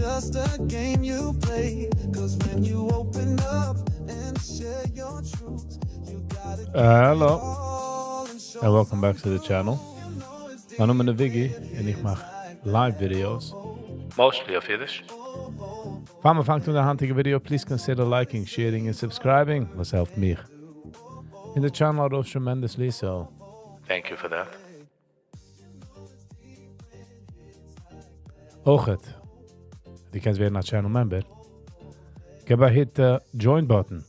Just a game you play. Cause when you open up and share your truth, you gotta give Hello. it all and show And welcome back to the channel. מיין נאמען איז Viggy און איך מאך live videos. Mostly אויף אידיש. פאר מען פאנגט אן די היינטיגע video, please consider liking, sharing and subscribing, וואס העלפט מיך און די channel ארויף tremendously, so thank you for that. אויכעט, דו קענסט ווערן א channel member. געב א hit the join button.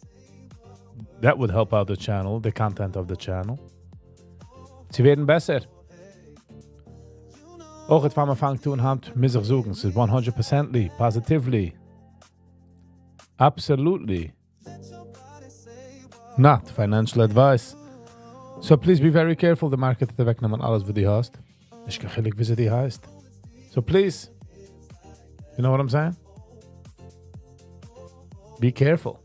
That would help out the channel, the content of the channel. צו ווערן בעסער. אויכעט פאר מען פאנגט אן היינט, מוז איך זאגן, ס'איז 100 percently, positively, absolutely not financial advice. So please be very careful, די market וועט אוועקנעמען אלעס וואס דו האסט. נישט קיין חילוק וויאזוי דו הייסט. So please, you know what I'm saying? Be careful.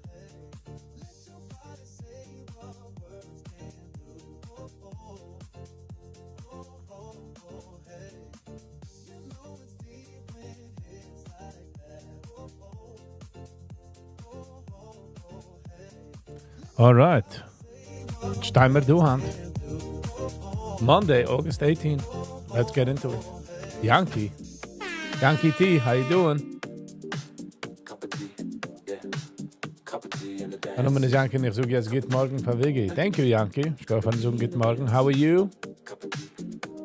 Alright. שטיי מיר דא היינט. Monday, August 18. Let's get into it. Yankee. Yankee T, how you doing? Cup of tea, yeah. Cup of tea in the מיין נאמען איז Yankee, איך זאג יעצט גוט מארגן פאר Viggy. Thank you, Yankee. איך האף זאגן גוט מארגן. How are you? Cup of tea,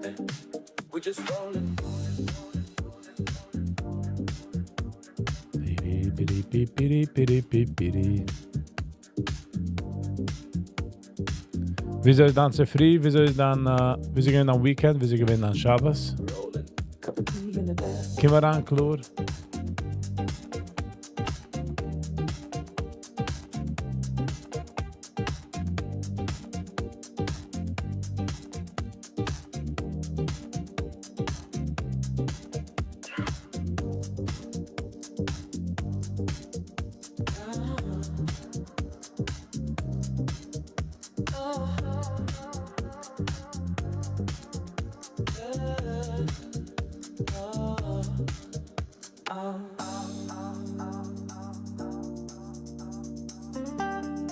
yeah. We just rolling. Piri, piri, piri, piri, piri, piri. וויאזוי איז דיין צופרי? וויאזוי איז דיין, וויאזוי געווען דיין weekend? וויאזוי געווען דיין שבת? Rolling. Cup of tea in the dance. קום אריין, קלאר.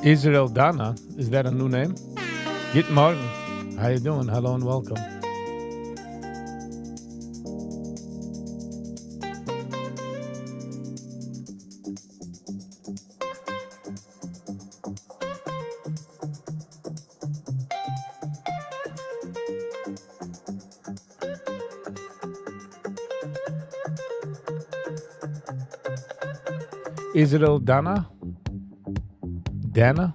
Israel Dana, is that a new name? גוט מארגן. How you doing? Hello and welcome. Israel Dana? Dana?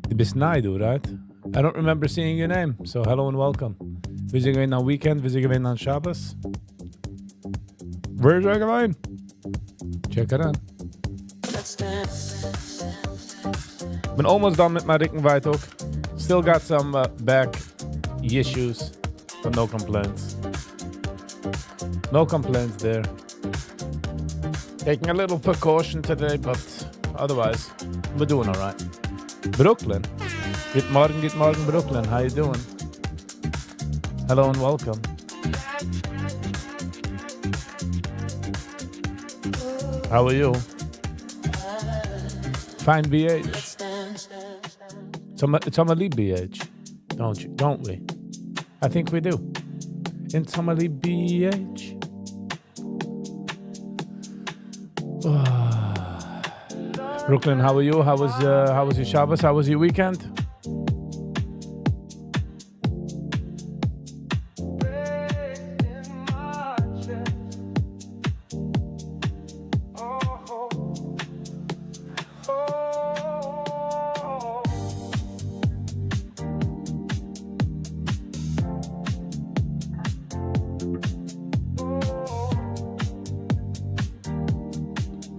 דו ביסט ניי דא, right? I don't remember seeing your name, so hello and welcome. וויאזוי געווען דיין weekend? וויאזוי געווען דיין שבת? Where's I going? Check it out. Let's dance. בין almost done מיט מיין רוקנווייטאג. Still got some back issues, but no complaints. No complaints there. Taking a little precaution today, but otherwise, we're doing alright. Brooklyn. גוט מארגן, גוט מארגן, Brooklyn. How you doing? Hello and welcome. How are you? Fine BH. Let's dance. It's BH. Don't you? Don't we? I think we do. In Somali BH. Brooklyn, how are you? How was your Shabbos? How was your weekend?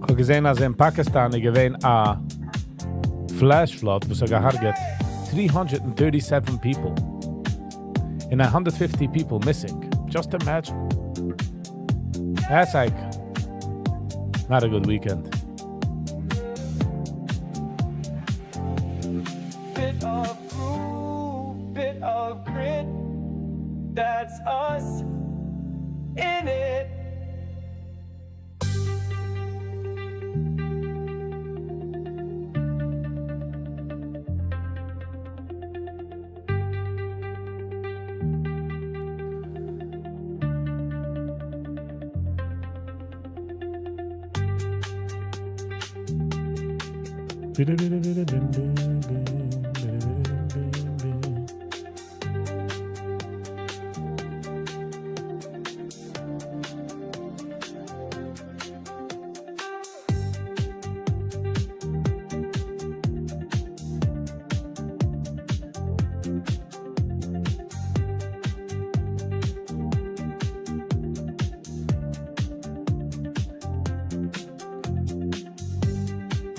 איך האב געזען, אז אין פאקיסטאן איז געווען א flash flood, וואס האט געהרגעט 337 people. And 150 people missing. Just imagine. That's like not a good weekend. Bit of groove, bit of grit. That's us in it.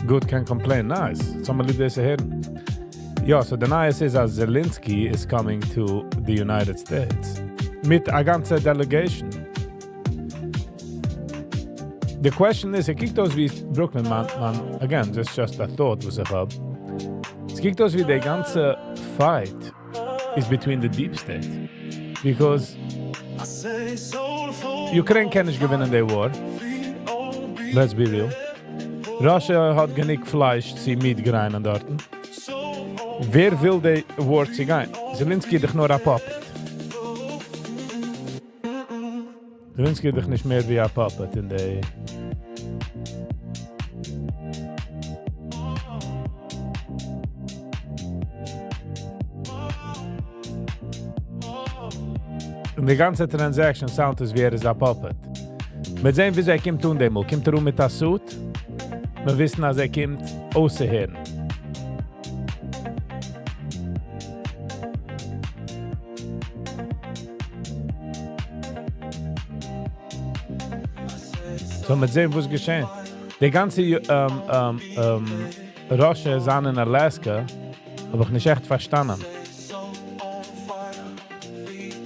Good, can't complain. Nice. ס'איז ליב דאס צו הערן. יא, so די נייעס איז, אז Zelensky is coming to the United States. מיט א גאנצע delegation. The question is, עס קוקט אויס ווי Brooklyn, מען, מען, again, this is just a thought וואס איך האב. עס קוקט אויס ווי די גאנצע fight is between the deep state. Because Ukraine קען נישט געווינען the war. Let's be real. Russia האט גענוג פלייש צו מיטגיין דארט. ווער וויל די war צו גיין? Zelensky איז דאך נאר א puppet. Zelensky איז דאך נישט מער ווי א puppet אין די. און די גאנצע transaction sound איז ווי ער איז א puppet. מיר זעען, ווי ער קומט אן דעמאלט. קומט ער אן מיט א suit? מיר וויסן, אז ער קומט אויסצוהערן. So, מיר זעען, וואס געשעט. די גאנצע Russia זיין אין Alaska, האב איך נישט עכט פארשטאנען.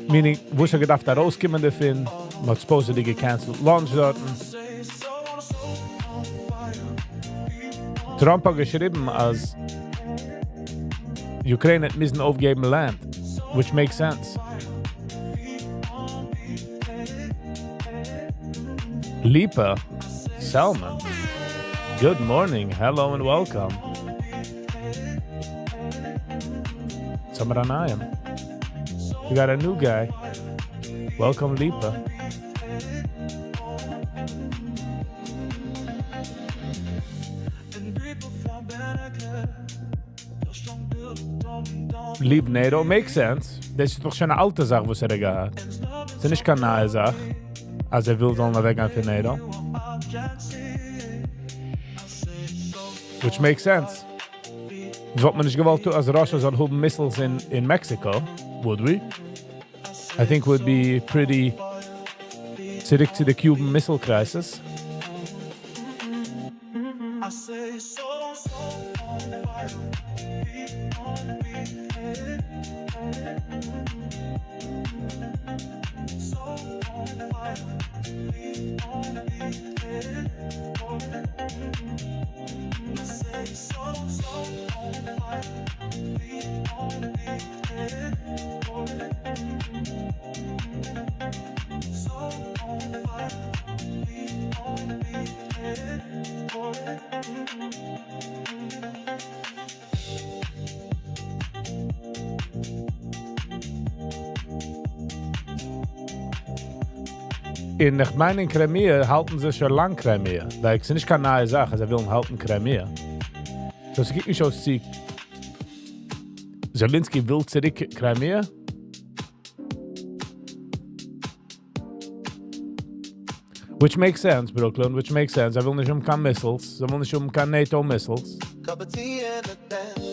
Meaning, וואס האט געדארפט ארויסקומען דערפון, מען האט supposedly גע cancel ט lunch דארט. Trump האט געשריבן, אז Ukraine האט מוזן אויפגעבן land, which makes sense. Lipa Salman. Good morning, hello and welcome. Samaranayam. We got a new guy. Welcome, Lipa. Leave NATO makes sense. דאס איז דאך שוין אן אלטע זאך, וואס ער האט געהאט. עס איז נישט קיין נייע זאך. אז ער וויל זאלן אוועקגיין פון NATO. Which makes sense. דאס וואלט מען נישט געוואלט, אז Russia זאל האבן missiles in Mexico, would we? I think would be pretty צוריק צו די Cuban Missile Crisis. אין איך מיין אין Crimea האלטן זיי שוין לאנג Crimea. Like, ס'איז נישט קיין נייע זאך, אז זיי ווילן האלטן Crimea. So, עס קוקט נישט אויס צו Zelensky וויל צוריק Crimea? Which makes sense, Brooklyn, which makes sense. זיי ווילן נישט האבן קיין missiles, זיי ווילן נישט האבן קיין NATO missiles. Cup of tea and a dance.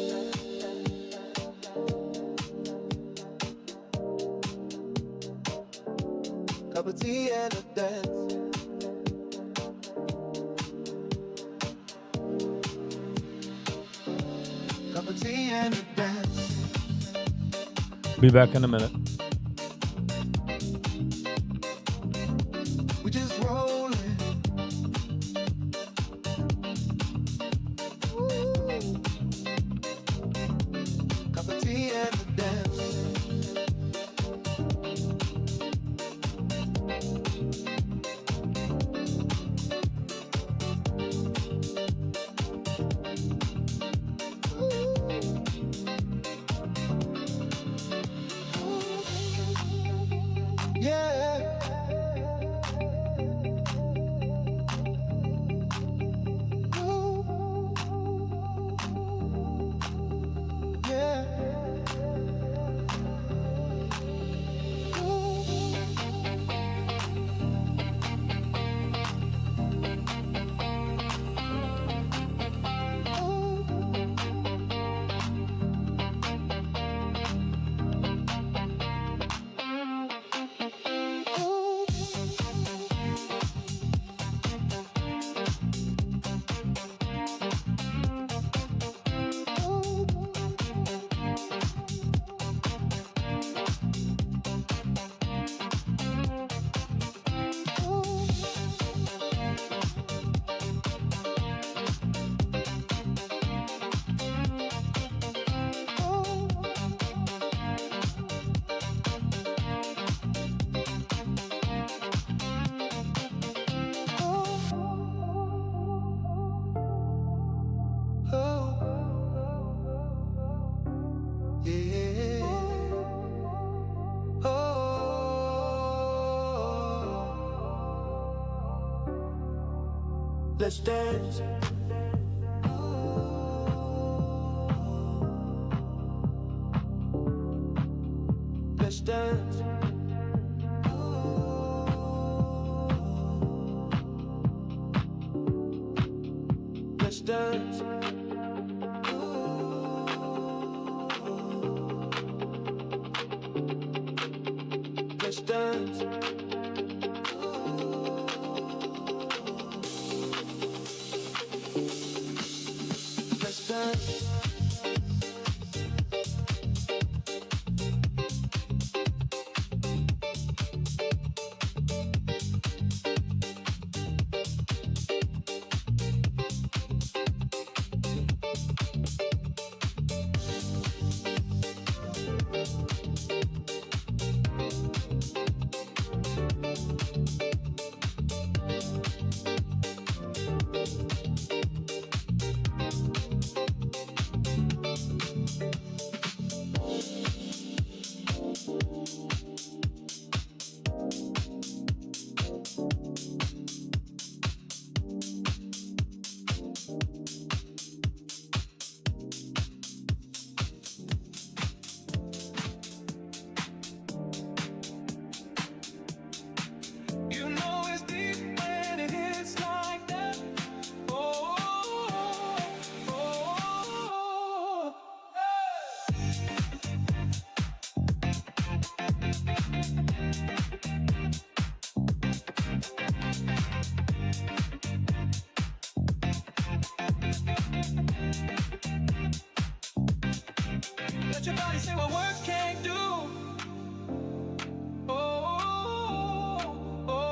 Cup of tea and a dance. Cup of tea and a dance. Be back in a minute. We just rolling. Ooh. Cup of tea and a dance. Ooh. Let's dance. Let's dance. Let's dance. Let's dance. Let's dance. You know it's deep when it hits like that. Oh, oh, oh, hey. Let your body say what words can't do. Oh, oh,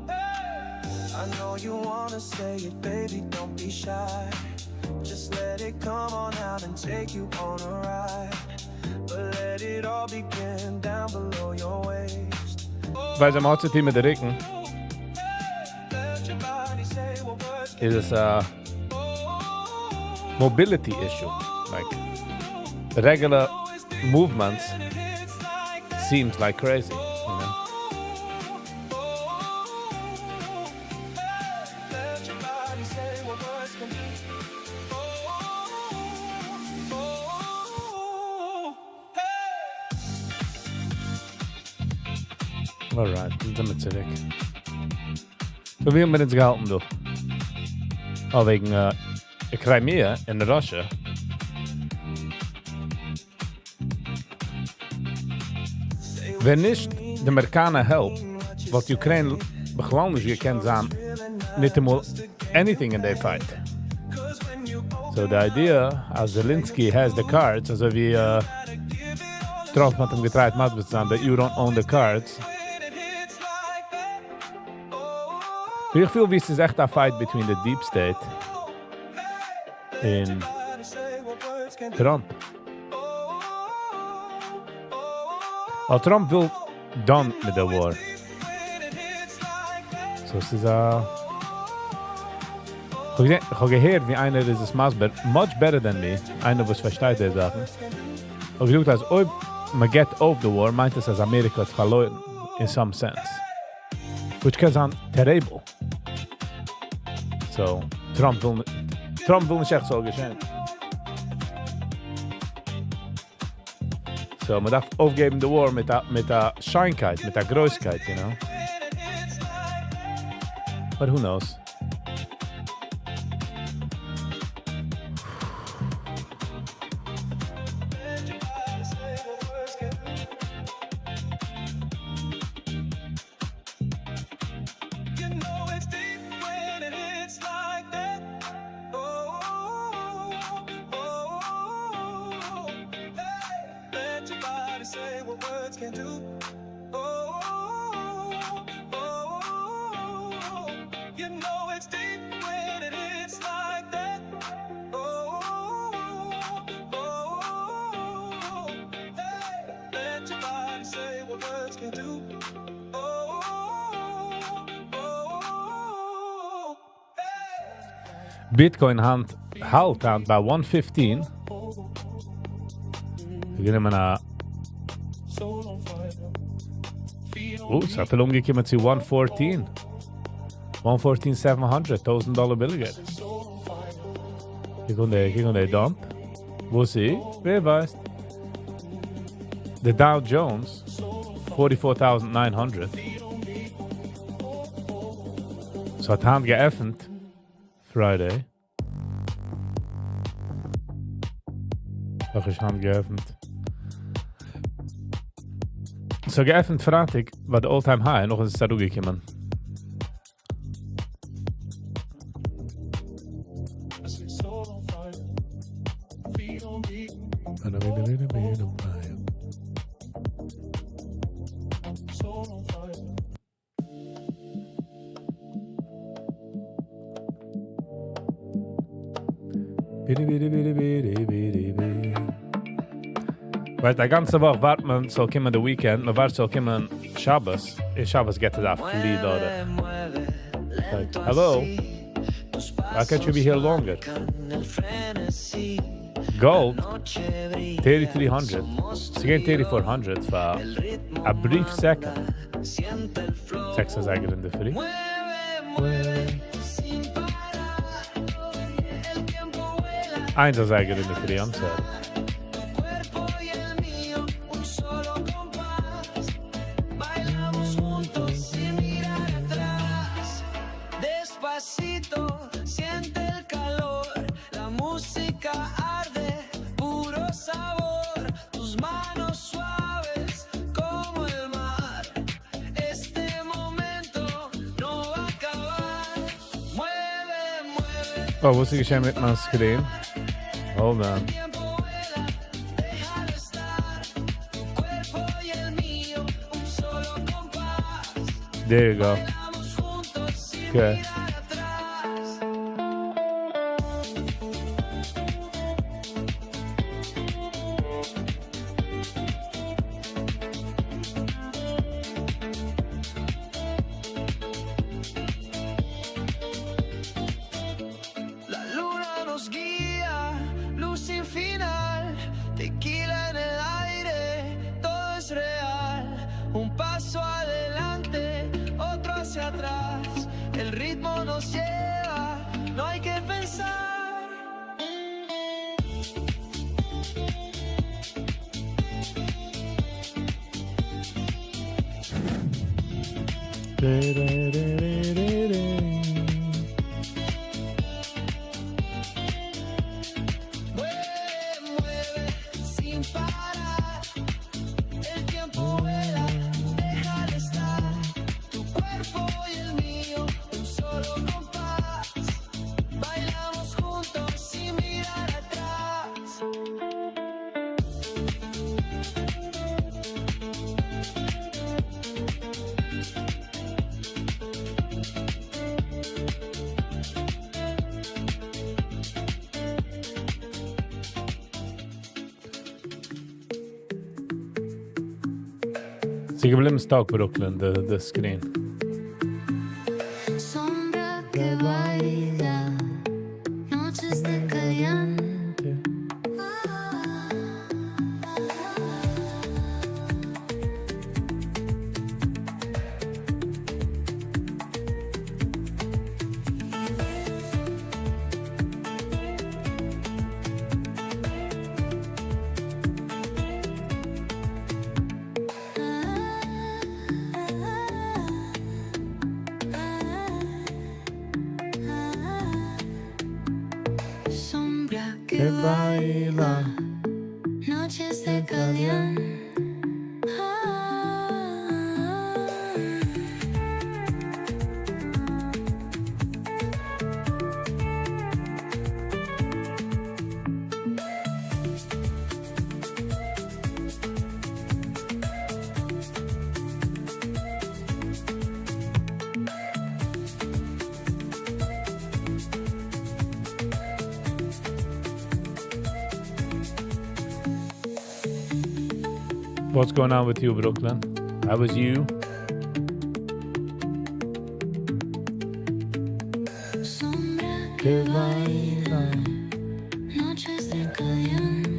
hey. I know you wanna say it, baby, don't be shy. Just let it come on out and take you on a ride. But let it all begin down below your waist. ווייל זיי האט צו טון מיט די רוקן, Let your body say what words איז עס א mobility issue. Like, regular movements seems like crazy. Let your body say what words can do. Oh, hey. Alright, דאן זענען מיר צוריק. So, ווי האבן מיר אונז געהאלטן, דו? Oh, וועגן Crimea אין Russia. ווען נישט די אמעריקאנער help, וואלט Ukraine בכלל נישט געקענט זיין, נישט אמאל anything in their fight. So the idea, אז Zelensky has the cards, אזוי ווי Trump האט אים געטרייט מסביר צו זיין, that you don't own the cards. איך פיל, ווי עס איז עכט א fight between the deep state און Trump. ווייל Trump וויל done מיט די war. So עס איז א... איך האב געהערט, ווי איינער איז עס מסביר, much better than me, איינער וואס פארשטייט די זאכן. האט געזאגט, אז אויב מען געבט אויף the war, מיינט עס, אז אמעריקע האט פארלוירן, in some sense. Which קען זיין terrible. So, Trump וויל נישט עכט ס'זאל געשען. So, מען דארף אויפגעבן the war מיט א שיינקייט, מיט א גרויסקייט. But who knows? You know it's deep when it hits like that. Oh, hey. Let your body say what words can do. Oh, you know it's deep when it hits like that. Oh, hey. Let your body say what words can do. Oh, hey. Bitcoin היינט האלט היינט ביי 115. מיר גייען א Oh, עס האט אנגעקומען צו 114. 114,700, 1000 דאלער ביליגער. קוק אן די dump. וואו איז? ווער ווייסט? The Dow Jones, 44,900. ס'האט היינט געעפנט, Friday. דאך איז היינט געעפנט. So געעפנט פרייטאג ביי די all-time high, נאך איז עס אראפגעקומען. ביטע, ביטע, ביטע, ביטע, ביטע, ביטע. ווייל די גאנצע וואך ווארט מען, זאל קומען די weekend, מען ווארט זאל קומען שבת. און שבת גייט עס א פלי דורך. Like, hello? Why can't you be here longer? Gold, 3300. ס'איז געווען 3400 for a brief second. זעקס אזייגער אין דער פרי. איינס אזייגער אין דער פרי, I'm sorry. Bailamos juntos sin mirar atrás. Despacito, siente el calor. La música arde, puro sabor. Tus manos suaves como el mar. Este momento no va a acabar. Mueve, mueve. Oh, וואס איז געשען מיט מיין screen? Hold on. Tiempo vuela, déjalo estar. Tu cuerpo y el mío, un solo compás. There you go. Bailamos juntos sin mirar atrás. La luna nos guía, luz sin final, tequila en el aire, todo es real. Un paso adelante, otro hacia atrás. El ritmo nos lleva, no hay que pensar. Mueve, mueve, sin parar. El tiempo vuela, déjalo estar. Tu cuerpo y el mío, un solo compás. Bailamos juntos sin mirar atrás. ס'איז געבליבן stuck, Brooklyn, the screen. Sombra que baila, noches de caliente. Sombra que Que baila. baila, noches de caliente. Ah. What's going on with you, Brooklyn? How was you? Sombra que baila, noches de caliente.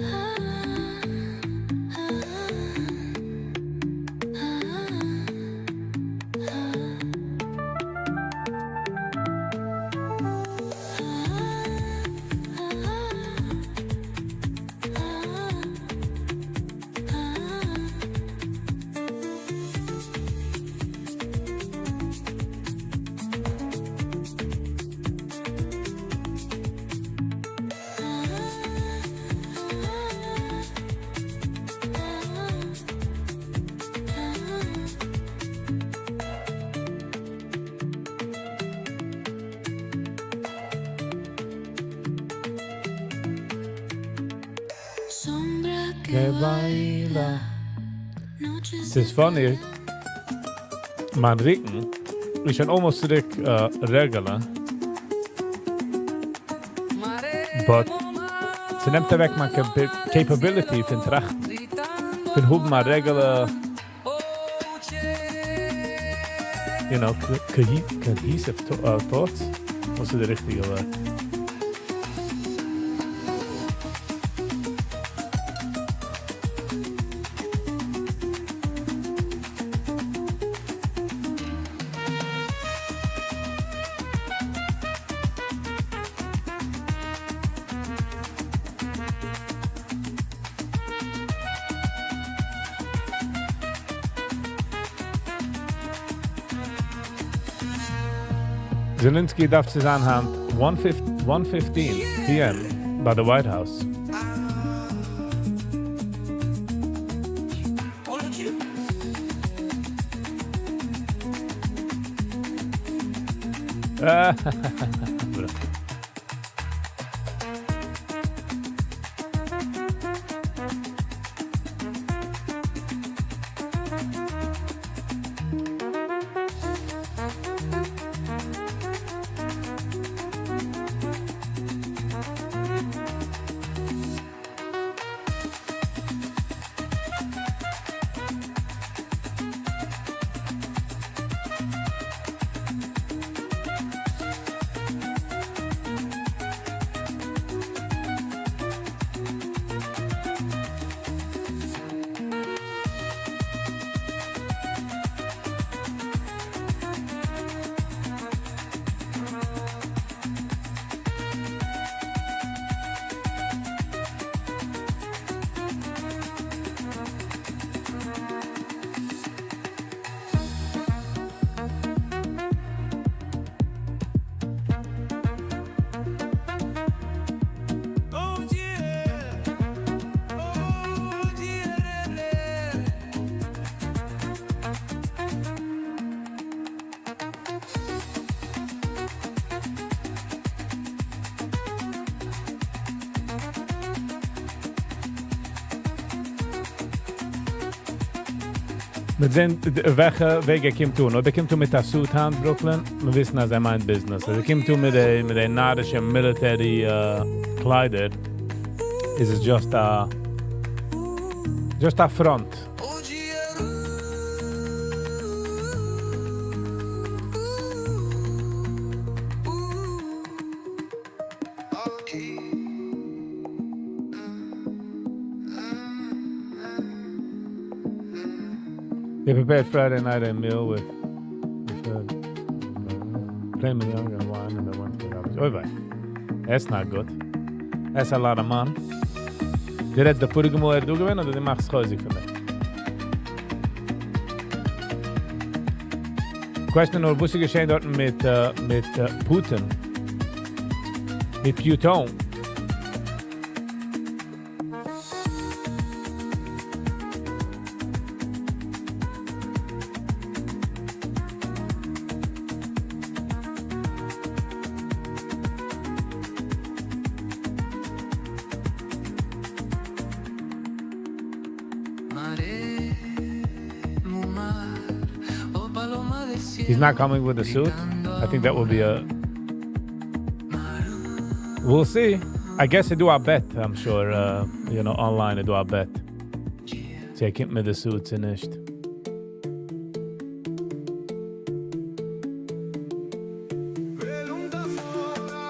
Ah. que baila. Noches ס'איז de funny. מיין רוקן איז שוין almost צוריק regular. But ס'נעמט אוועק מיין capability פון טראכטן. פון האבן א regular cohesive thoughts. וואס איז די ריכטיגע ווארט? Zelensky דארף צו זיין היינט 1:15 p.m. ביי the White House. Bro. Oh yeah. Oh yeah. מיר זעען, וועלכע וועג ער קומט אן. אויב ער קומט אן מיט א suit היינט, Brooklyn, מיר וויסן, אז ער מיינט business. ער קומט אן מיט די נארישע military קליידער, איז עס just a front. Oh yeah. Okay. They prepared Friday night a meal with filet mignon and wine, and they went to the garbage. Oy vey. That's not good. That's a lot of money. דו רעדסט די פאריגע מאל ער דא געווען, אדער דו מאכסט חוזק פון מיר? Question נאר, וואס איז געשען דארט מיט Putin? מיט Putin? Mare, mar, oh paloma del He's not coming with a suit. I think that will be a. We'll see. I guess they do a bet. I'm sure. Online they do a bet. צי ער קומט מיט די suit צי נישט. Pregunta sola,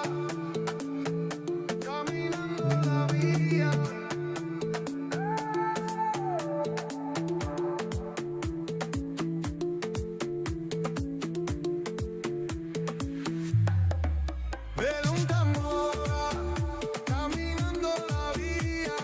caminando la vía. Pregunta mora, caminando la vía.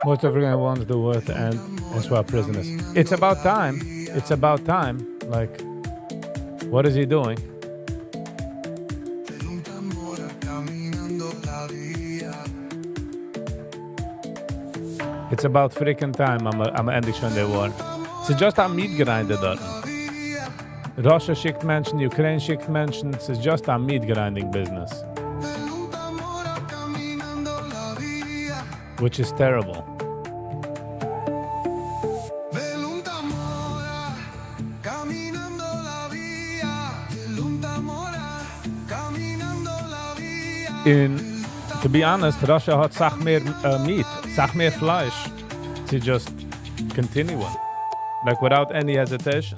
Most African wants the war to end and swap prisoners. It's about time. It's about time. Like, what is he doing? Caminando la vía. It's about freaking time. I'm ענדיגט שוין די war. ס'איז just א meat grinder דארט. Russia שיקט מענטשן, Ukraine שיקט מענטשן. ס'איז just a meat grinding business. Caminando la vía. Which is terrible. Velunta mora, caminando la vía. Velunta mora, caminando la vía. And, to be honest, Russia האט אסאך מער meat, אסאך מער פלייש to just continue on. Like without any hesitation.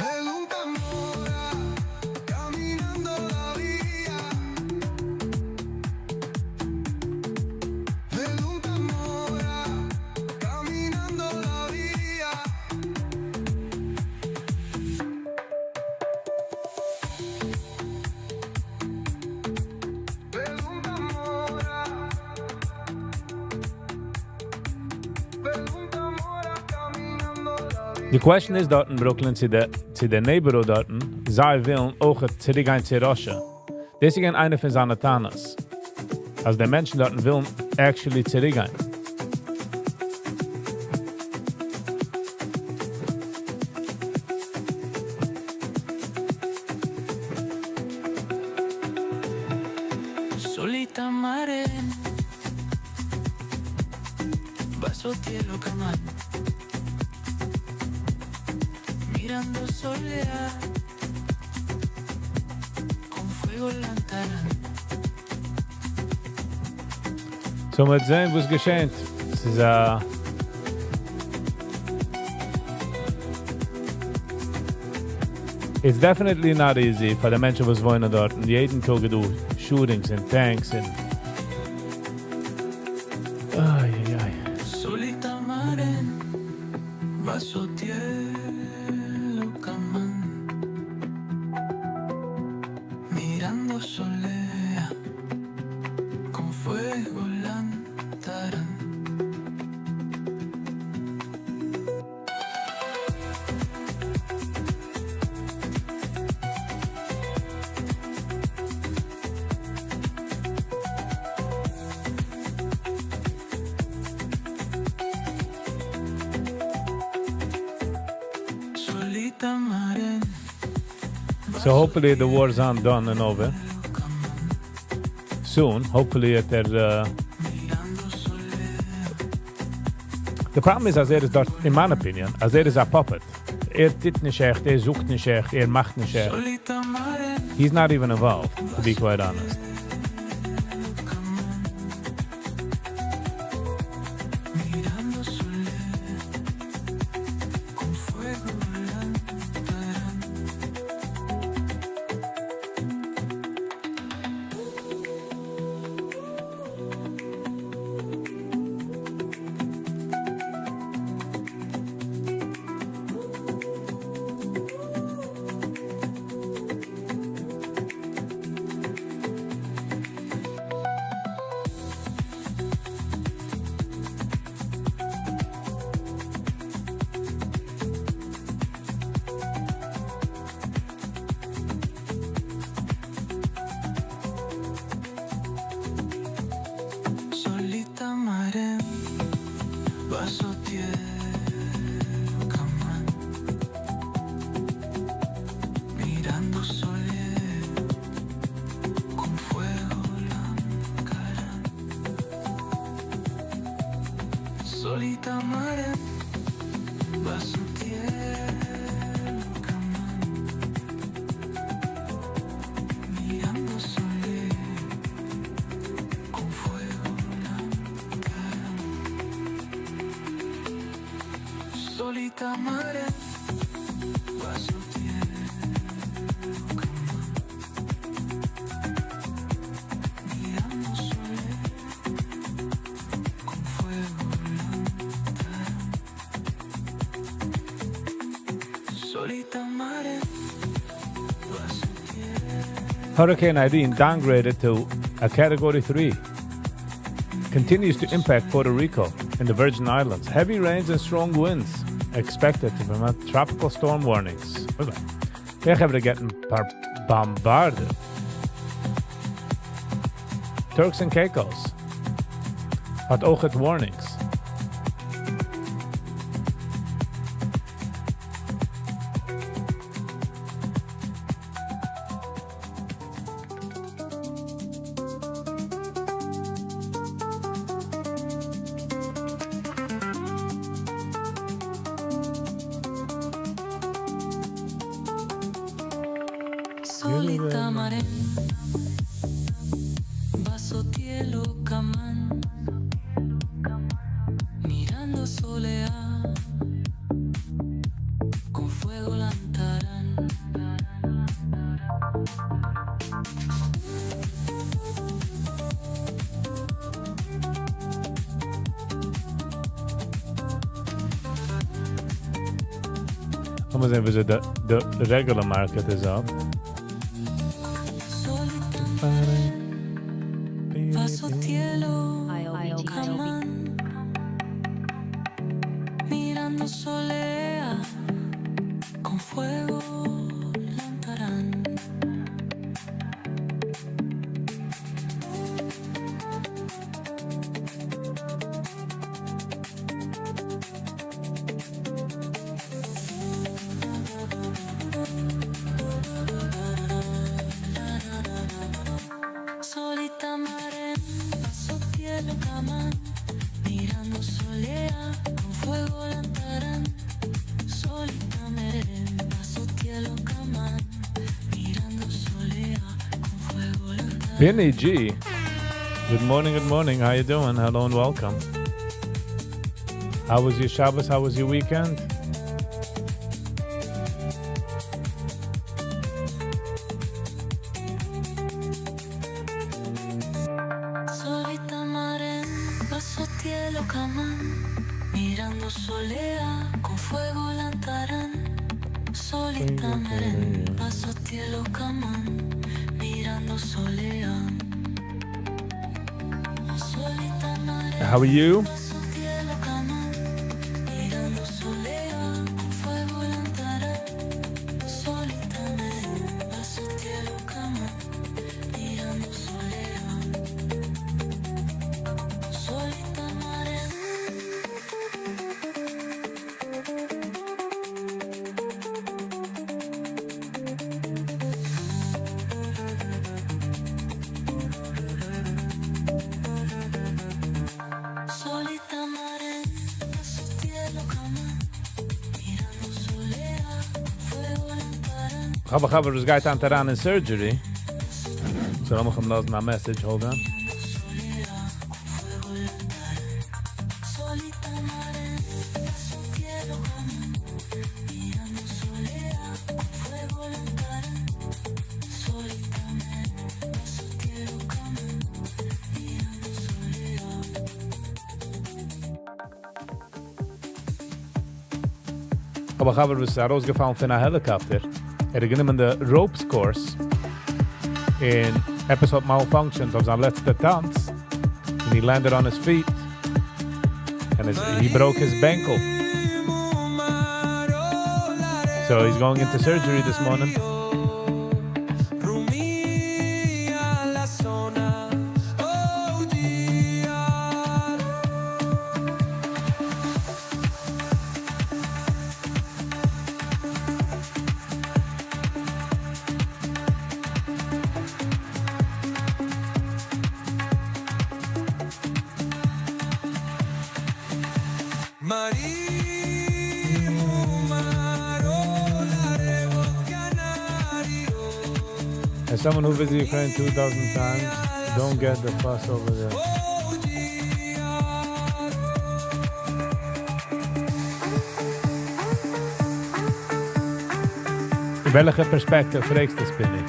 Velunta mora, caminando la vía. Velunta mora, caminando la vía. Velunta mora, Velunta mora, caminando la vía. The question איז דארט אין Brooklyn צו די neighborhood דארט, זיי ווילן אויך צוריקגיין צו Russia. דאס איז איינע פון זיינע טענות. אז די מענטשן דארט ווילן actually צוריקגיין. Solita mare Vaso cielo kaman. Mirando soleá con fuego lantaran. So מ'וועט זען, וואס געשעט. עס איז It's definitely not easy פאר די מענטשן, וואס וואוינען דארט. און יעדן טאג דא shootings and tanks and איי, איי, איי. Solita mare Vaso cielo kaman. Mirando solea con fuego lantaran. Solita mare. So hopefully the war's on done and over. Soon, hopefully at their Mirando solea. The problem איז, אז ער איז דארט, in my opinion, אז ער איז א puppet. ער טוט נישט עכט, ער זוכט נישט עכט, ער מאכט נישט עכט. Solita mare He's not even involved, to be quite honest. Mirando solea con fuego lantaran. Solita mare Vaso kaman. Mirando solea con fuego lantaran. Solita mare Vaso kaman. Mirando solea con fuego lantaran. Solita mare Vaso kaman. Mirando solea con fuego lantaran. Solita mare, Hurricane Irene downgraded to a Category 3. Continues to impact Puerto Rico and the Virgin Islands. Heavy rains and strong winds expected to promote tropical storm warnings. די חברה getting bombarded. Turks and Caicos האט אויכעט warnings. Solita mare, vaso tielo kaman, mirando solea, con fuego lantarán. לאמיר זען, וויאזוי the regular market איז up. Solita mare, vaso tielo kaman, mirando solea, con fuego lantarán. Solita mare, vaso tielo kaman, mirando solea, con fuego lantarán. Solita mare, vaso tielo kaman, mirando solea, con fuego lantarán. Benny G. Good morning, good morning. How you doing? Hello and welcome. How was your Shabbos? How was your weekend? Solita mare, vaso tielo kaman, mirando solea, con fuego lantarán. Solita mare, vaso tielo kaman, mirando solea. Solita mare, How are you? vaso tielo kaman, mirando solea, con fuego lantarán. Solita mare, vaso tielo kaman, mirando solea. Solita mare. Solita mare, vaso tielo kaman, mirando solea, con fuego lantarán. כ'האב א חבר וואס גייט אריין אין surgery. So לאמיך אים לאזן א message, hold on. Solea, con fuego lantarán. Solita mare, vaso tielo kaman, mirando solea, con fuego lantarán. Solita mare, vaso tielo kaman, mirando solea. כ'האב א חבר וואס איז ארויסגעפאלן פון א helicopter. ער האט גענומען the ropes course. און עפעס האט malfunctioned אויף זיין לעצטע טאנץ. And he landed on his feet. And he broke his ankle. So he's going into surgery this morning. Rumia la zona, oh dear. Marimu maro larevo canario. As someone who visited Ukraine 2,000 times, don't get the fuss over there. Oh dear. אין וועלכע perspective פרעגסטו, Spinny?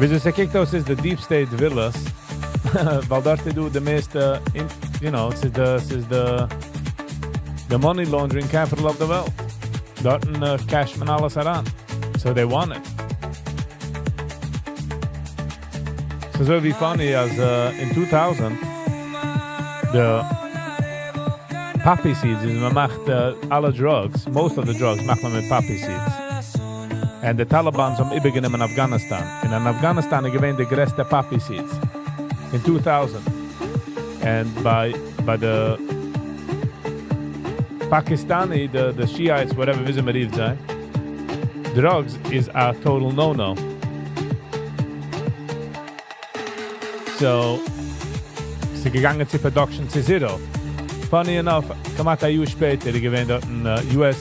וויאזוי ס'קוקט אויס איז די deep state וויל עס, ווייל דארט איז דא די מערסטע, ס'איז די, ס'איז די, the money laundering capital of the וועלט. דארטן cash ט מען אלעס אריין. So they want it. ס'איז אזוי ווי funny אז אין 2000 די poppy seeds איז מען מאכט אלע drugs, most of the drugs מאכט מען מיט poppy seeds. And די Talibans האבן איבערגענומען אפגאניסטאן. און אין אפגאניסטאן איז געווען די גרעסטע poppy seeds אין 2000. And ביי די Pakistani, the Shiites, whatever וויאזוי מען רופט זיי, drugs is a total no-no. So, ס'איז געגאנגען צו production צו zero. Funny enough, כמעט א יאר שפעטער איז געווען דארט אין US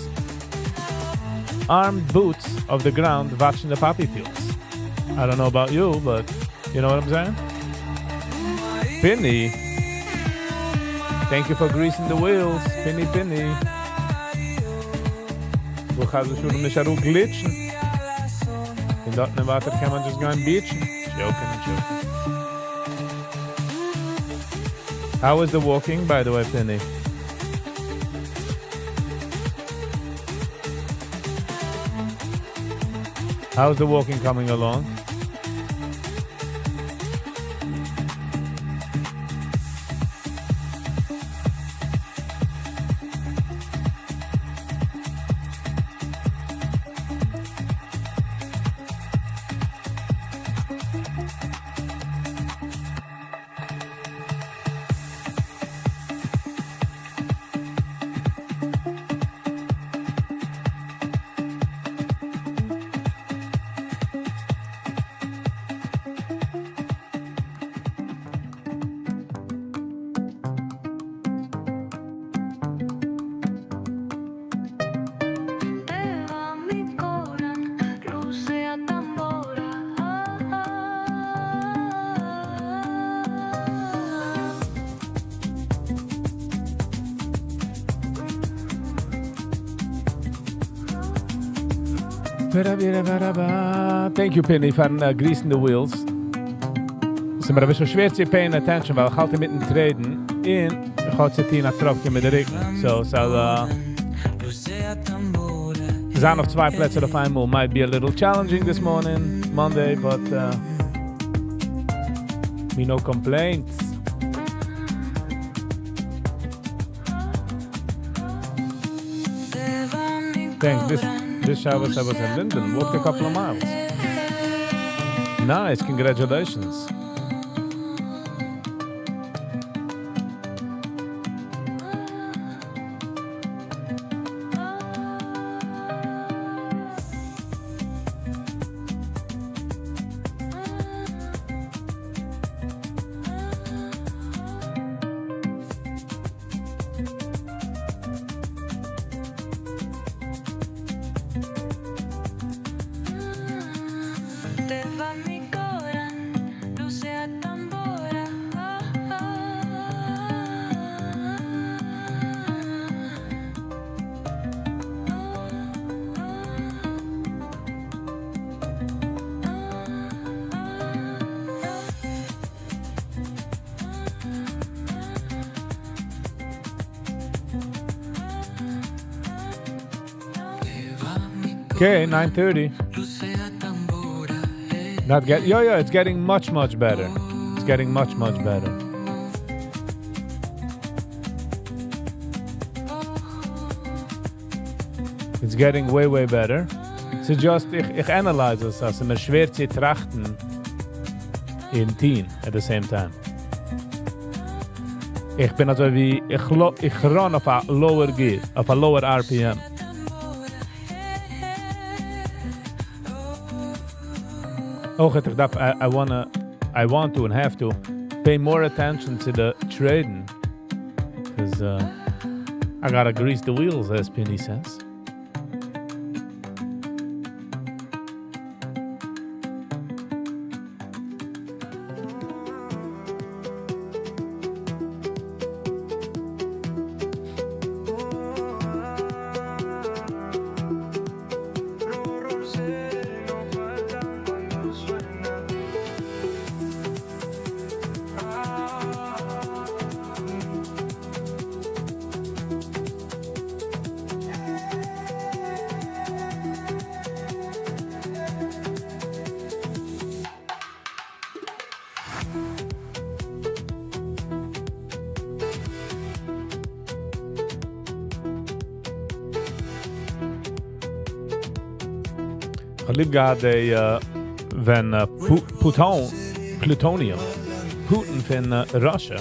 armed boots of the ground watching the poppy fields. I don't know about you, but you know what I'm saying? Pinny, thank you for greasing the wheels. Pinny, Pinny. וואו חס ושלום נישט אראפגליטשן. און דארט אין וואסער קען מען just גיין beach ן. Joking and joking. How was the walking, by the way, Pinny? How's the walking coming along? Eva mi coran, lucea tambora. Ah, ah. Thank you, Penny, פארן greasing the wheels. ס'איז מיר אביסל שווער צו paying attention, ווייל איך האלט אינמיטן trade ן און איך האב צו טון א טראפקע מיט די רוקן. So, ס'זאל זיין אויף צוויי פלעצער אויף איינמאל might be a little challenging this morning, Monday, but me no complaints. Thanks. This Shabbos I was in Linden, walked a couple of miles. Nice, congratulations. Te va mi coran, lucea tambora. Ah, ah. Okay, 9:30. Not get yeah, it's getting much, much better. It's getting much, much better. It's getting way, way better. So just, איך analyze עס, אז ס'איז מיר שווער צו טראכטן און טון at the same time. איך בין אזוי ווי, איך run אויף א lower gear, אויף א lower RPM. אויך איך דארף, I want to and have to pay more attention to the trading. 'Cause I got to grease the wheels, as Penny says. כ'האב ליב געהאט די ווען Putin, Plutonium, Putin פון Russia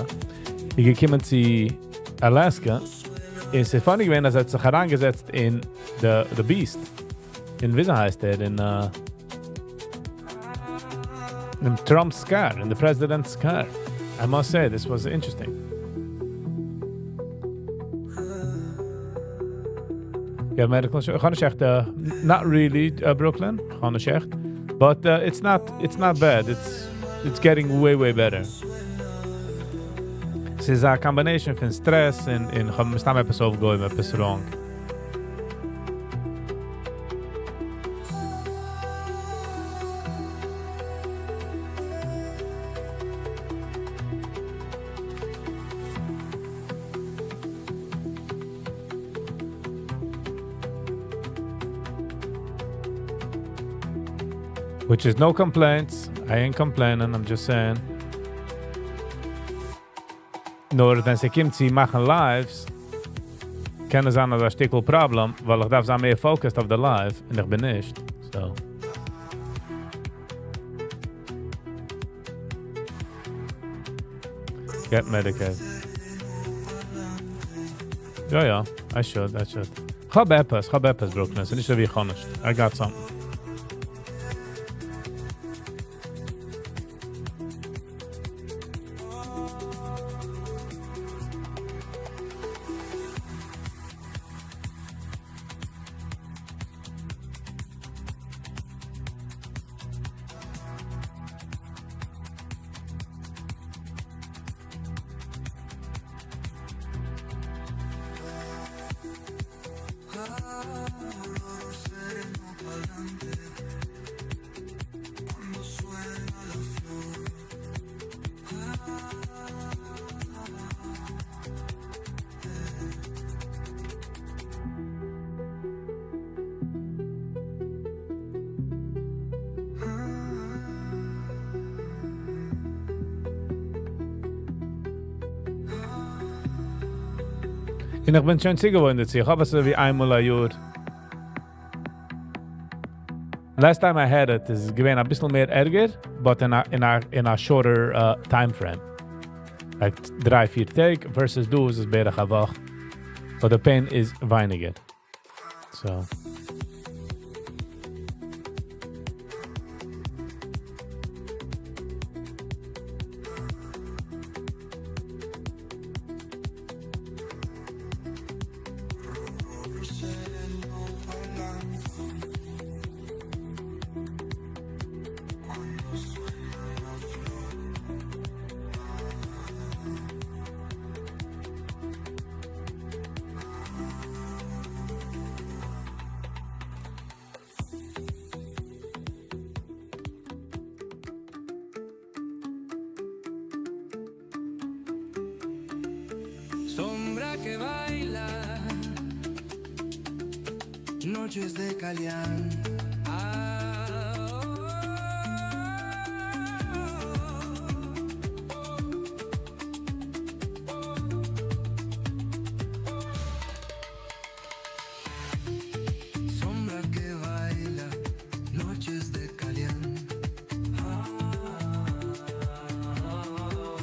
איז געקומען צו Alaska, און ס'איז funny געווען אז ער האט זיך אריינגעזעצט אין די beast, אין וויאזוי הייסט ער, אין דעם Trump's car, אין די president's car. I must say, this was interesting. יא, medical insurance, איך האב נישט עכט, not really, Brooklyn, איך האב נישט עכט, but it's not bad, it's getting way way better. ס'איז א combination פון stress און איך האב מסתם עפעס אויפגעהויבן, עפעס wrong. Which is no complaints. I ain't complaining, I'm just saying. נאר ווען ס'קומט צו מאכן lives, קען עס זיין אזא שטיקל פראבלעם, ווייל איך דארף זיין מער focused אויף די live, און איך בין נישט. So. Get Medicaid. יא יא, I should, I should. כ'האב עפעס, כ'האב עפעס, Brooklyn. ס'איז נישט אזוי ווי איך האב נישט. I got something. און איך בין שוין צוגעוואוינט דערצו. איך האב עס אזוי ווי איינמאל א יאר. Last time I had it איז געווען א ביסל מער ערגער, but in a shorter time frame. Like 3, 4 טעג versus דא איז עס בערך א וואך. But the pain איז ווייניגער. So. Sombra que baila, noches de Calián. Ah, oh, oh, oh. Sombra que baila, noches de Calián. Ah, oh,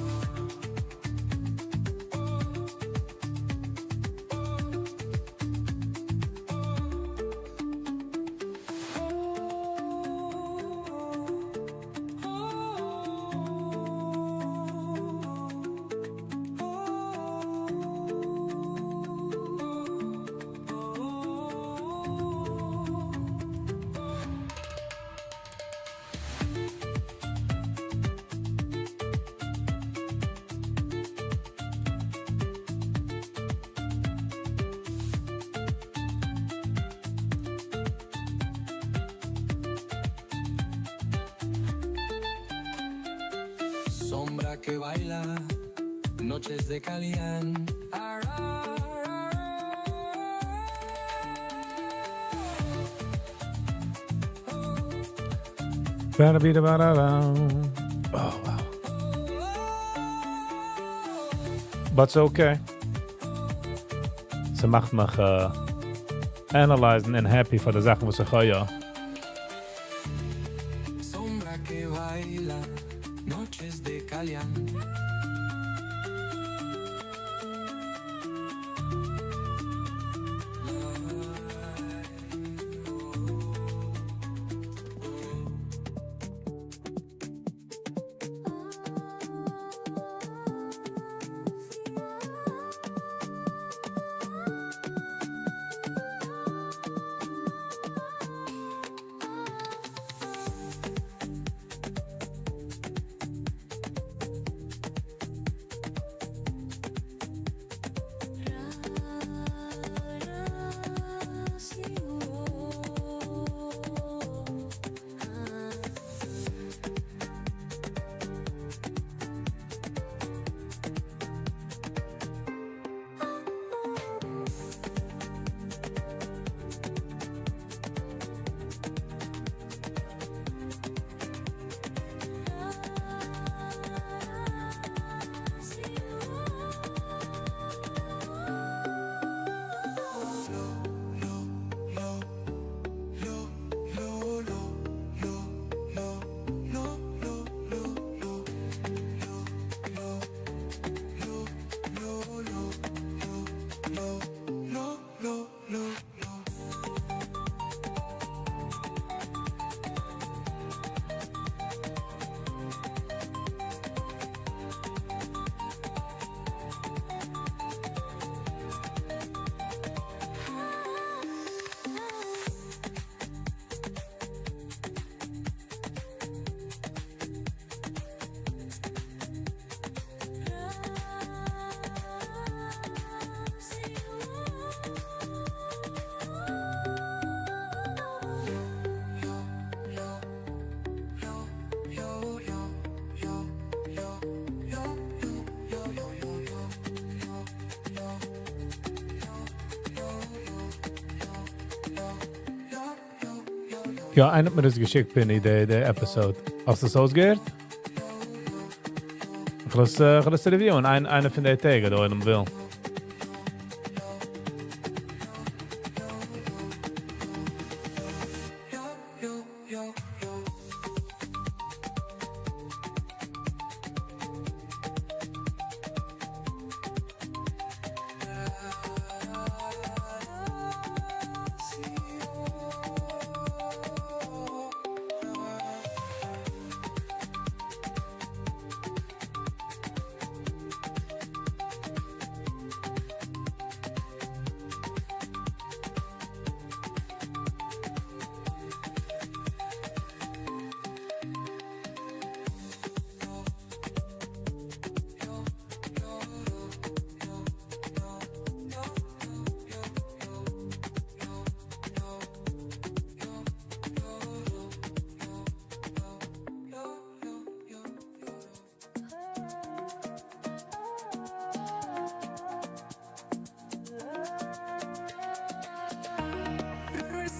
Sombra que baila, noches de Calián. Oh, wow. But it's okay. ס'מאכט מיך analyze'ן and happy פאר די זאכן וואס איך האב יא. יא, איינער האט מיר דאס געשיקט, פיני, די episode. האסט עס אויסגעהערט? איך וועל עס review ען, איינע פון די טעג, אדער איינעם וויל.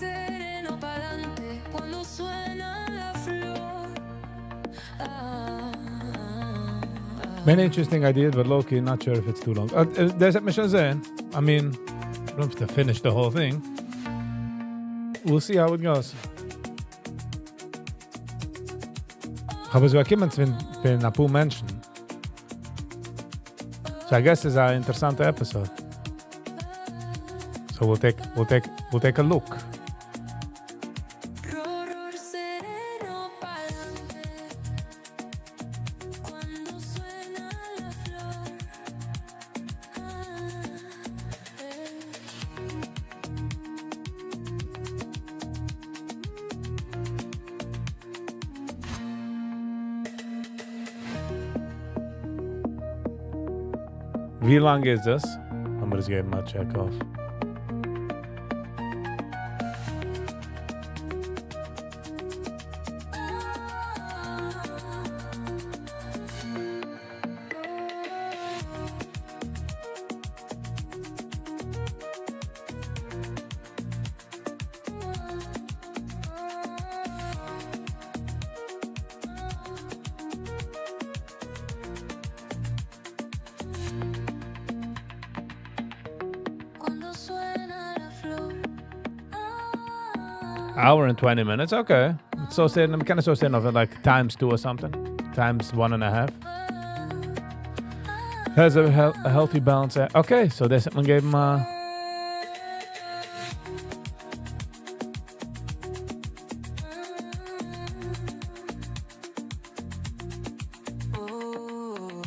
Sereno pa'lante cuando suena la flor. Ah, Many interesting ideas, but low-key, not sure if it's too long. דאס וועט מען שוין זען. I mean, don't have to finish the whole thing. We'll see how it goes. איך האב עס באקומען פון א פאר מענטשן. So I guess it's אן אינטערעסאנטע episode. So we'll take a look. Roror sereno pa'lante cuando suena la flor. Ah. ווי לאנג איז דאס? לאמיר עס געבן א check off. Cuando suena la flor. Ah. Hour and 20 minutes, okay. So saying, I'm kind of so saying of it like times two or something. Times 1.5. Has a healthy balance. Okay, so דאס האט מען געגעבן. Oh.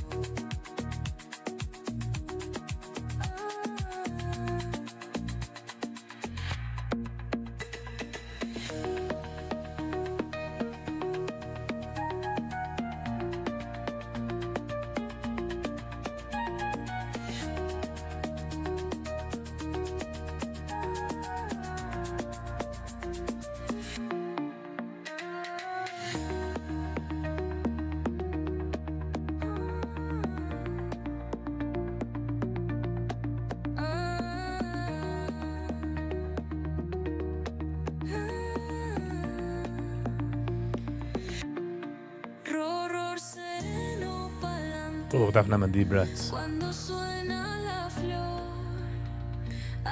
Roror sereno pa'lante. Oh, דארף נעמען deep breaths. Cuando suena la flor. Ah.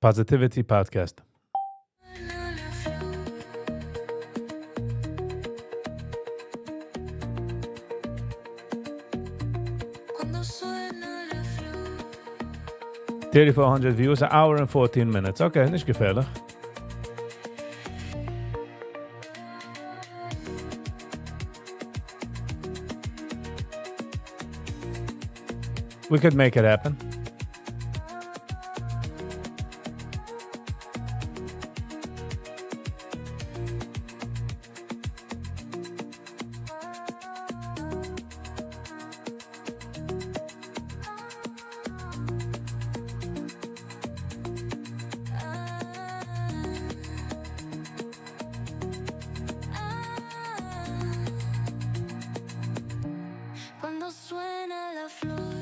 Positivity Podcast. Suena la flor. Cuando suena la flor. 3400 views, an hour and 14 minutes. Okay, נישט געפערליך. We could make it happen. Cuando suena la flor.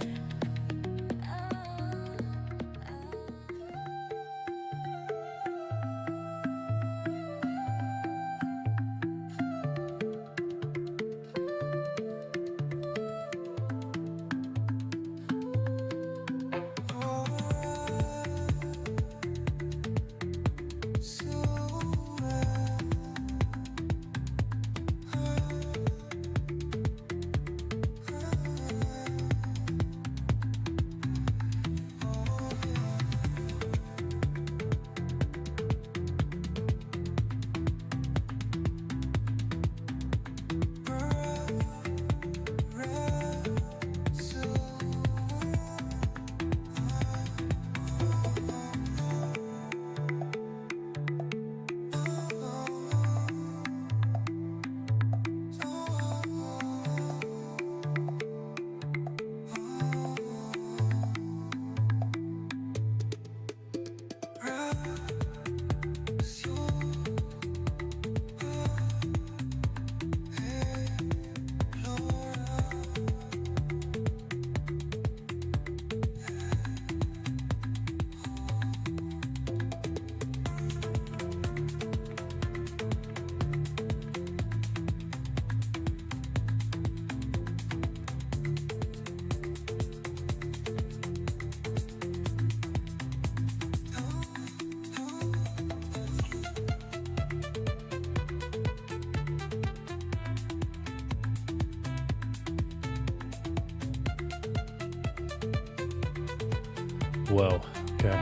Wow, okay.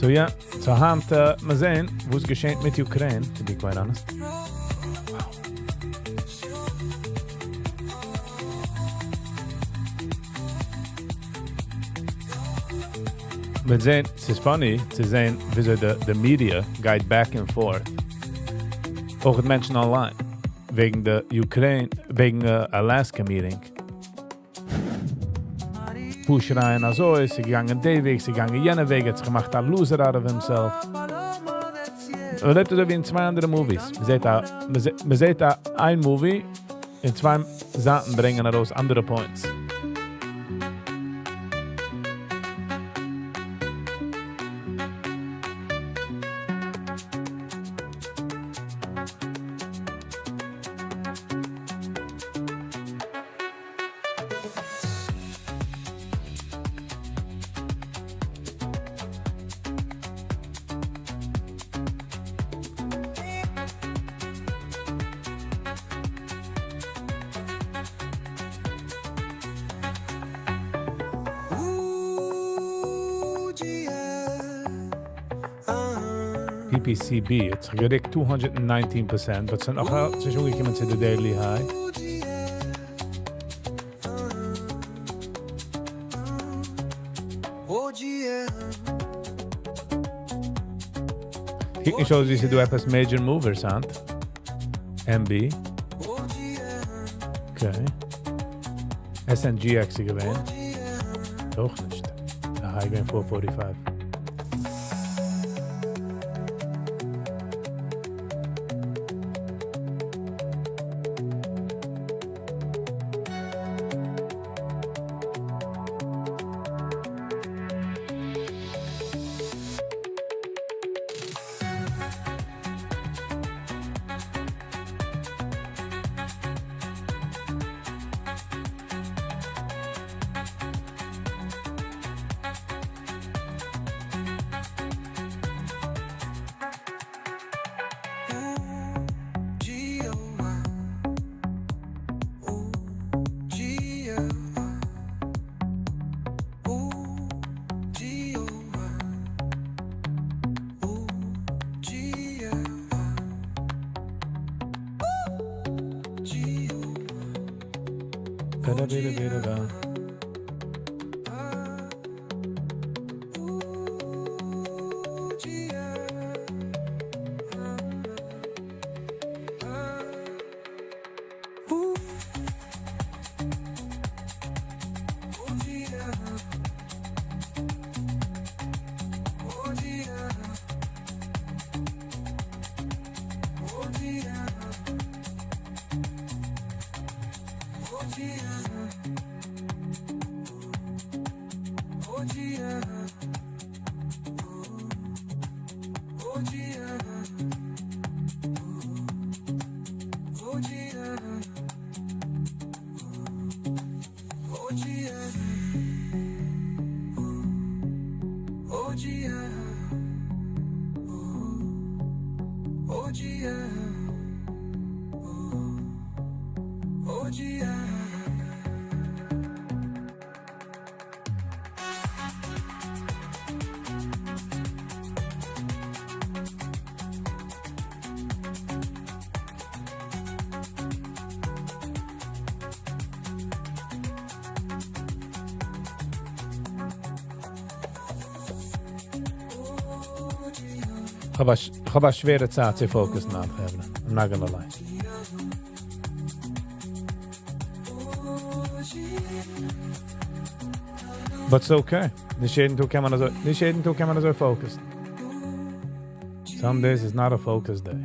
So yeah, so היינט מיר זען, וואס געשעט מיט Ukraine, to be quite honest. Wow. מיר זען, ס'איז funny צו זען, וויאזוי the media גייט back and forth. אויך מענטשן online. וועגן די Ukraine, וועגן Alaska meeting. פוש שרייען אזוי, ס'איז געגאנגען די וועג, ס'איז געגאנגען יענע וועג, האט זיך געמאכט א loser out of himself. מען לעבט אזוי ווי אין צוויי אנדערע movies. מען זעט א איין movie, און צוויי זייטן ברענגען ארויס אנדערע points. PPCB, האט זיך גערוקט 219%, but ס'איז נאך נישט אנגעקומען צו די daily high. קוקט נישט אויס ווי ס'איז דא עפעס major movers היינט. MB. Okay. SNGX איז געווען. אויך נישט. די high געווען 445. איך האב א שווערע צייט צו focus ן, חברה. I'm not gonna lie. But it's okay. נישט יעדן טאג קען מען אזוי, נישט יעדן טאג קען מען אזוי focus ן. Some days is not a focus day.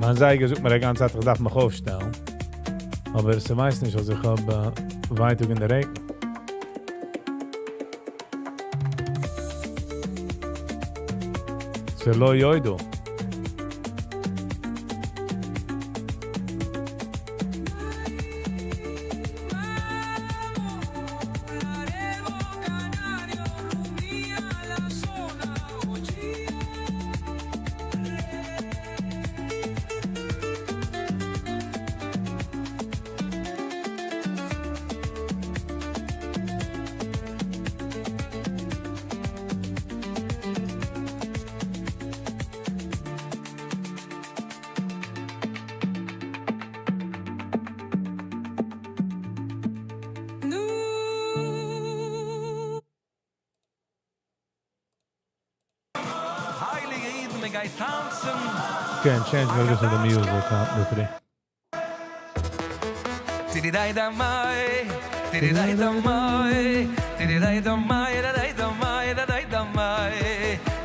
מיין זייגער זאגט מיר די גאנצע צייט, איך דארף מיך אויפשטעלן. אבער עס ווייסט נישט, אז איך האב ווייטאג אין דער רוקן. שלא ידעו. הייליגע אידן, מען גייט טאנצן. Okay, change מיר אביסל the music, huh, Lutri. Tiri da mai, tiri da mai, tiri da mai, da da mai, da da mai,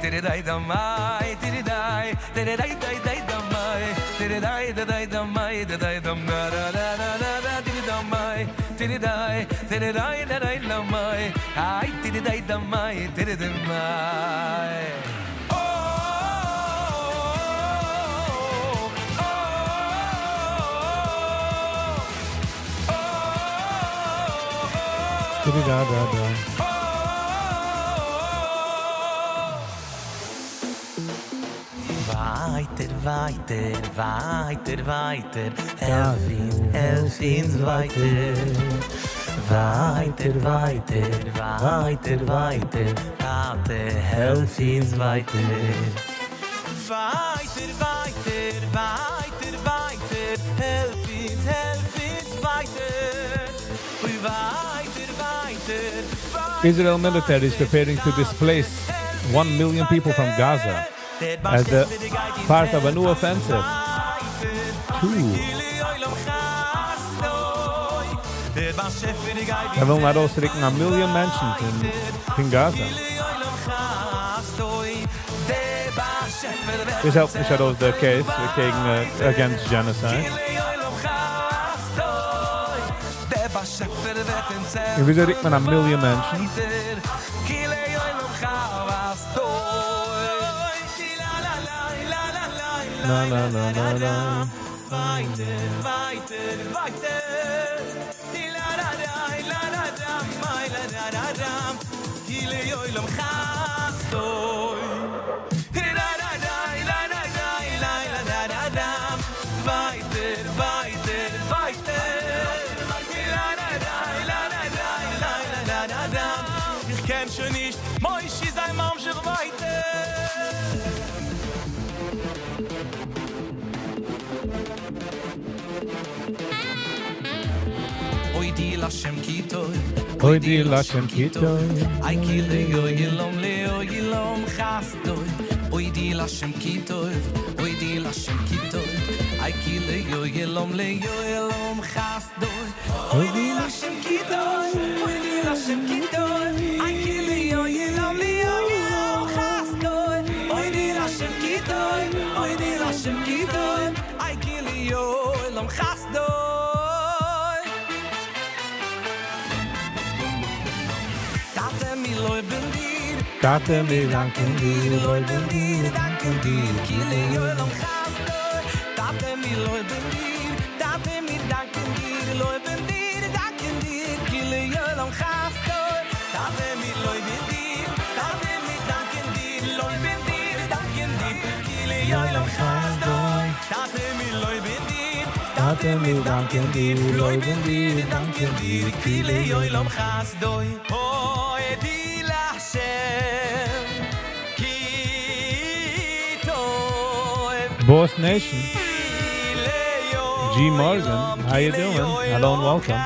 tiri da mai, tiri dai, tiri dai dai dai da mai, tiri dai da dai da mai, da dai da da da da da da da tiri da mai, tiri dai, tiri dai da dai da mai, ai tiri dai da mai, tiri da mai. Oh, oh, oh, oh, Da da da. ווייטער, ווייטער, ווייטער, ווייטער, העלף אונז, העלף אונז ווייטער. ווייטער, ווייטער, ווייטער, ווייטער, טאטע, העלף אונז ווייטער. ווייטער, ווייטער, ווייטער, ווייטער, העלף אונז, העלף אונז ווייטער. אוי, ווייטער, ווייטער, ווייטער. Israel military is preparing to displace 1 million people from Gaza as the part of a new offensive. Two. זיי ווילן ארויסרוקן א מיליאן מענטשן פון Gaza. דאס העלפט נישט ארויס the case קעגן against genocide. און וויאזוי רוקט מען א מיליאן מענטשן? Na na na na na. ווייטער, ווייטער, ווייטער. די la la la la la la mai la la la la כי לעולם חסדו. La la la la la la la la la la ווייטער, ווייטער, ווייטער. La la la la la la la la la la איך קען שוין נישט, מוישי זיי ממשיך ווייטער. אוי. הודי להשם כי טוב הודי להשם כי טוב. איי כי לעולם לעולם חסדו הודי להשם כי טוב הודי להשם כי טוב איי כי לעולם לעולם חסדו הודי להשם כי טוב הודי להשם כי טוב איי כי לעולם לעולם חסדו הודי להשם כי טוב הודי להשם כי טוב איי כי לעולם חסדו טאַטע מיר לויבן דיר טאַטע מיר דאַנקען דיר, לויבן דיר, דאַנקען דיר, כי לעולם חסדו טאַטע מיר לויבן דיר טאַטע מיר דאַנקען דיר לויבן דיר דאַנקען דיר כי לעולם חסדו טאַטע מיר לויבן דיר טאַטע מיר דאַנקען דיר לויבן דיר דאַנקען דיר כי לעולם חסדו טאַטע מיר לויבן דיר טאַטע מיר דאַנקען דיר, לויבן דיר, דאַנקען דיר, כי לעולם חסדו הודי להשם כי טוב Boss Nation, G Morgan, how you doing? Hello and welcome.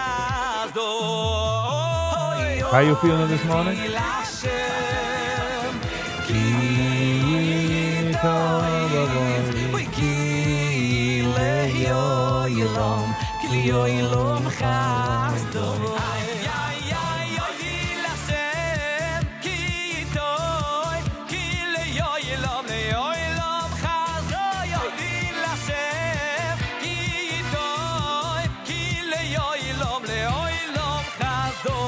How you feeling this morning? כי טוב כי לעולם כי לעולם חסדו איי איי איי הודי להשם כי טוב כי לעולם לעולם חסדו הודי להשם כי טוב כי לעולם לעולם חסדו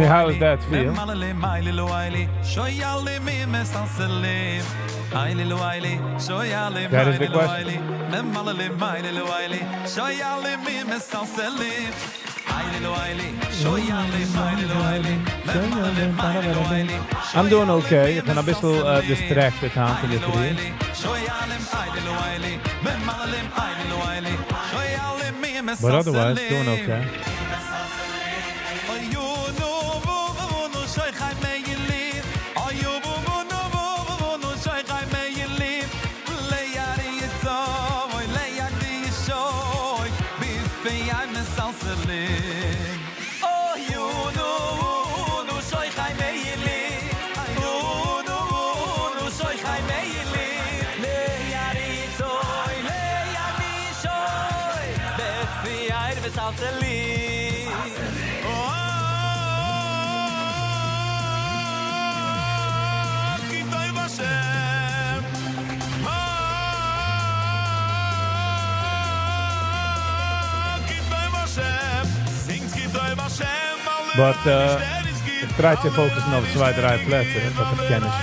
How does that feel? That is the question. I'm doing okay. איך בין א ביסל distracted היינט אין די פרי. But otherwise, doing okay. But איך try צו focus ן אויף צוויי, דריי פלעצער, but איך קען נישט.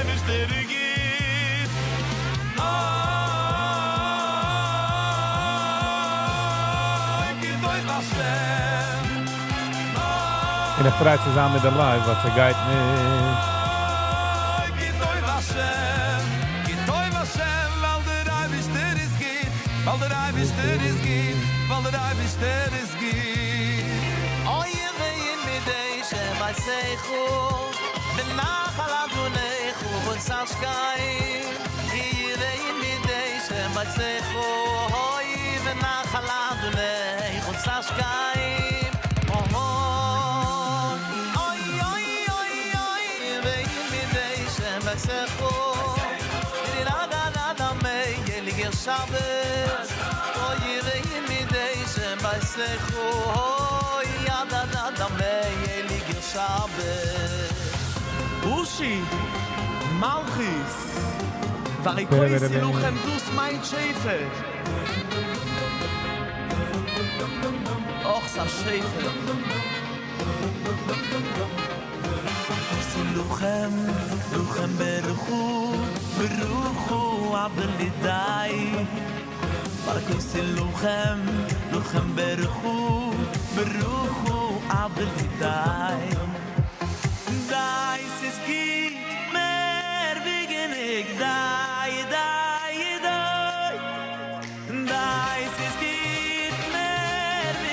און איך try צו זיין מיט די live, but ס'גייט נישט.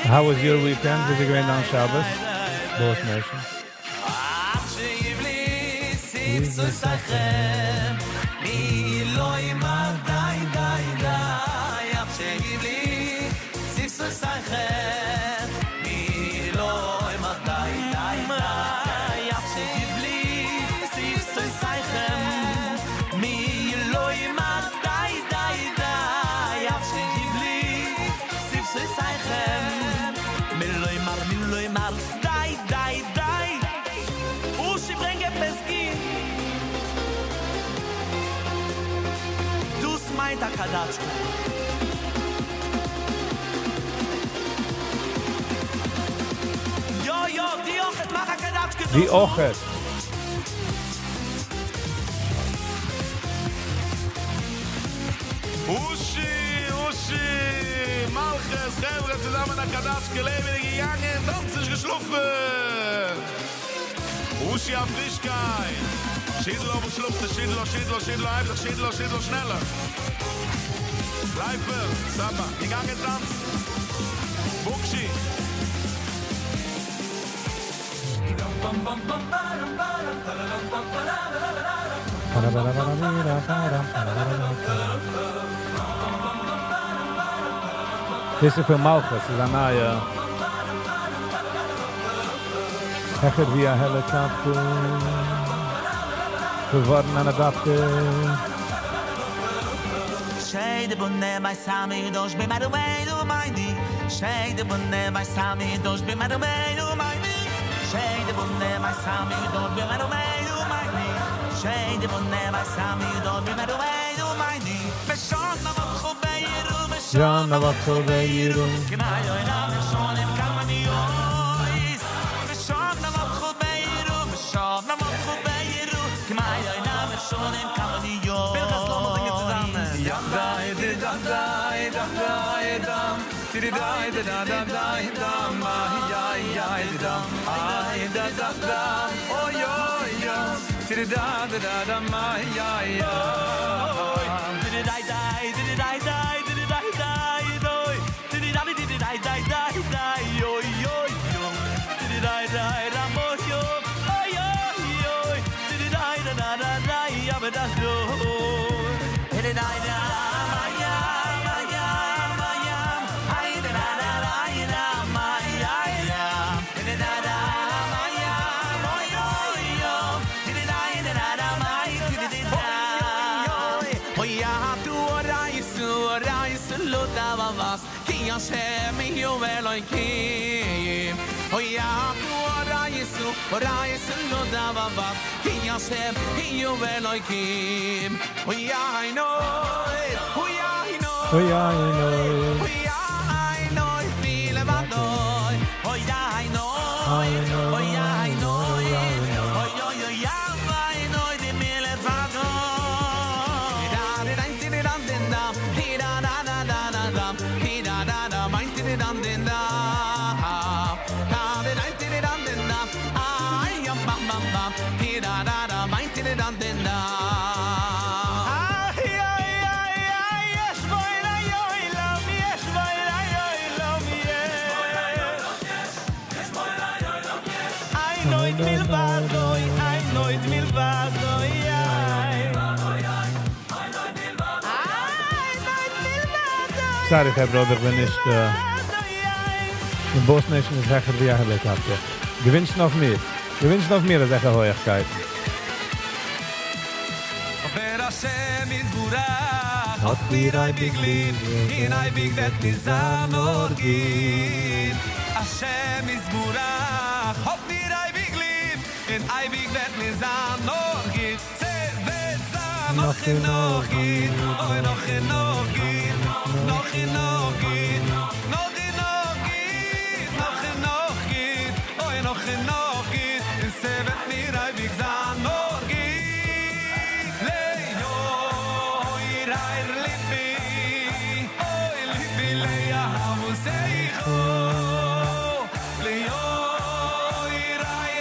How was your weekend? ווי איז געווען דיין שבת? Boss Nation. עד שיבלי שפתותיכם מי לא יאמר די די די עד שיבלי שפתותיכם מי לא יאמר די די די עד שיבלי שפתותיכם מי לא יאמר די די די עד שיבלי שפתותיכם מי לא יאמר מי לא יאמר די די די אושי ברענג עפעס גוט. דאס מיינט א קאדאטשקע. יא יא, דו אויכעט, מאך א קאדאטשקע די דאס מאל. אויכעט. אושי אושי מלכות חברה צוזאמען א קאדאטשקע לעבעדיג געגאנגען טאנץ נישט געשלאפן אושי א פרישקייט שידלא וואס שלאפסטו שידלא שידלא שידלא הייב זיך שידלא שידלא שנעלער לייפער סבא געגאנגען טאנצן בוקשי. דאס איז פון מלכות, ס'איז א נייע. העכער ווי א העליקאפטער. געווארן אן אדאפטער. שנה וחצי בעירו. Sorry חברה אויב איך בין נישט אין Boss Nation איז העכער ווי א העליקאפטער. געווינטשן אויף מיר. געווינטשן אויף מיר אזעלכע הויעכקייטן. אבער השם יתברך האט מיר אייביג ליב און אייביג וועט מיר זיין נאר גוט השם יתברך האט מיר אייביג ליב און אייביג וועט מיר זיין נאר גוט ס'וועט זיין נאך און נאך גוט אוי נאך און נאך גוט נאך און נאך גוט נאך און נאך גוט נאך און נאך גוט אוי נאך און נאך גוט און ס'וועט מיר אייביג זיין נאר גוט ליאור ליבי אוי ליבי לאהבתך ליאור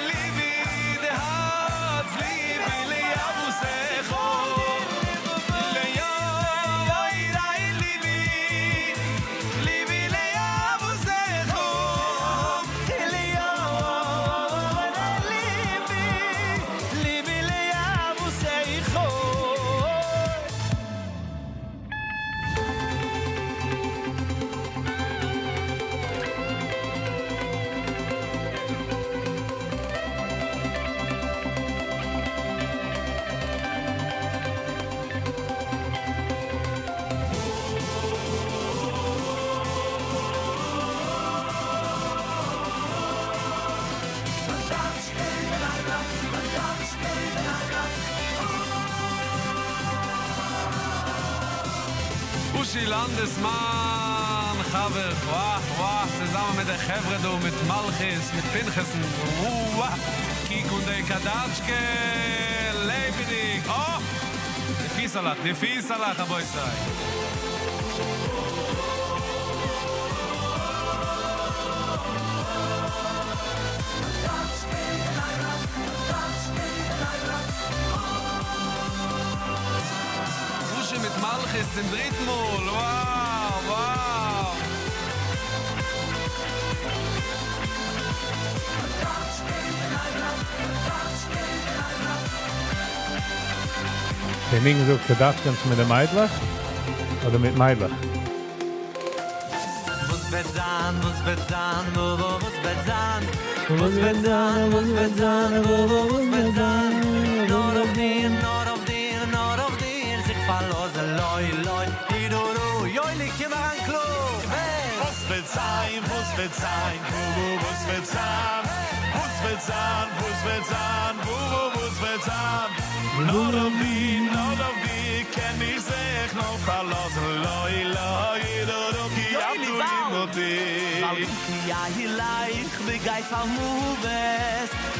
ליבי די הארץ ליבי לאהבתך ליאור ליבי אושי לאנדעסמאן, חבר, וואו, וואו, צוזאמען מיט די חברה דא, מיט מלכות, מיט פנחס'ן, וואו, קוק אן די קאדאטשקע, לעבעדיג, אה! די פיסעלעך, די פיסעלעך, רבותי. אושי מיט מלכות צום דריטן מאל, wow wow. דער ניגון זאגט קאדאטשקעס מיט די מיידלעך אדער מיט מיידלעך? וואס וועט זיין, וואס וועט זיין, וואו וואו וואס וועט זיין, וואס וועט זיין, וואס וועט זיין, וואו וואו וואס וועט זיין, נאר אויף דיר, נאר אויף דיר, נאר אויף דיר זיך פארלאזן, לוי לוי, דידורו, יואלי קום אריין קלאר, ווער? וואס וועט זיין, וואס וועט זיין, וואו וואו וואס וועט זיין, וואס וועט זיין, וואס וועט זיין, וואו וואו וואס וועט זיין, נאר אויף דיר, נאר אויף דיר קען איך זיך נאר פארלאזן, לוי לוי דורו כי יואלי אתה וואלד! עמדי. ווייל כי אלך בגיא צלמות,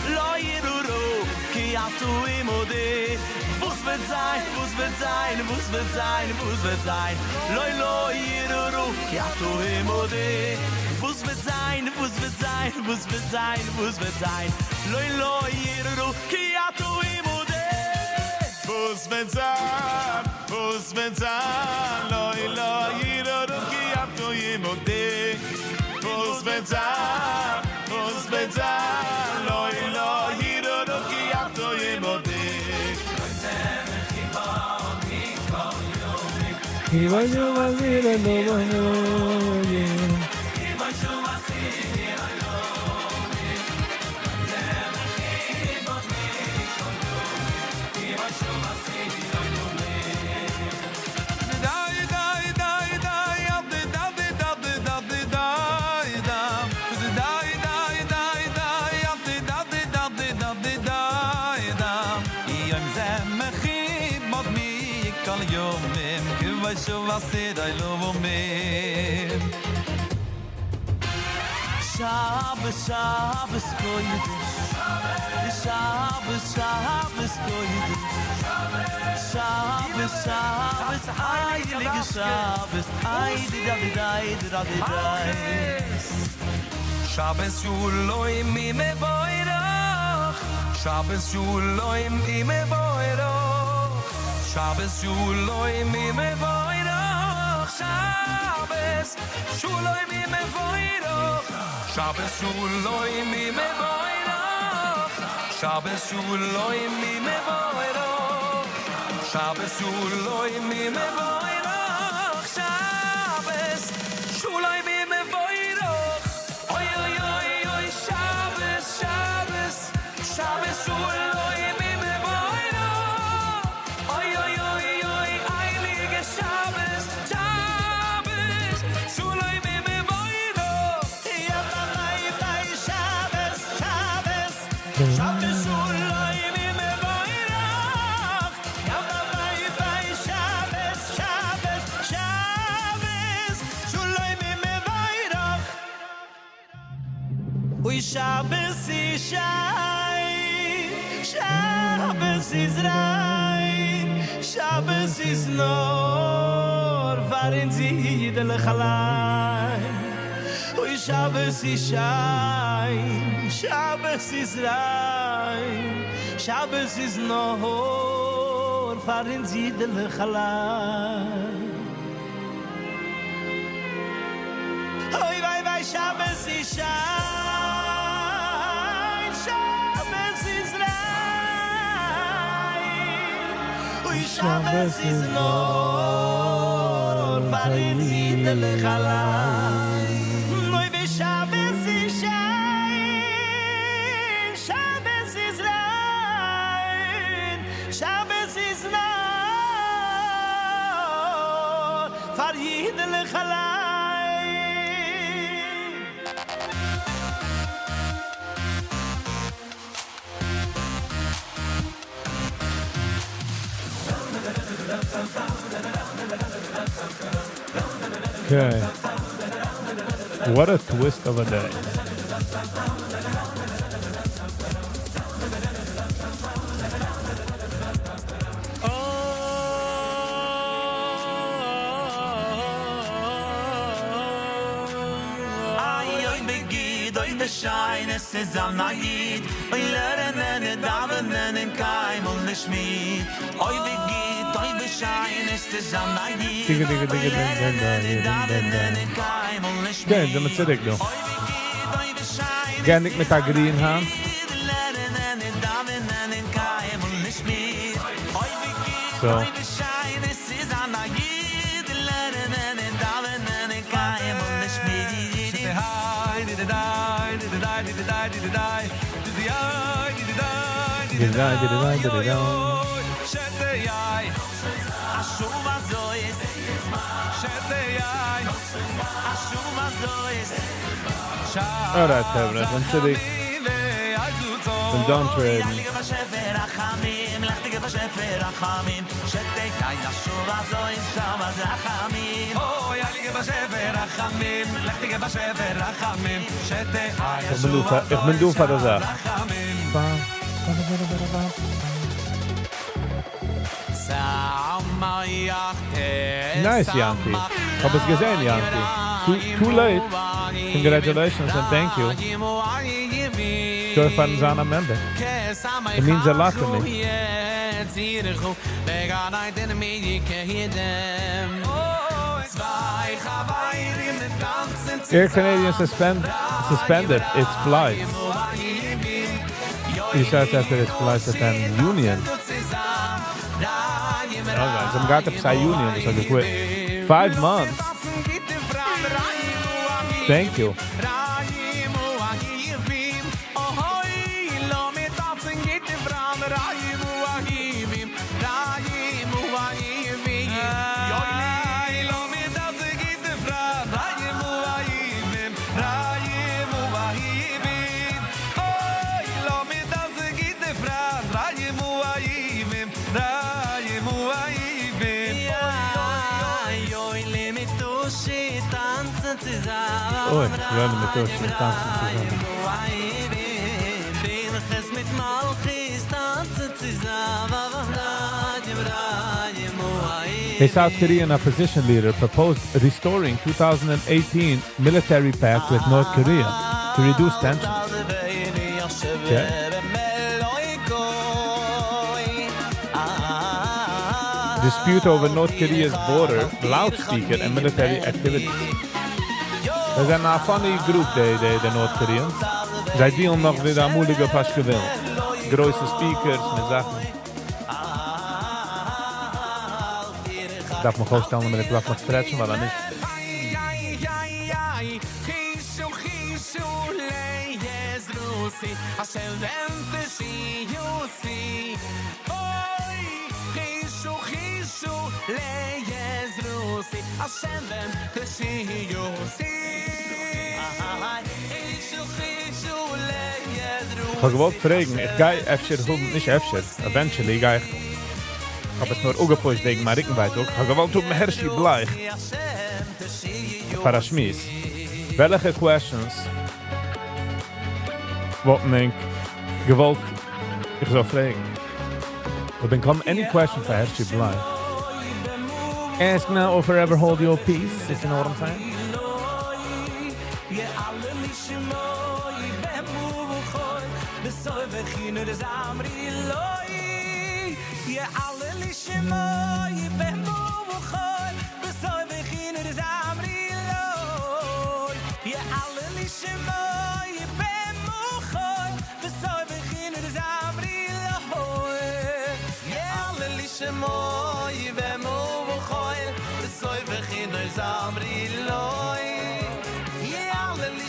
לא אירא רע, כי אתה עמדי. וואס וועט זיין, וואס וועט זיין, וואס וועט זיין, וואס וועט זיין, לא לא אירא רע, כי אתה עמדי. וואס וועט זיין, וואס וועט זיין, וואס וועט זיין, וואס וועט זיין, לא לא אירא רע, כי אתה עמדי. וואס וועט זיין, וואס וועט זיין, לא לא אירא רע, כי אתה עמדי. וואס וועט זיין, וואס וועט זיין, לא לא אירא רע, כי אתה עמדי. כי ויו וזיר לא ויו. דיי דיי דיי דיי די די די די די דיי דה דיי דיי דיי דיי די די די די די דיי דה יום זה מחיב מוד מי כל יומים כי ושוב עשי לא ומי שבת שבת קודש שבת שבת קודש שבת שבת הייליגע שבת איי די די די די די די שבת שלום מבורך שבת שלום מבורך שבת שלום מבורך שבת שלום מבורך שבת שלום מבורך שבת שלום מבורך שבת שלום מבורך שבת שלום מבורך אוי אוי אוי אוי שבת שבת שבת שלום מבורך אוי אוי אוי אוי הייליגע שבת שבת שלום מבורך יא ביי ביי שבת שבת שבת שלום מבורך יא ביי ביי שבת שבת שבת שלום מבורך אוי שבת איז שיין, שבת איז ריין, שבת איז נאר פאר אונז אידעלעך אליין. אוי שבת איז שיין, שבת איז ריין, שבת איז נאר פאר אונז אידעלעך אליין. אוי וויי וויי שבת איז שיין, שבת איז ריין, אוי שבת איז נאר פאר אונז אידעלעך אליין. אוי ווי שבת איז שיין, שבת איז ריין, שבת איז נאר פאר אידעלעך אליין. Okay. What a twist of a day. Okay, זעמיר צוריק דא. געענדיגט מיט א green היינט. So. Alright חברה, כ'בין צוריק. כ'בין done trading. איך בין דא פאר די זאך. Nice יענקי. כ'האב עס געזען יענקי. Too late. Congratulations and thank you. שכוח פארן זיין א member. It means a lot to me. Air Canadian suspend, suspended its flights. He after its flights attend union. Okay, זיי האבן געהאט עפעס א union וואס האט גע quit. 5 months. Thank you. אוי, יוני מיט אושי טאנצן צוזאמען. A South Korean opposition leader proposed restoring 2018 military pact with North Korea to reduce tensions. Okay. Dispute over North Korea's border, loudspeaker and military activities. זיי זענען א funny group, די, די, די North Koreans. זיי deal ן נאך ווי די אמאליגע פאשקעווילן. גרויסע speakers מיט זאכן. דארף מיך אויפשטעלן א מינוט, דארף מיך stretch ן, ווייל אנישט. איך האב געוואלט פרעגן, איך גיי אפשר האבן, נישט אפשר, eventually גיי איך, האב עס נאר אפגע push ט וועגן מיין רוקנווייטאג, איך האב געוואלט האבן הערשי בלייך פאר א שמועס. וועלכע questions וואלט מען געוואלט איך זאל פרעגן? אויב באקומען any question פאר הערשי בלייך. Ask now or forever hold your peace, if you know what I'm saying.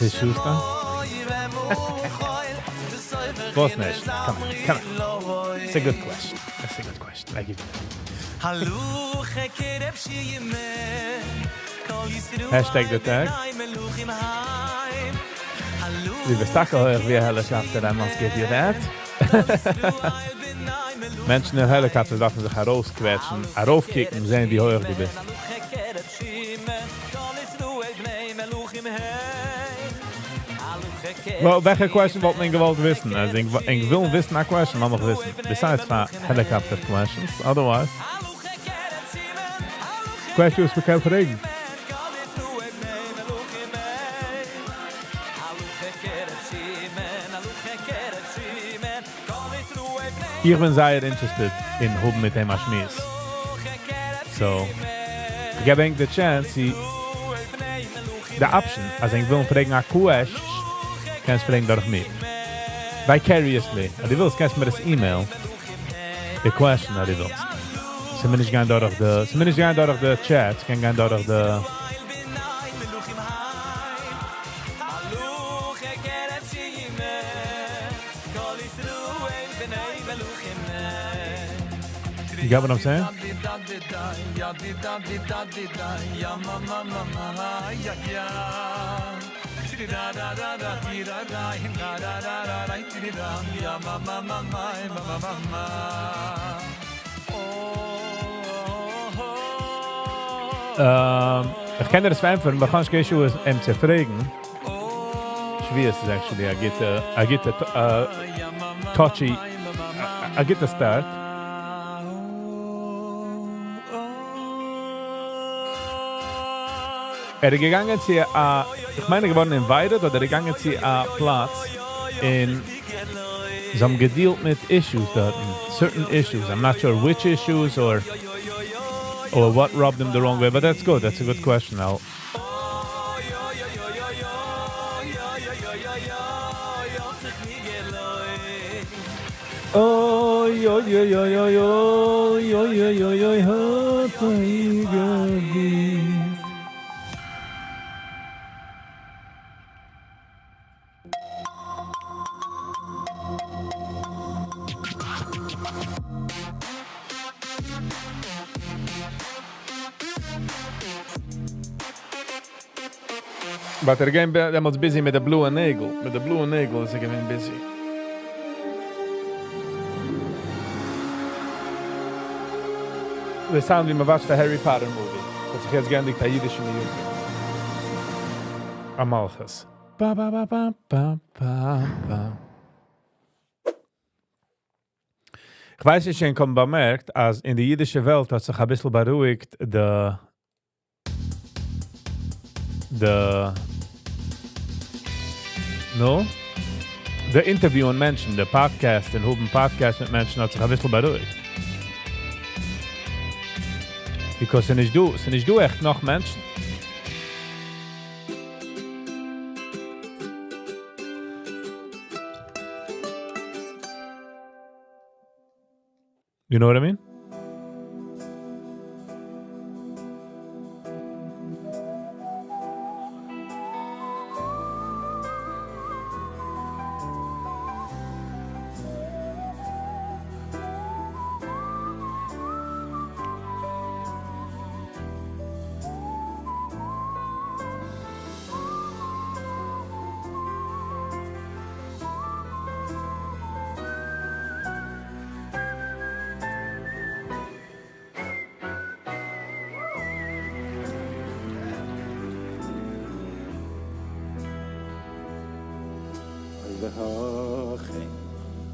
Hey, Schuster. וואס נישט? Come on, come on. It's a good question. That's a good question. I give you that. Hashtag the tag. דו ביסט טאקע הויך ווי א helicopter, I must give you that. מענטשן אין helicopter דארפן זיך ארויסקוועטשן, ארויפקוקן, זען ווי הויך דו ביסט. Well, וועלכע question וואלט מען געוואלט וויסן? אז איך וויל וויסן א question, לאמיך וויסן. Besides פאר helicopter questions, otherwise. Questions וואס מ'קען פרעגן. איך בין זייער interested אין האבן מיט אים א שמועס. So, איך געב ענק the chance, the option, אז ענק ווילן פרעגן א question, קענסט פרעגן דורך מיר. Vicariously. אז דו ווילסט, קענסט מיר דאס email, the question אז דו ווילסט. ס'מוז נישט גיין דורך the, ס'מוז נישט גיין דורך the chat, ס'קען גיין דורך the. You got what I'm saying? איך קען דיר עס פארענטפערן, אבער איך האב נישט קיין issue אים צו פרעגן. שבועות איז actually א גוטע, א גוטע touchy, א גוטע start. ער איז געגאנגען צו א, איך מיין ער איז געווארן invited אדער ער איז געגאנגען צו א פלאץ און זיי האבן געדילט מיט issues דארטן, certain issues, I'm not sure which issues or or what rubbed him the wrong way, but that's good, that's a good question. I'll. אוי אוי אוי אוי אוי אוי אוי אוי אוי אוי האט זיי געגוט. But ער געווען דעמאלטס busy מיט די בלויע נעגל, מיט די בלויע נעגל איז ער געווען busy. The sound ווי מ'וואטשט א Harry Potter movie. ס'האט זיך יעצט געענדיגט א אידישע music. א מלכות. בא בא בא בא בא בא בא. כ'ווייס נישט צו ענק האבן באמערקט אז אין די אידישע וועלט האט זיך אביסל בארואיגט די די נו? די אינטערוויוען מענטשן, די פאדקעסט און האבן פאדקעסט מיט מענטשן האט זיך אביסל בארואיגט. Because ס'נישט דא, ס'נישט דא עכט נאך מענטשן. You know what I mean?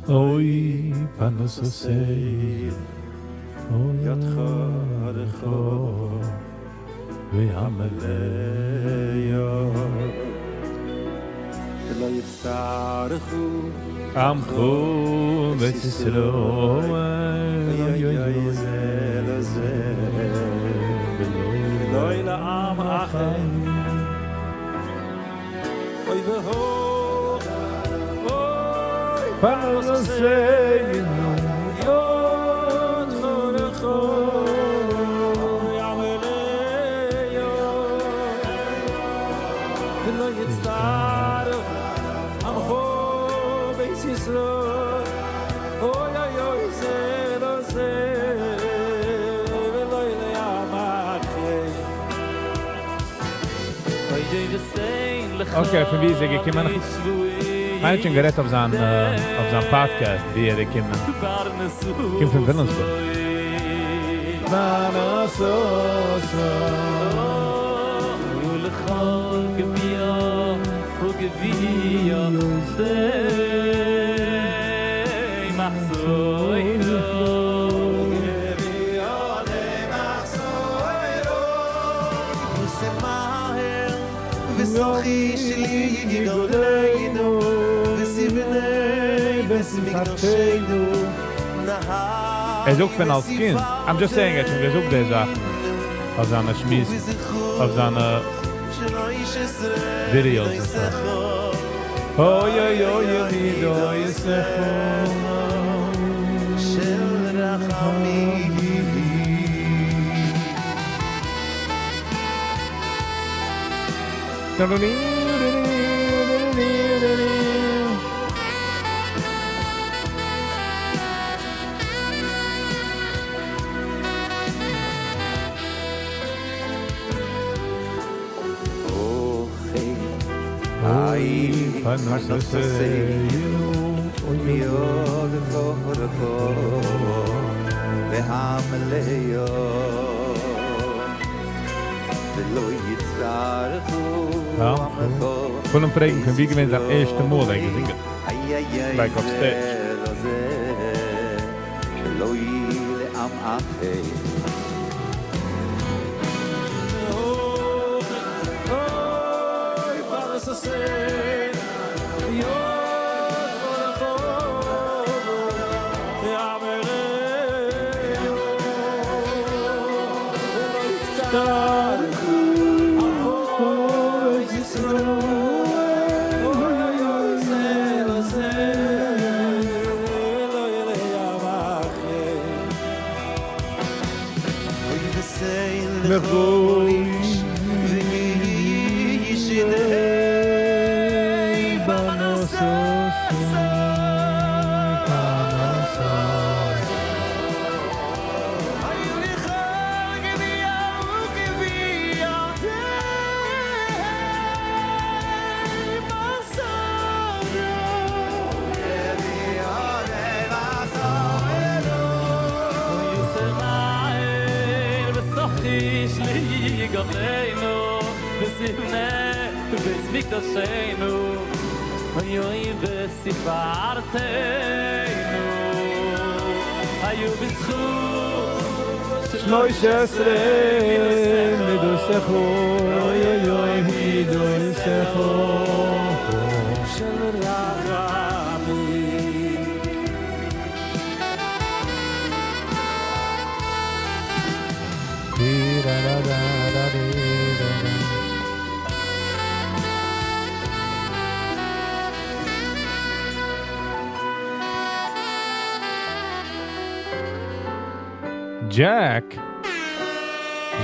אוי פרנסתנו ידך הרחבה והמלאה. ולא יצטרכו עמך בית ישראל אוי אוי אוי זה לזה ולא לעם אחר אוי והוא אוי פרנסתנו ידך הרחבה והמלאה ולא יצטרך עמך בית ישראל אוי אוי אוי זה לזה ולא לעם אחר Okay, פון וואו איז ער געקומען? מיין שוין גערעדט אויף זיין אויף זיין פאדקעסט ווי ער געקומען. קומט פון וויליאמסבורג. ער זאגט פון אלס קינד. I'm just saying, ער האט שוין געזאגט די זאכן אויף זיינע שמועסן, אויף זיינע videos and stuff. אוי אוי אוי אוי אוי של רחמים. כולם פרעגן פון ווי געווען זיין ערשטע מאל ער געזינגען like אויף stage. Jack.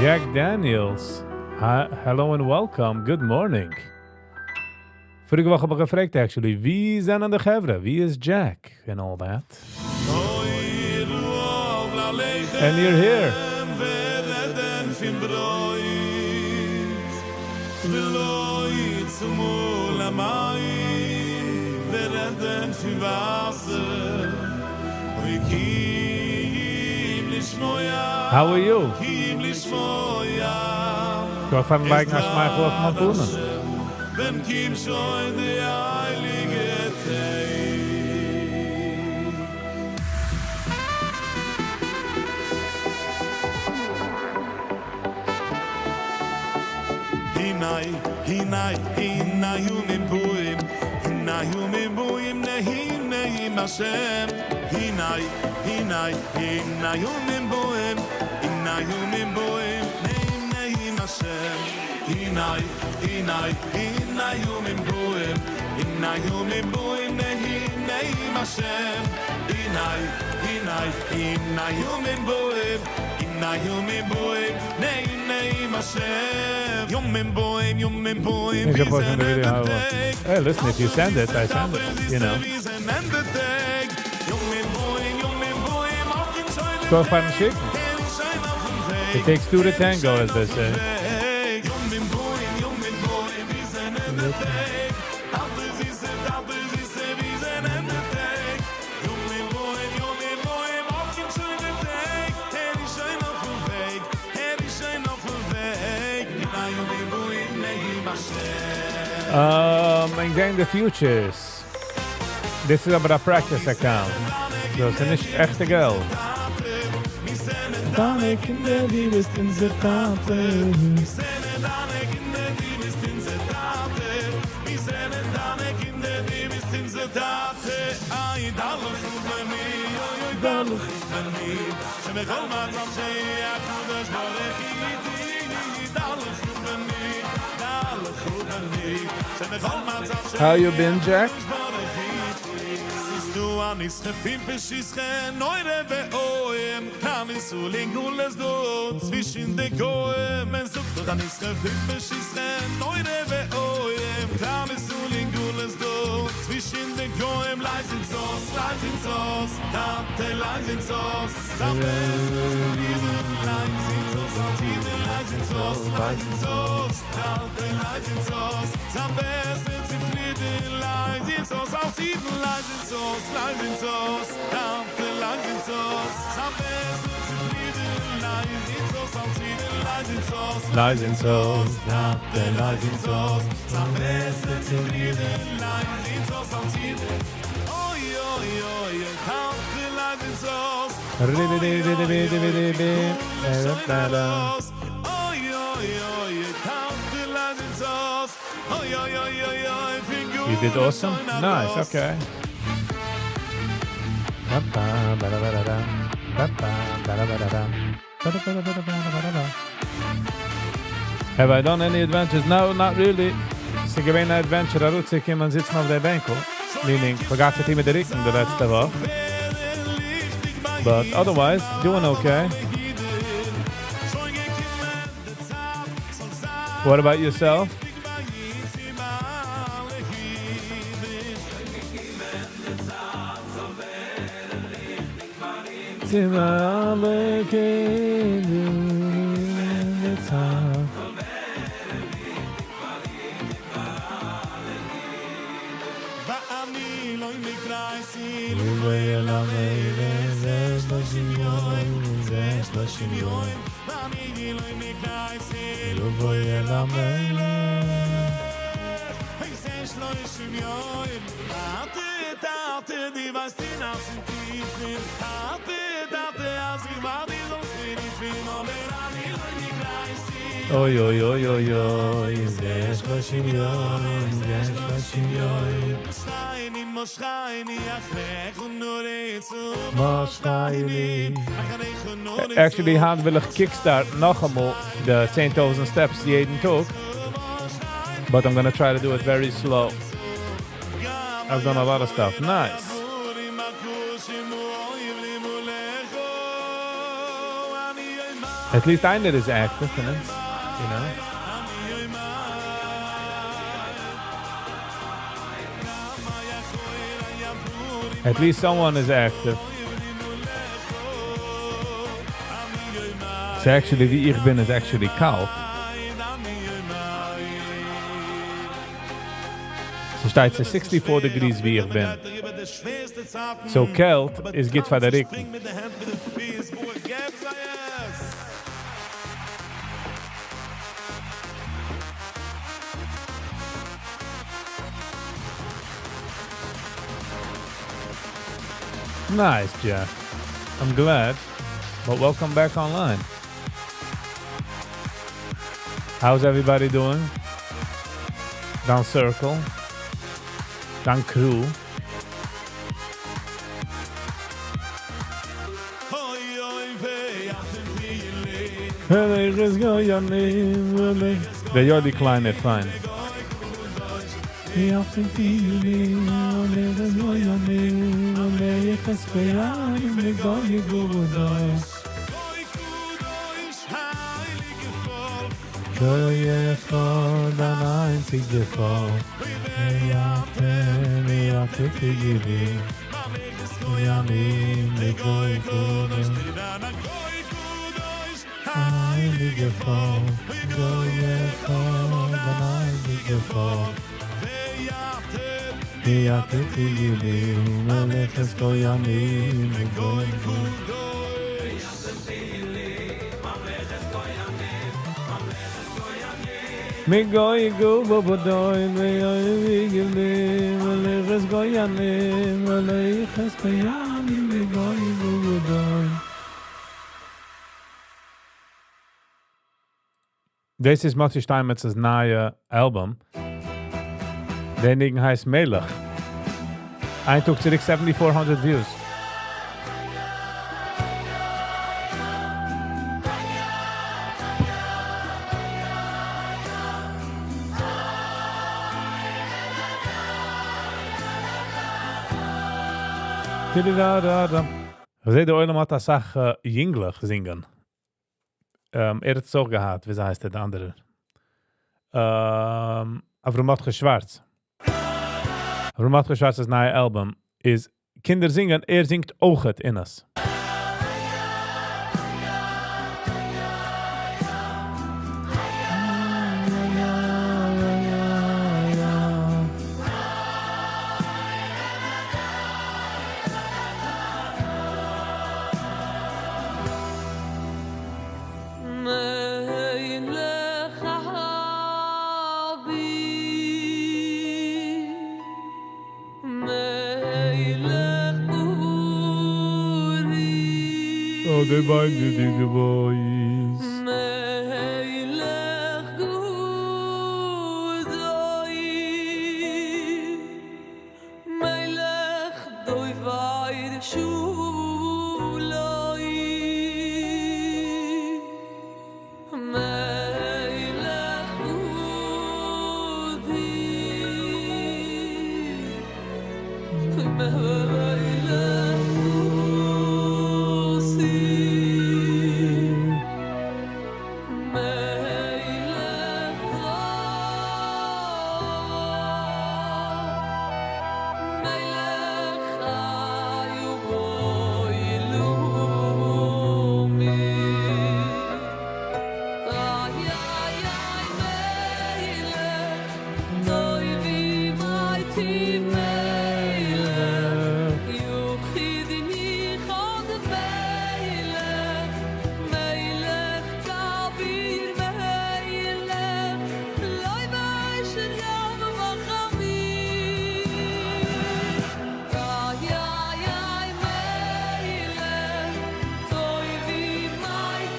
Jack Daniels. Hi, hello and welcome. Good morning. פאריגע וואך האב איך געפרעגט actually, ווי זענען די חברה? ווי איז Jack and all that? And you're here. ורדן פון ברויט ולא יצמו למים ורדן פון וואסער אוי כי אם לשמוע How are you? כי אם לשמוע איך האב לייק א שמייכל אויף מיין פנים. ווען קומט שוין די הייליגע טעג. הנה, הנה, הנה ימים בואים, הנה ימים בואים, נהים נהים השם. הנה, הנה, הנה ימים בואים, הנה ימים בואים, נהים נהים השם. הנה, הנה, הנה ימים בואים, הנה ימים בואים, נהים נהים השם. הנה, הנה, הנה ימים בואים, הנה ימים בואים, נהים נהים השם. ימים בואים, ימים בואים, Here's a portion of the video. Hey, listen, if you send it, I send it. Go find and שיקן. It takes two to tango, as they say. אין the futures. This is אבער א practice account. So ס'איז נישט עכטע געלט. דיינע קינדער, דו ביסט אונזער טאטע. מיר זענען דיינע קינדער, דו ביסט אונזער טאטע. מיר זענען דיינע קינדער, דו ביסט אונזער טאטע. איי, דע לך ובני, אוי אוי, דע לך ובני. שבכל מצב שיהיה הקדוש ברוך איתי. דע לך ובני, דע לך ובני. שבכל מצב How you been, Jack? ברוך איתי. ס'איז דא א נסחפים פשיסחן, נוירע ואוים, כלל ישראל אין גלות דא, צווישן די גוים, מען זאגט דאך א נסחפים פשיסחן, נוירע ואוים, כלל ישראל אין גלות דא, צווישן די גוים, לייז אונז אויס, לייז אונז אויס, טאטע לייז אונז אויס, לייז אונז אויס, לייז אונז אויס, לייז אונז אויס, טאטע לייז אונז אויס, זיין בעסער צופרידן, לייז אונז אויס, אלס אידן, לייז אונז אויס, לייז אונז אויס, טאטע לייז אונז אויס, זיין בעסער צופרידן, לייז אונז אויס, אלס אידן, לייז אונז אויס, לייז אונז אויס, טאטע לייז אונז אויס, זיין בעסער צופרידן, לייז אונז אויס, אלס אידן. אוי אוי אוי, טאטע לייז אונז אויס. אוי אוי אוי, טאטע לייז אונז אויס. אוי אוי אוי אוי אוי, You did awesome? Nice, okay. Ba-ba, ba-da-ba-da-da. Ba-ba, ba-da-ba-da-da. Ba-da-ba-da-ba-da-ba-da-ba. Have I done any adventures? No, not really. ס'איז געווען אן adventure, ארויסצוקומען זיצן אויף דער בענקל. Meaning, פארגאס צו מיט די רוקן די לעצטע וואך. But otherwise, doing okay. What about yourself? צו אלע קינדער אין דער צייט. ואני לא מקרייסי זה 30 יום, זה 30 יום. ואני לא מקרייסי לבוא אל המלך. זה 30 יום טאטע, טאטע, דו ווייסט אין הארצן טיף טאטע, טאטע, אז איך ווארט דו זאלסט מיר העלפן אבער אני לא מקרייסי אוי אוי אוי אוי אוי, זה 30 יום, זה 30 יום. משכני משכני אחריך נוריצו משכני. Actually, היינט וויל איך kickstart נאכאמאל די 10,000 steps יעדן טאג. But I'm gonna try to do it very slow. I've done a lot of stuff. Nice. At least איינער איז active in it. At least someone is active. It's actually, ווי איך בין, is actually קאלט. ס'שטייט ס'איז 64 degrees ווי איך בין. So קעלט איז גוט פאר די רוקן. Nice, Jeff. I'm glad. But welcome back online. How's everybody doing? דיין circle. דיין crew. אוי אוי ואתם תהילים דער Yoli Klein איז fine. ואתם תהילים, לגוי קדוש. גוי אחד אן איינציגע פאלק. ואתם ואתם תהילים, ימים לגוי קדוש. הייליגע פאלק, גוי אחד אן איינציגע פאלק. ואתם תהילים, ממלכת כהנים לגוי קדוש. מגוי גו בדוי מלכס גויאנים מלכס גויאנים מגוי גו בדוי. דאס איז מאטי שטיינמעצ'ס נייע album. דער ניגון הייסט מלך. איין טאג צוריק 7400 views. איך זע, דער עולם האט א סאך יונגלעך זינגען. ער האט עס אויך געהאט, ווי הייסט דער אנדערע? אברהם מרדכי שווארץ. אברהם מרדכי שווארצ'ס נייע album איז קינדער זינגען, ער זינגט אויך אין עס. מלך אבי מלך אורי Oh, the וויינעדיגע voice. מלך גדול מלך דויבאי שולוי מלך אודי מלך אוסי מלך מלך חי ובוי איי איי איי מלך טוי ווי מלך יחיד אחד מלך מלך כביר מלך לא יבש רב וחמי איי איי איי מלך טוי ווי מלך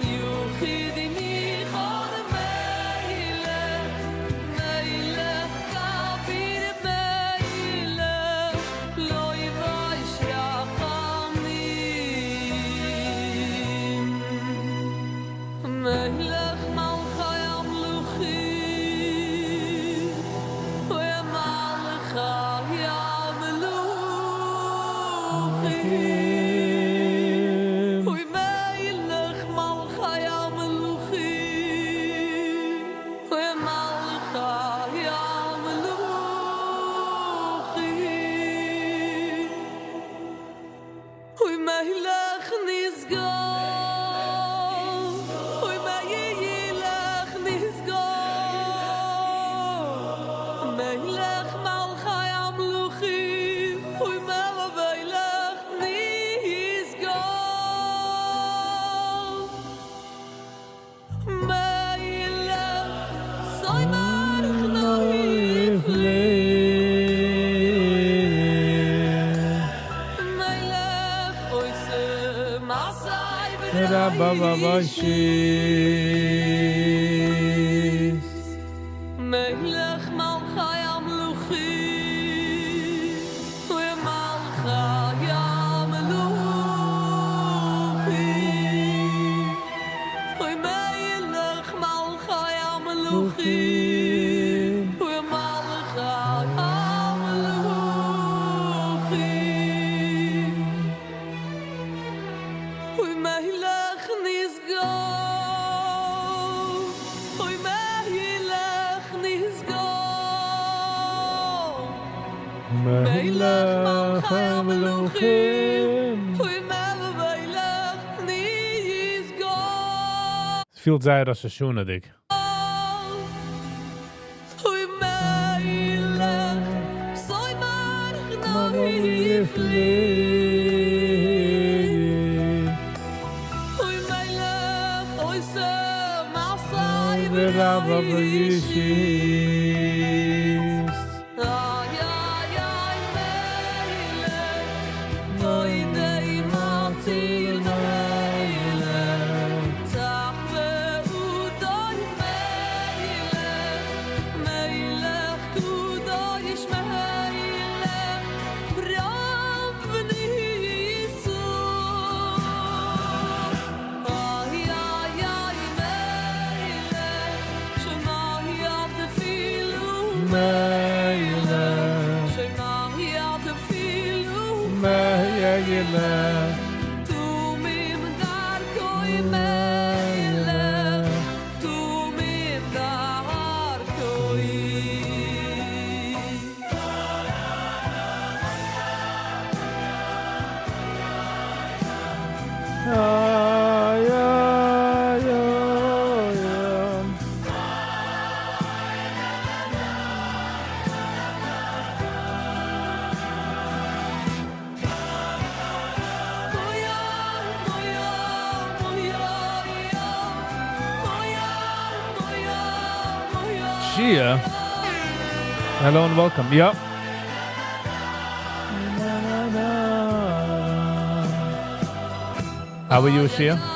יחיד אחד מלך מלך כביר מלך לא יבש רחמים מלך מלכי המלכים ומלכי המלכים אוי מלך מלכי המלכים ומלכי המלכים אוי מלך נשגב אוי מלך נשגב מלך מלכי המלכים אוי מלך נשגב מלך זוי מלך נפלא מלך עושה מעשי בראשית. מלך מלכי המלכים ומלכי המלכים אוי מלך מלכי המלכים ומלכי המלכים אוי מלך נשגב אוי מלך נשגב מלך מלכי המלכים אוי מלך נשגב עס פילט זייער ראש השנה'דיג. אוי מלך זוי מלך נפלא אוי מלך עושה Shia. Hello and welcome. Yep. How are you, Shia?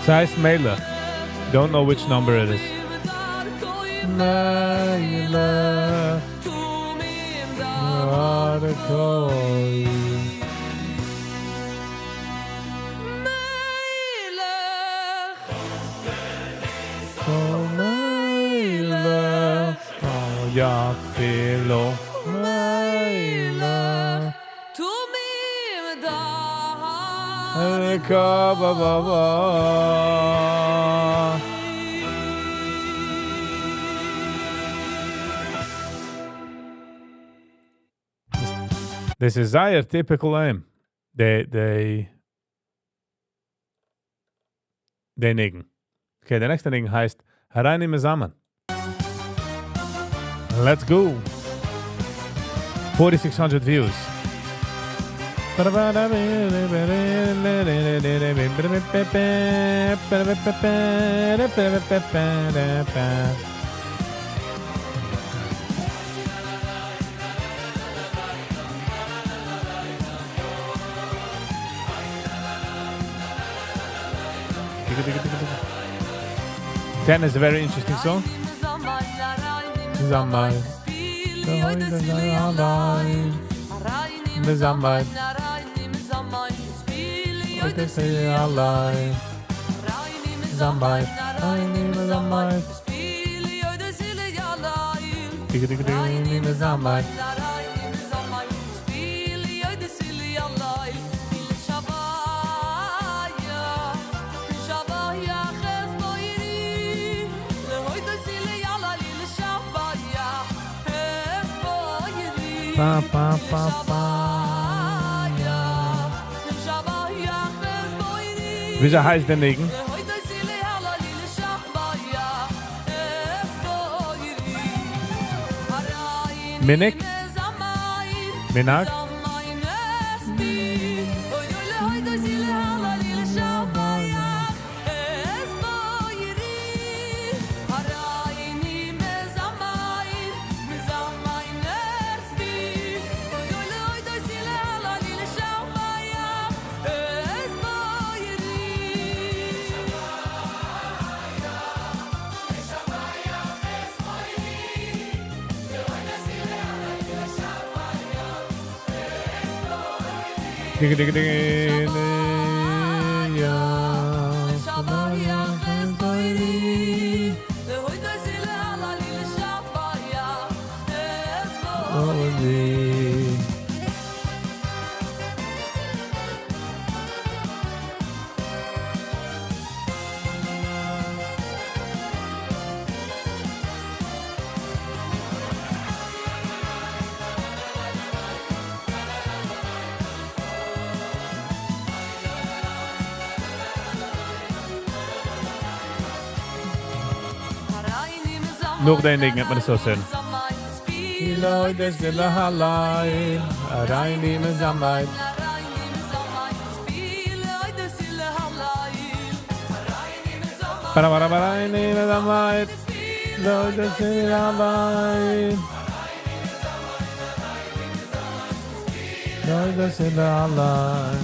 ס'הייסט מלך. Don't know which number it is. מלך. יאפילו מלך ka ba ba ba. This is זייער typical aim. די, די, די ניגון. Okay, דער נעקסטע ניגון הייסט הריני מזמן. Let's go. 4600 views. 10 is a very interesting song. מזמן. מזמן. מזמן. מזמן. Pa, pa, pa, pa. וויאזוי הייסט דער ניגון? מנהג? מנהג? Digga, digga, digga, ja. נאך דעם ניגון וועט מען עס אויסהערן. הריני מזמר. הריני מזמר. להודות להלל. להודות להלל.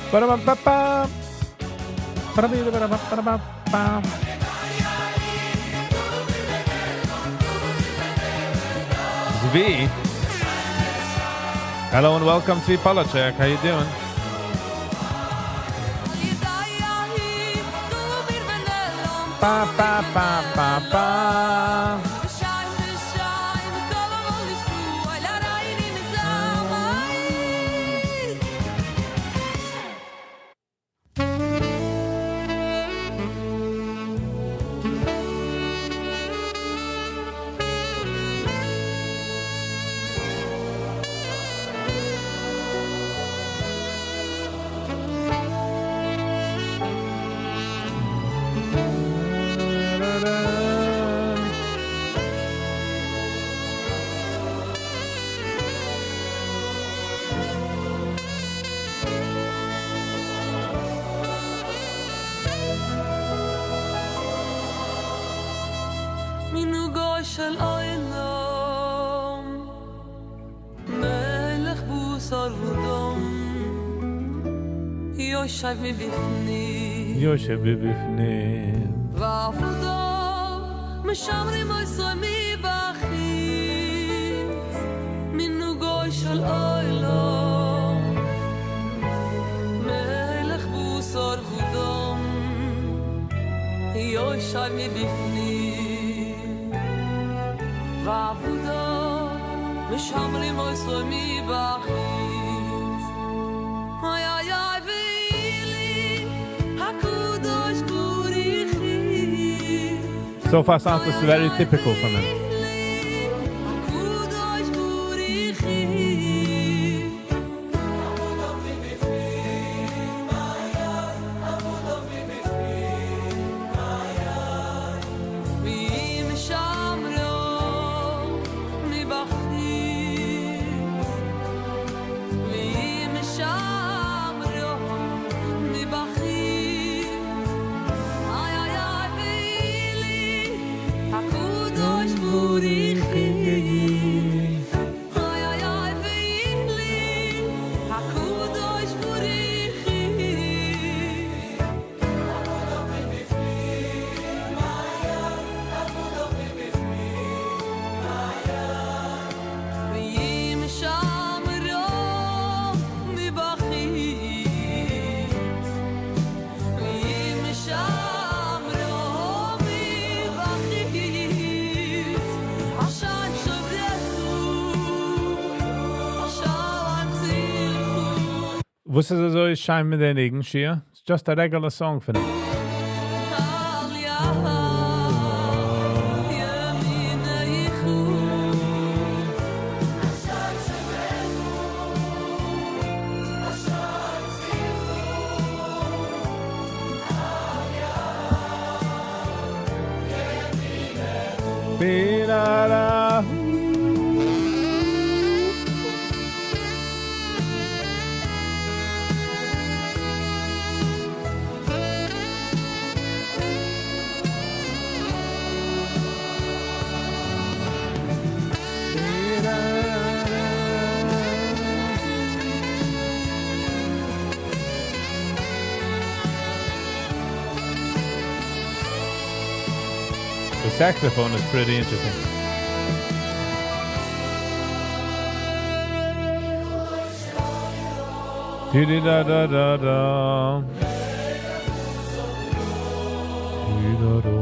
Ba-da-ba-ba-ba. Ba-da-ba-ba-ba-ba-ba. Zvi. Hello and welcome to Polachek. How you doing? Ba ba ba ba ba. של עולם מלך בשר ודם יושב מבפנים יושב מבפנים ועבודו משמרים אותו מבחוץ מנוגו של עולם מלך בשר ודם יושב מבפנים ועבודו משמרים אותו מבחוץ אוי אוי אוי ואילי הקדוש ברוך הוא So far sounds this very typical from him. הקדוש ברוך הוא ואם שמרו מבחוץ ואם שמרו מבחוץ איי איי איי ואילי הקדוש ברוך הוא איי איי איי ואילי הקדוש ברוך הוא ואם שמרו מבחוץ ואם שמרו מבחוץ עשן שברכו עשן צילחו וואס איז אזוי שיין מיט דעם ניגון, Shia? It's just a regular song for them. על ימינך עשן שברכו עשן צילחו Bi-la-la. Saxophone is pretty interesting. Di-di-da-da-da-da. Di-da-da.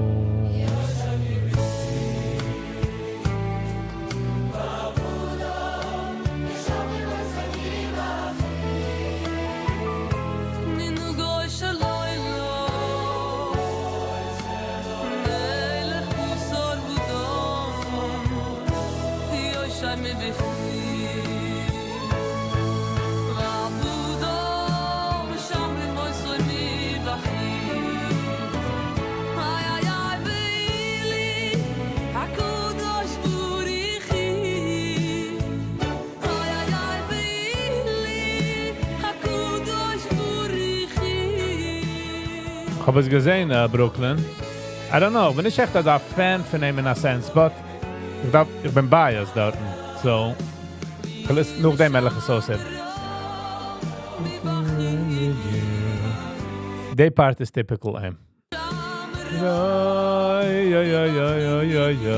כ'האב עס געזען, Brooklyn. I don't know, בין נישט עכט אזא fan פון אים in a sense, but איך דארף, איך בין biased דארטן. So, כ'וויל עס נאכדעם וועל איך עס אויסהערן. די part איז typical אים. יא, יא, יא, יא, יא, יא.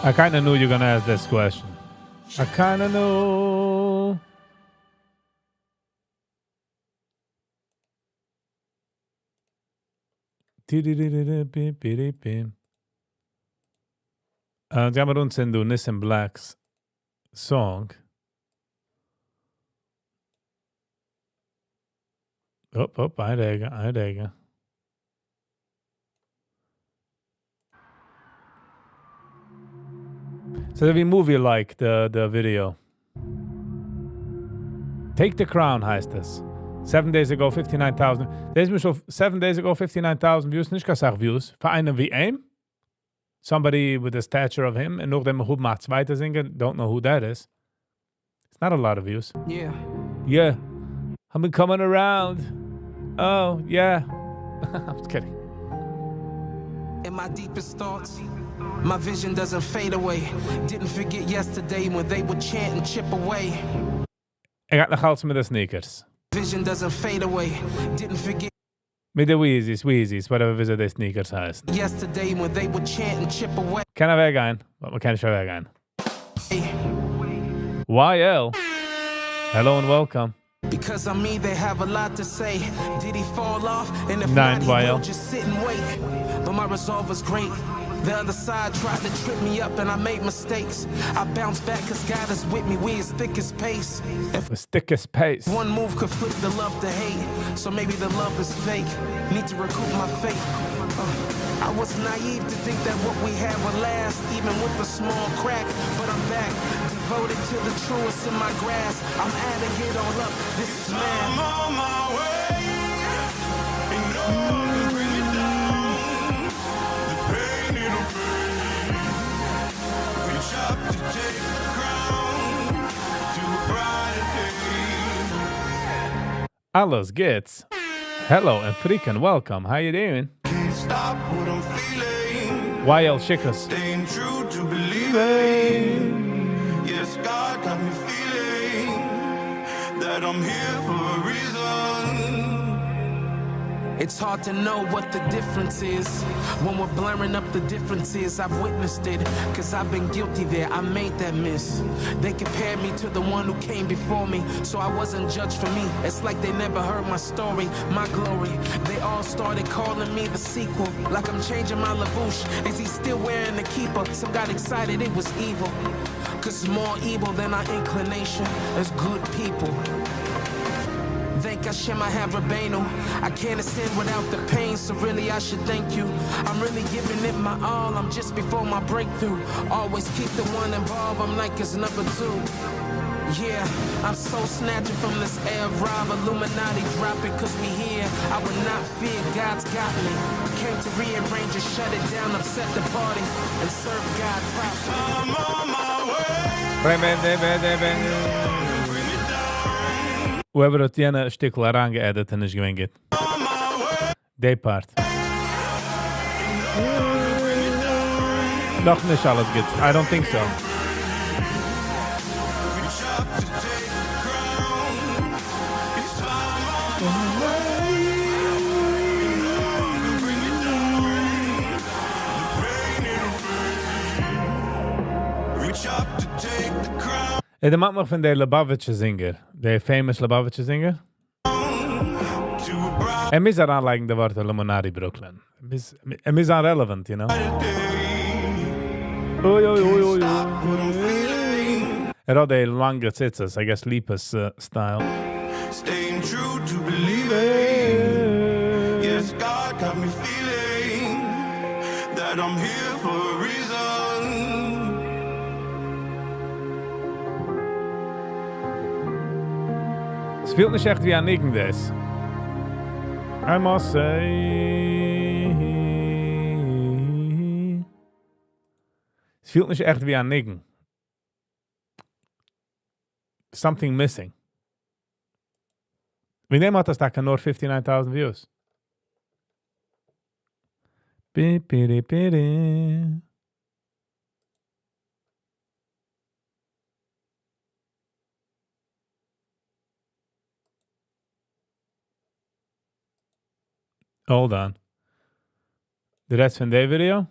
I kind of knew you were gonna ask this question. I kind of knew. Ti-di-di-di-di-pi-pi-di-pi. גיימיר אנצינדן Nissim Black's song. אופ, אופ, איין רגע, איין רגע. So ווי movie like the video. Take the Crown הייסט עס. 7 days ago, 59,000. דאס איז שוין 7 days ago, 59,000 views, נישט קיין סאך views. פאר איינעם ווי אים. Somebody with the stature of him. און נאכדעם האבן א צווייטע singer. Don't know who that is. It's not a lot of views. Yeah. Yeah. I've been coming around. Oh, yeah. I'm just kidding. In my deepest thoughts, my vision doesn't fade away. Didn't forget yesterday when they would chant and chip away. ער גייט נאך אלץ מיט די sneakers. Vision doesn't fade away. Didn't forget מיט די Weezys, Weezys, whatever וויאזוי די sneakers הייסן. Yesterday when they would chant and chip away. קען אוועקגיין, אבער מ'קען נישט אוועקגיין. YL. Hello and welcome. Because I'm me, they have a lot to say. Did he fall off? And if Nine, not, he YL. will just sit and wait. But my resolve was great. The other side tried to trip me up and I made mistakes. I bounced back 'cause God is with me. We as thick as paste. If The thick as paste. one move could flip the love to hate, so maybe the love is fake. Need to recoup my faith. I was naive to think that what we had would last, even with a small crack. But I'm back, devoted to the truest in my grasp. I'm adding it all up. This is math. I'm on my way. Ain't no one can bring me down. The pain, it'll fade. Reach up to take the crown to a brighter day. אלעס גוטס. Hello and freaking welcome. How you doing? Can't stop what I'm feeling. YL Shikas. Staying true to believing. Yes, God got me feeling that I'm here for a reason. It's hard to know what the difference is when we're blurring up the differences. I've witnessed it, 'cause I've been guilty there. I made that miss. They compared me to the one who came before me, so I wasn't judged for me. It's like they never heard my story, my glory. They all started calling me the sequel, like I'm changing my לבוש. Is he still wearing the keeper? Some got excited, it was evil. 'Cause more evil than our inclination is good people. Thank Thank Hashem I have Rabbeinu. I can't ascend without the pain, so really I should thank you. I'm really giving it my all, I'm just before my breakthrough. Always keep the one involved, I'm like his number two. Yeah, I'm so snatching from this air rob Illuminati drop it cause we here. I will not fear, God's got me. Came to rearrange and shut it down, upset the party, and serve God properly. I'm on my way. Whoever האט יענע שטיקל אריינגעעדיט איז נישט געווען גוט. די part. נאך נישט אלעס גוט. I don't think so. Reach up to take the crown. It's I'm on my way. Gonna bring me down. The pain it'll bring. Reach up to take the crown. ער דערמאנט מיך פון דער Lubavitcher singer. דער famous Lubavitcher singer. To a brighter ער מוז אריינלייגן די ווארט Illuminati Brooklyn. ער מוז, ער מוז זיין relevant, you know? day. Oei, oei, oei, oei. Stop what I'm feeling. ער האט די לאנגע ציצית, I guess Lipa's style. Staying true to believing. Yes, God got me feeling that I'm here for a reason. עס פילט נישט עכט ווי א ניגון דאס. I must say. עס פילט נישט עכט ווי א ניגון. Something missing. וועגן דעם האט דאס טאקע נאר 59,000 views. Pi, piri, piri. Hold on. די rest פון די video?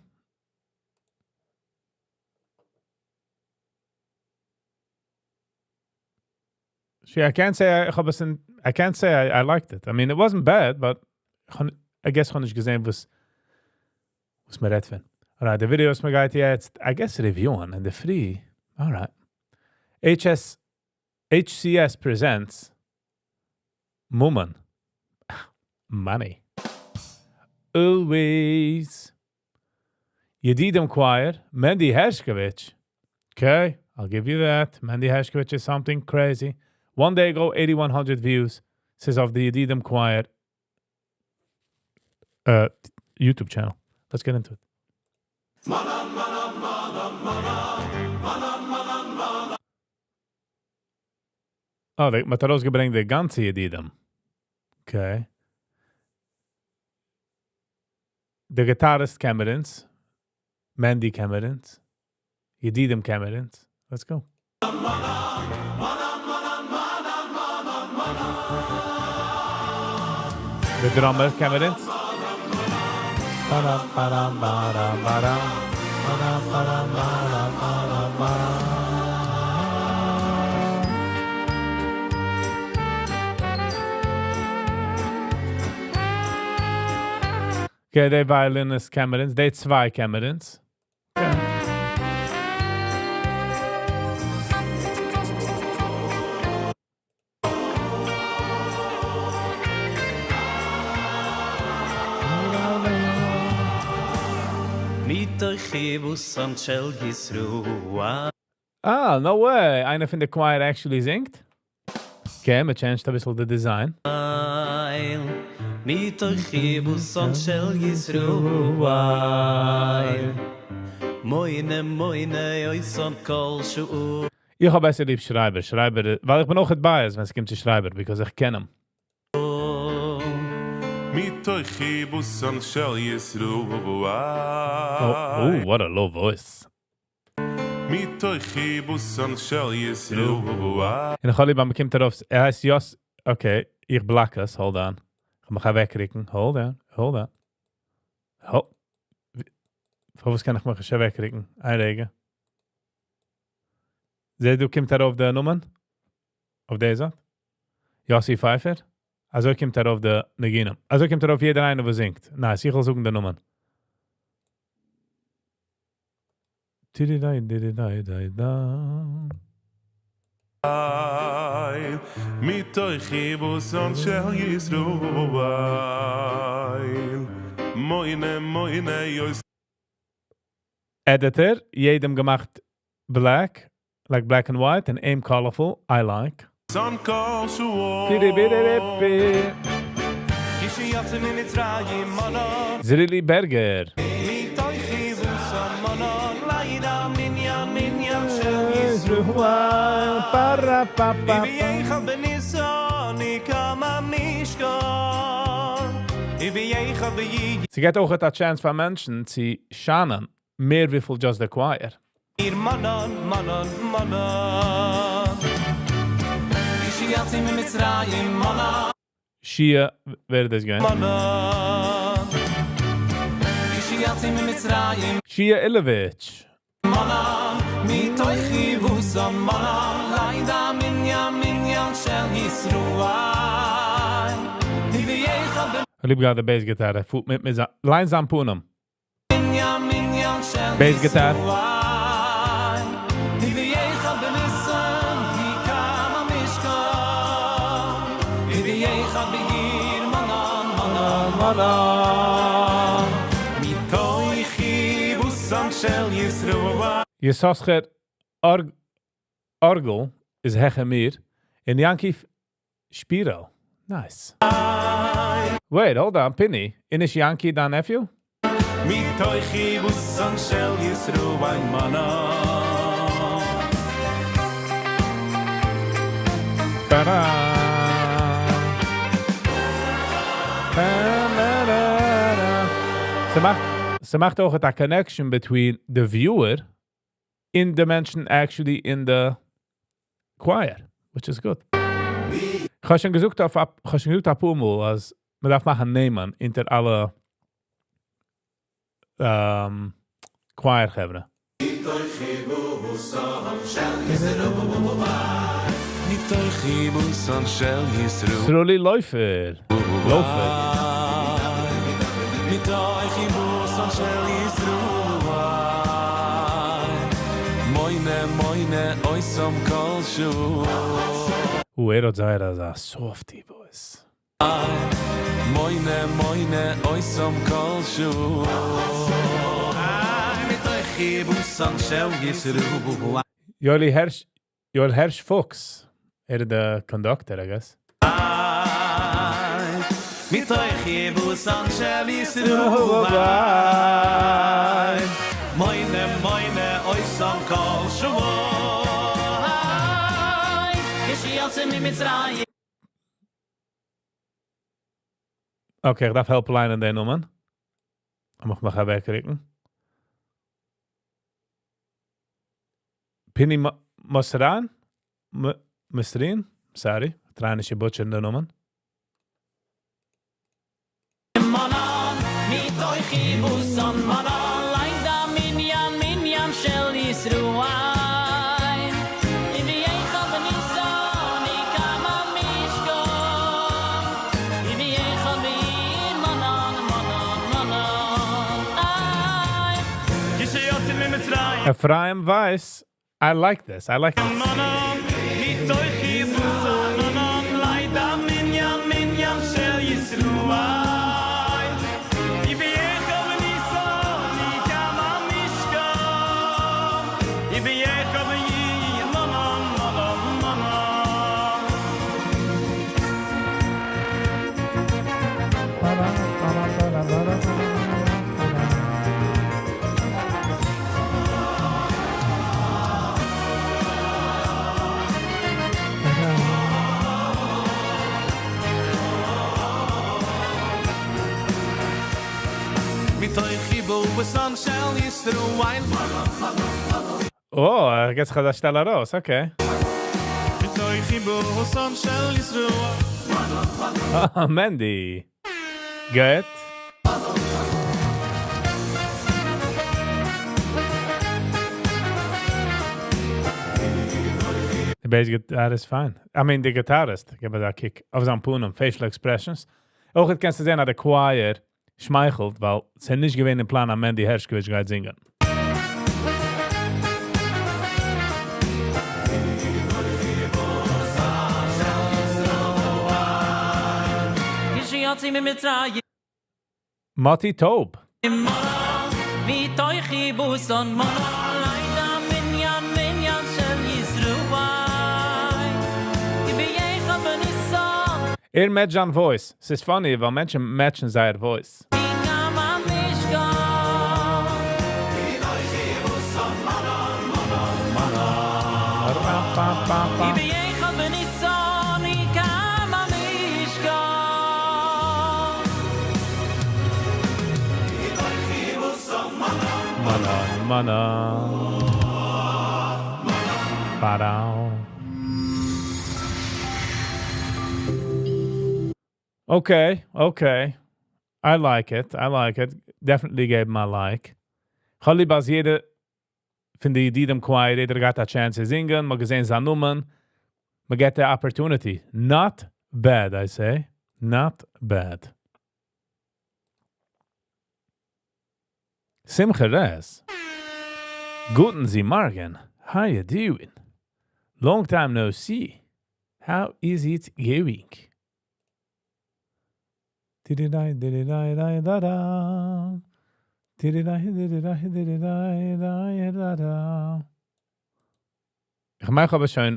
See, I can't say I, איך האב עס אין, I can't say I liked it. I mean, it wasn't bad, but איך האב, I guess איך האב נישט געזען, וואס, וואס מען רעדט פון. Alright, די video וואס מען גייט יעצט, I guess reviewen אין די פרי. Alright. HS, HCS presents ממון. Money. Always. Yedidim Choir, Mendy Hershkovich. Okay, I'll give you that. Mendy Hershkovich is something crazy. One day ago, 8,100 views. Says of the Yedidim Choir YouTube channel. Let's get into it. Oh, די, מ'האט ארויסגעברענגט די גאנצע ידידים. Okay. The guitarist Camerons, Mendy Camerons, Yedidim Camerons. Let's go. The drummer Camerons. Ba-dam, ba-dam, ba-dam, ba-dam. Ba-dam, ba-dam, ba-dam, ba-dam, ba-dam. Okay, די violinist Camerons, די צוויי Camerons. Okay. מתוך חיבוסם של ישראל. Ah, no way. איינער פון די choir actually זינגט. Okay, מען changed א ביסל the design. מתוך חיבוסם של ישראל. מוינה מוינה אויסון כל שהוא. איך האב בעסער ליב שרייבער. שרייבער, ווייל איך בין אויך biased, ווען עס קומט צו שרייבער, because איך קען אים. מתוך חיבוסם של ישראל. Oh, oh, what a low voice. מתוך חיבוסם של ישראל. און איך האב ליב, מען קומט דערויף, ער הייסט Jos, okay, איך block עס, hold on. איך מיך אוועקרוקן, hold on, hold on. Ho. פארוואס קען איך מיך נישט אוועקרוקן? איין רגע. זע, דא קומט ארויף דער נאמען? אויף די זייט? Yossi Pfeiffer? אזוי קומט ארויף די ניגונים. אזוי קומט ארויף יעדער איינער, וואס זינגט. Nice, איך וויל זוכן דעם נאמען. Tididai, dididai, dai, da. מתוך חיבתן של ישראל מונה מונה אותם Editor, יעדעם געמאכט black, like black and white, און אים colorful, I like. כל שבוע כשיצאו ממצרים מנן זרילי בערגער. מתוך חיבתן מנן לידע מנין מנין של ישראל ובאחד בניסן הוקם המשכן ובאחד באייר ס'געט אויך א chance פאר מענטשן צו שיינען מער וויפיל just the choir. מנן מנן מנן כשיצאו ממצרים מנן שיע, ווער איז דאס געווען? מנן כשיצאו ממצרים שיע אילעוויטש. מנן מתוך חיבתן מנן לידע מנין מנין של ישראל ובאחד ליב געהאט די bass guitar, פארט מיט מיט זיין, ליין זיין פנים. מנין מנין של Bass guitar. ישראל ובאחד בניסן הוקם המשכן ובאחד באייר מנן מנן מנן מתוך חיבתן של ישראל יששכר ארג ארגל איז העכער מיר און יענקי שפירא. Nice. Wait, hold on, Pinny. איז נישט יענקי דיין nephew? מתוך חיבתן של ישראל מנן Ta-da. Ta-da-da-da. ס'מאכט, ס'מאכט אויך א connection between the viewer און די מענטשן actually in the choir, which is good. איך האב שוין געזאגט אויף, איך האב שוין געזאגט א פאר מאל, אז מען דארף מאכן נעמען אונטער אלע choir חברה. מתוך חיבתן של ישראל סרולי לויפער. לויפער. מתוך חיבתן של ישראל מונה מונה אותם כל שבוע הוא ער האט זייער אזא softy voice. מונה מונה אותם כל שבוע מתוך חיבתן של ישראל יואלי הערש, יואל הערש פוקס. ער איז דער conductor, I guess. מתוך חיבתן של ישראל מונה מונה אותם כל שבוע כשיצאו ממצרים Okay, איך דארף help ליינען די נאמען. איך מאך אוועקרוקן. Pini Mosran? Mosrin? Sorry, try נישט צו butcher ן די נאמען. מנן מתוך חיבתן מנן לידע מנין מנין של ישראל ובאחד בניסן הוקם המשכן ובאחד באייר מנן מנן מנן איי כשיצאו ממצרים Ephraim Weiss. I like this. I like this. מנן מתוך חיבתן מנן לידע מנין מנין של ישראל ובאחד בניסן הוקם המשכן ובאחד באייר מנן מנן מנן מתוך חיבתן של ישראל Oh, I guess חדש ארויס, okay. מתוך חיבתן של ישראל Ah, Mandy. Good. The bass guitar is fine. I mean, the guitarist, גיב א קוק אויף זיין פנים, facial expressions. אויך קענסטו זען, אז דער choir שמייכלט, ווייל ס'איז נישט געווען אין פלאן, אז Mandy Hershkovich גייט זינגען. מאטי טויב. ער match ט זיין voice. ס'איז funny, ווייל מענטשן match ן זייער voice. מנא באדאו. Okay, okay. I like it, I like it. Definitely געבן א like. כ'האב ליב אז יעדער פון די ידידים choir, יעדער געהאט א chance צו זינגען, מ'האט געזען זיין נאמען, מ'געט די opportunity. Not bad, I say. Not bad. שמחה רעס. גוטן זי מארגן. How you doing? Long time no see. How is it going? טידידיי דידידיי דיי דא דא. טידידיי דידידיי דידידיי דיי דא דא. איך מיין איך האב עס שוין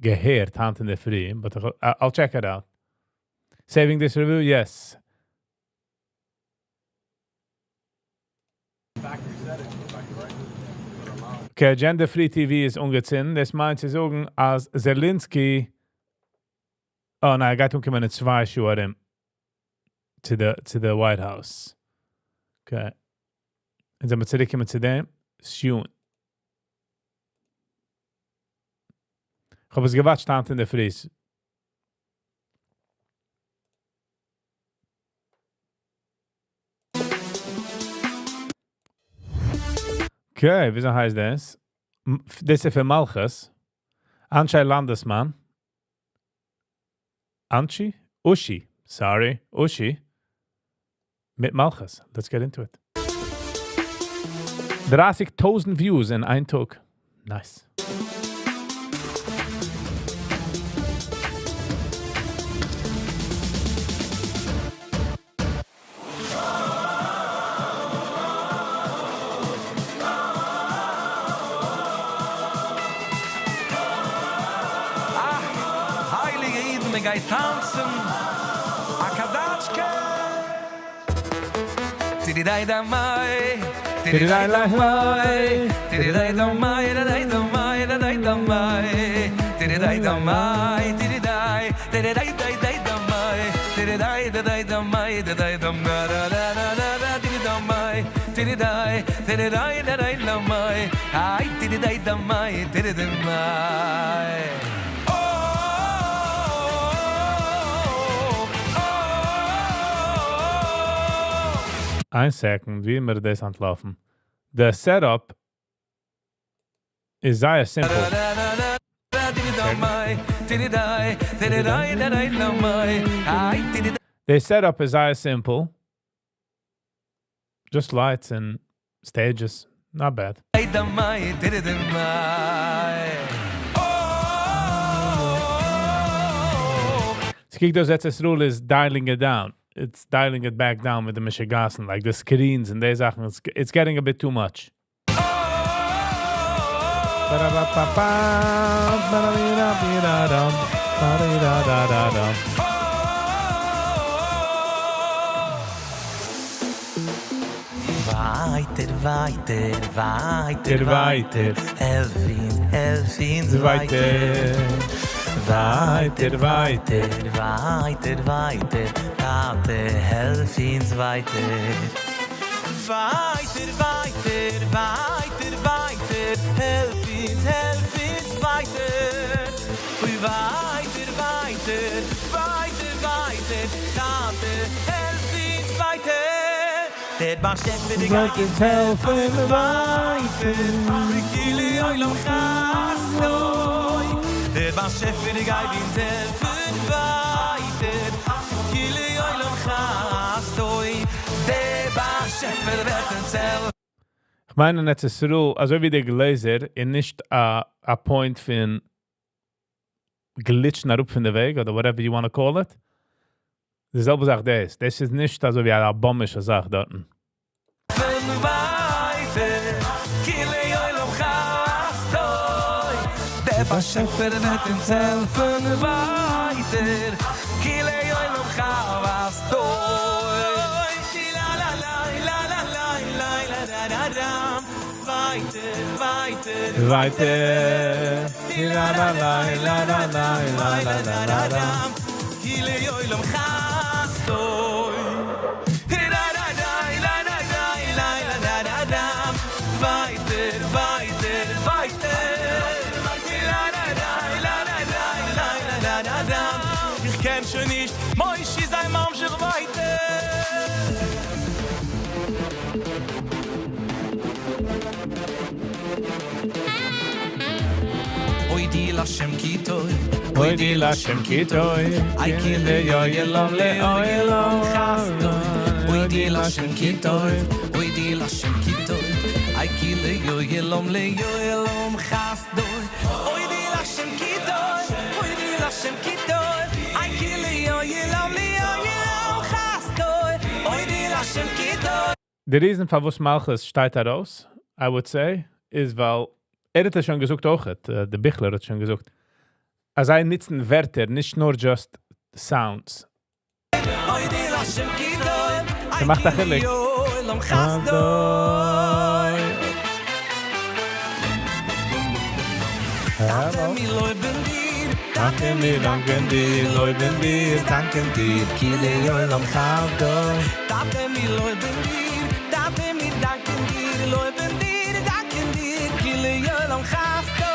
געהערט היינט אינדערפרי, but I'll check it out. Saving this review? Yes. Okay, Gender Free TV איז אנגעצינדן. דאס מיינט צו זאגן אז Zelensky, oh ניין, ער גייט אנקומען אין צוויי שעה ארום צו די צו די White House. Okay. און זעמיר צוריקקומען צו דעם soon. כ'האב עס גע watch ט היינט אינדערפרי. Okay, וויאזוי הייסט דאס? דאס איז פון מלכות. אנשי לאנדעסמאן. אנשי? אושי. Sorry, אושי. מיט מלכות. Let's get into it. דרייסיג טויזנט views אין איין טאג. Nice. אה, הייליגע אידן מען גייט טאנצן א קאדאטשקע. טידידיי דאמיי, טידידיי דאמיי, טידידיי דאמיי, דיי דאמיי, דיי דאמיי, טידידיי דאמיי, טידידיי, טידידיי דיי דיי דאמיי, טידידיי דיי דאמיי, דיי דאמיי, דא דא דא דא דא טידידאמיי, טידידיי, טידידיי דיי דאמיי, איי טידידיי דאמיי, טידידאמיי. איין second, ווי מיר דאס אנטלויפן. די setup איז זייער simple. די setup איז זייער simple. Just lights and stages. Not bad. ס'קוקט אויס ארץ ישראל איז dialing it down. It's dialing it back down מיט די משוגעת'ן, like די screens און די זאכן. It's getting a bit too much. ווייטער ווייטער ווייטער ווייטער העלף אונז העלף אונז ווייטער ווייטער ווייטער ווייטער ווייטער טאטע העלף אונז ווייטער ווייטער ווייטער ווייטער ווייטער העלף אונז העלף אונז ווייטער אוי ווייטער ווייטער ווייטער ווייטער טאטע העלף אונז ווייטער דער באשעפער גייט אונז העלפן ווייטער כי לעולם חסדו דער באשעפער גייט אונז העלפן ווייטער כי לעולם חסדו דער באשעפער וועט אונז העלפן. כ'מיין אין ארץ ישראל, אזוי ווי די גלעזער איז נישט א א point פון גליטשן אראפ פון די וועג אדער whatever you wanna call it. די זעלבע זאך דאס. דאס איז נישט אזוי ווי א אבאמישע זאך דארט. ווייטער, כי לעולם חסדו. דער באשעפער וועט אונז העלפן ווייטער, כי לעולם חסדו. לה לה לה לה לה לה לה לה לה לה ווייטער, ווייטער, ווייטער. לה לה לה לה לה לה לה לה לה לה. כי לעולם חסדו. לה לה לה לה לה לה לה לה לה ווייטער, ווייטער, ווייטער. לה לה לה לה לה לה לה לה לה. איך קען שוין נישט, מוישי זיי ממשיך ווייטער. הודי להשם כי טוב, הודי להשם כי טוב, איי כי לעולם לעולם חסדו. הודי להשם כי טוב, הודי להשם כי טוב, איי כי לעולם לעולם חסדו. הודי להשם כי טוב, הודי להשם כי טוב, איי כי לעולם לעולם חסדו. הודי להשם כי טוב. The reason פארוואס מלכות שטייט ארויס, I would say, איז ווייל ער האט עס שוין געזאגט אויך, דער ביכלער האט שוין געזאגט, אז זיי ניצן ווערטער, נישט נאר just sounds. הודי להשם כי טוב, ער מאכט א חילוק. לעולם חסדו. טאטע מיר לויבן דיר, טאטע מיר דאנקען דיר, לויבן דיר, דאנקען דיר, כי לעולם חסדו. טאטע מיר לויבן דיר, טאטע מיר דאנקען דיר, לויבן דיר, דאנקען דיר, כי לעולם חסדו.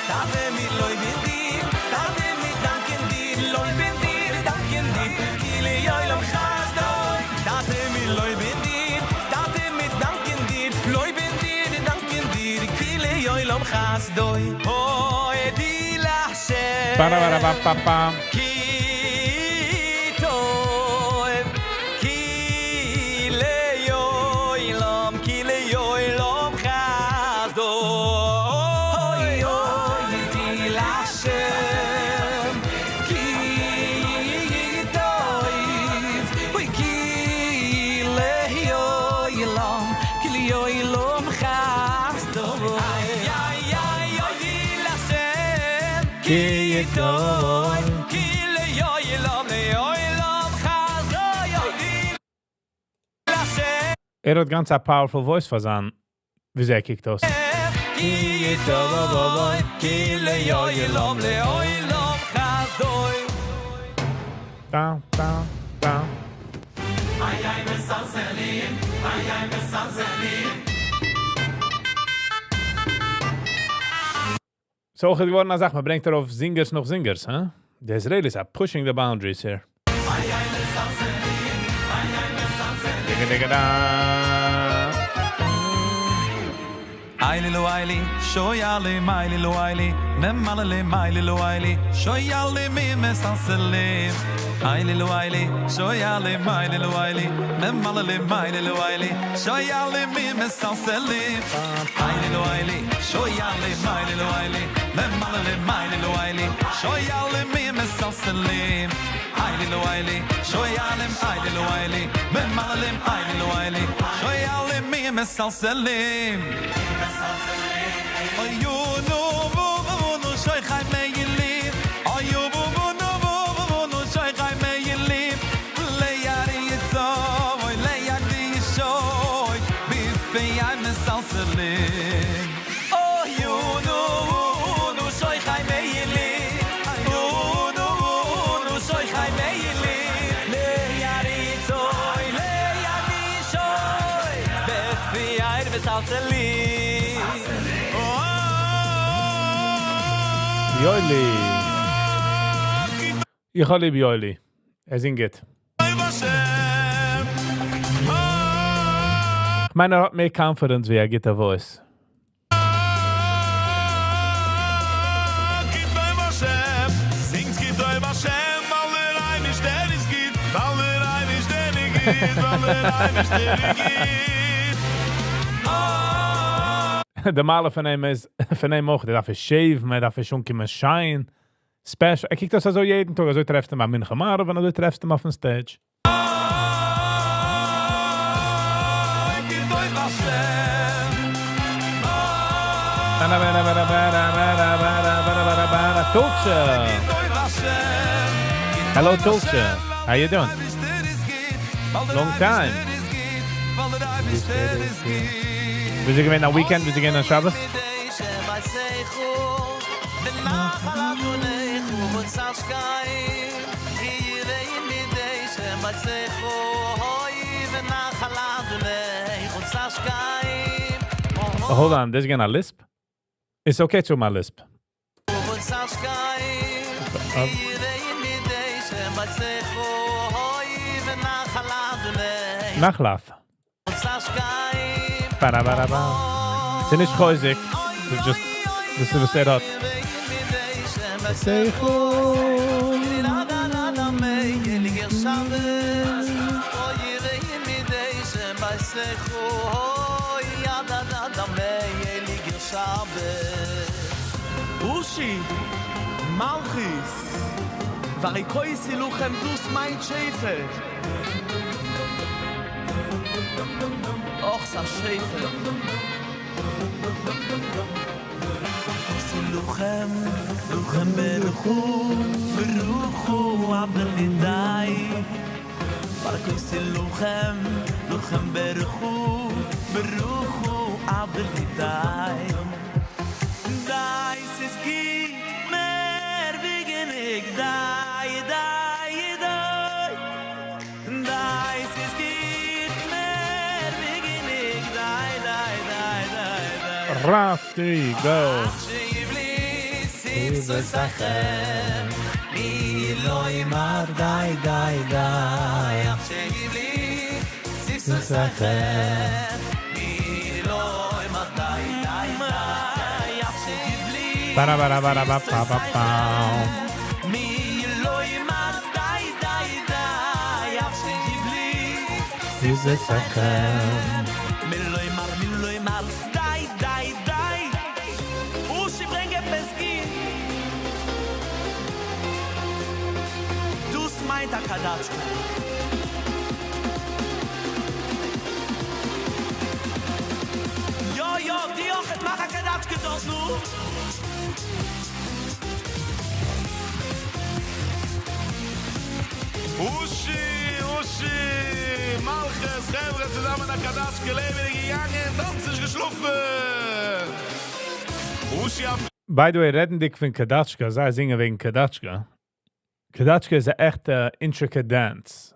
טאטע מיר לויבן דיר, טאטע מיר דאנקען דיר, לויבן דיר, דאנקען דיר, כי לעולם חסדו. טאטע מיר לויבן דיר, טאטע מיר דאנקען דיר, לויבן דיר, דאנקען דיר, כי לעולם חסדו. הודי להשם. Ba-da-ba-da-ba-ba-ba. כי טוב, כי לעולם, כי לעולם חסדו. הודי להשם, כי טוב, אוי, כי לעולם, כי לעולם חסדו. איי, איי, איי, הודי להשם, כי טוב, כי לעולם, לעולם חסדו. הודי להשם. ער האט גאנץ א powerful voice פאר זיין, ווי ער קוקט אויס. כי טוב, כי לעולם, לעולם חסדו. Down, down, down. איי, איי, מסלסלים, איי, איי, מסלסלים. So, אויך געווארן א זאך, מען ברענגט ארויף singers נאך singers, huh? The Israelis are pushing the boundaries here. איי, איי, מסלסלים, איי, איי, מסלסלים. Digga, digga, da. איילי לו איילי, שויאלי מיילי לו איילי, ממללי מיילי לו איילי, שויאלי מי מסלסלים. איילי לו איילי, שויאלי מיילי לו איילי, ממללי מיילי לו איילי, שויאלי מי מסלסלים. איילי לו איילי, שויאלי מיילי לו איילי, ממללי מיילי לו איילי, שויאלי מי מסלסלים. איילי לו איילי, שויאלי מיילי לו איילי, ממללי מיילי לו איילי, שויאלי מי מסלסלים. אוי יו נו וו וו נו שוי חי מיילי אוי יו וו וו נו וו וו נו שוי חי מיילי ליארי יצו אוי ליארי ישוי ביפי איי מסלסלים אוי יו נו וו נו שוי חי מיילי יו נו וו נו שוי חי מיילי ליארי יצו אוי ליארי ישוי ביפי איי מסלסלים. יולי. איך האב ליב יולי. ער זינגט. איך מיין, ער האט מער confidence, ווי א גוטע voice. כי טוב השם, זינגט כי טוב השם, ווייל דער אייבערשטער איז גוט, ווייל דער אייבערשטער איז גוט, ווייל דער אייבערשטער איז גוט. די מעלה פון אים איז, פון אים אויך, ער דארף shave, מען דארף שוין קומען שיין. Special. ער קוקט אויס אזוי יעדן טאג, אזוי טרעפסט אים ביי מנחה מעריב און אזוי טרעפסט אים אויפן stage. Tulcha! Hello Tulcha, how you doing? Long time. ווי איז געווען א weekend? ווי איז געווען א שבת? Oh, hold on, this is gonna lisp? It's okay to my lisp. נחלת. Ba-da-ba-da-ba. ס'איז נישט חוזק. It's just, דאס איז וואס ער האט. אושי, מלכות, והריקותי לכם דאס מיינט שפע. אך, ס'א שפע. לכם, לכם ברכו, ברוכו אבל די. והריקותי לכם, לכם ברכו, ברוכו אבל די. די, ס'איז גוט, מער ווי גענוג, די, די, די. די, ס'איז גוט, מער ווי גענוג, די, די, די, די, די. Rafty, go. מי לא יאמר די די די מי לא יאמר די די די Ba-da-ba-da-ba-da-ba-ba-ba. מי לא יאמר די די די מי לא יאמר מי לא יאמר די די די אושי ברענג עפעס גוט דאס מיינט א קאדאטשקע. יא יא, דו אויכעט, מאך א קאדאטשקע דארט, נו. אושי, אושי, מלכות, חברה צוזאמען א קאדאטשקע לעבעדיג געגאנגען, טאנצן נישט געשלאפן. אושי א. By the way, רעדנדיג פון קאדאטשקע, זיי זינגען וועגן קאדאטשקע. קאדאטשקע איז א עכטע intricate dance.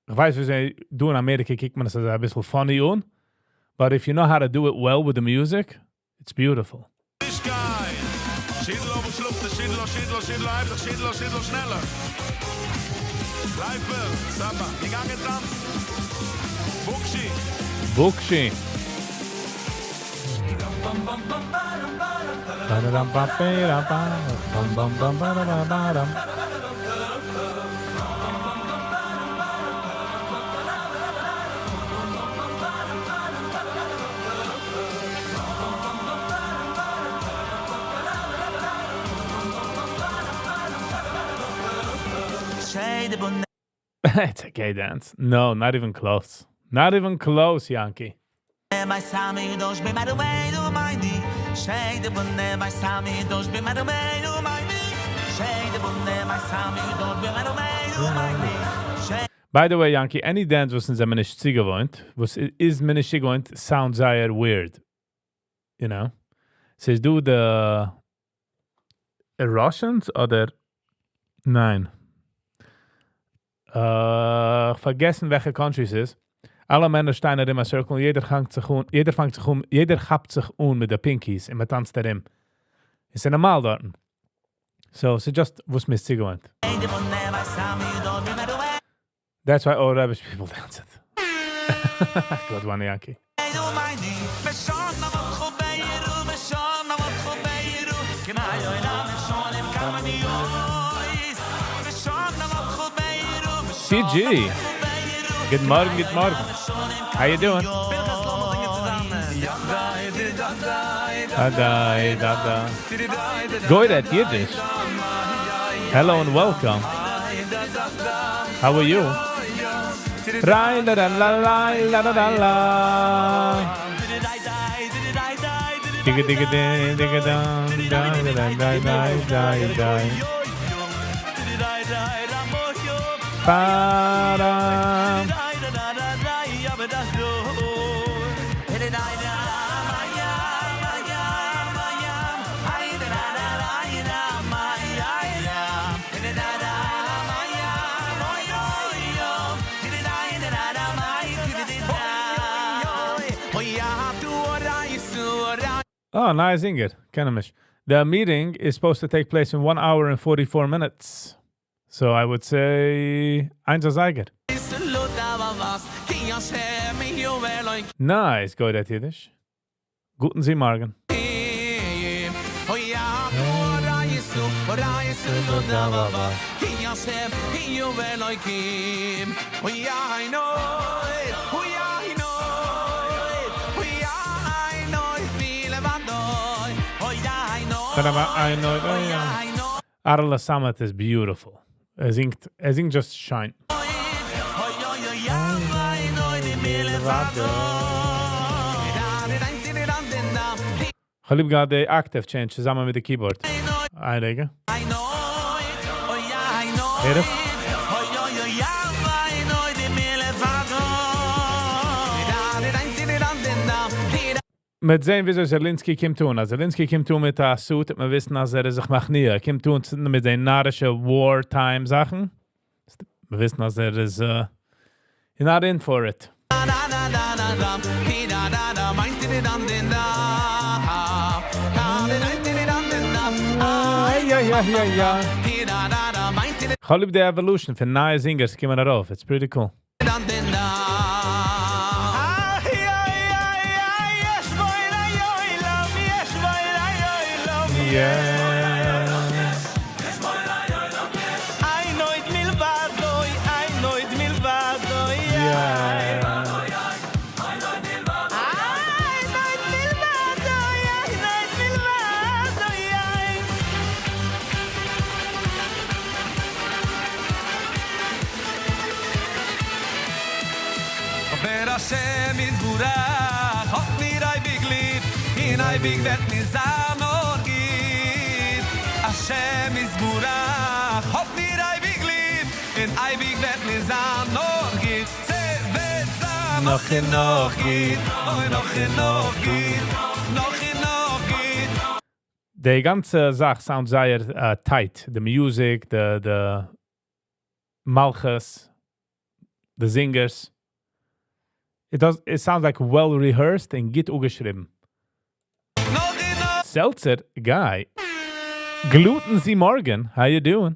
איך ווייס ווי דא אין אמעריקע קוקט מען עס אזוי אביסל funny אן, but if you know how to do it well with the music, it's beautiful. פרישקייט! שידלא וואס שלאפט ער? שידלא, שידלא, שידלא, הייב זיך, שידלא, שידלא, שנעלער! לייפער, סבא, געגאנגען טאנצן! בוקשי! בוקשי! It's a gay dance. No, not even close. Not even close, Yankee. By the way, Yankee, any dance וואס אונז זעמיר נישט צוגעוואוינט, וואס איז מען נישט צוגעוואוינט, sound זייער weird. You know? ס'איז דא די Russians אדער ניין. אה, פארגעסן וועלכע country ס'איז. אלע מענער שטייען ארום א circle און יעדער האנגט זיך אן, יעדער פאנגט זיך אן, יעדער כאפט זיך אן מיט די pinkies און מען טאנצט ארום. עס איז נארמאל דארטן. So, ס'איז just וואס מ'איז צוגעוואוינט. That's why all rubbish people dance it. Good one, Yankee. CG. גוט מארגן, גוט מארגן. How you doing? דא דא דא. גוי רעדט אידיש. Hello and welcome. How are you? Rai la la la la la la la la. Digga digga ding, digga dang, dang, dang, dang, dang, dang, dang. Ba-dam. Oh, nice זינגער. קען איך נישט. The meeting is supposed to take place in 1 hour and 44 minutes. So I would say איינס אזייגער. Nice, גוי רעדט אידיש. גוטן זי מארגן. Arla Samet is beautiful. ער זינגט, ער זינגט just שיין. כ'האב ליב געהאט די octave change צוזאמען מיט די keyboard. איין רגע. הער איך? מ'וועט זען וויאזוי Zelensky קומט אן. אז Zelensky קומט אן מיט א suit, וועט מען וויסן אז ער איז זיך מכניע. ער קומט אן מיט די נארישע war time זאכן, וועט מען וויסן אז ער איז not in for it. כ'האב ליב די evolution פון נייע זינגערס קומען ארויף, it's pretty cool. אבער השם יתברך האט מיר אייביג ליב, און אייביג וועט מיר זיין נאר גוט. השם יתברך האט מיר אייביג ליב, און אייביג וועט מיר זיין נאר גוט. ס'וועט זיין נאך און נאך גוט, אוי נאך און נאך גוט, נאך און נאך גוט. די גאנצע זאך sound זייער tight, די music, די מלכות, די זינגערס. It does, it sounds like well rehearsed און גוט אפגעשריבן. Seltzer Guy. גלוטן זי מארגן, how you doing?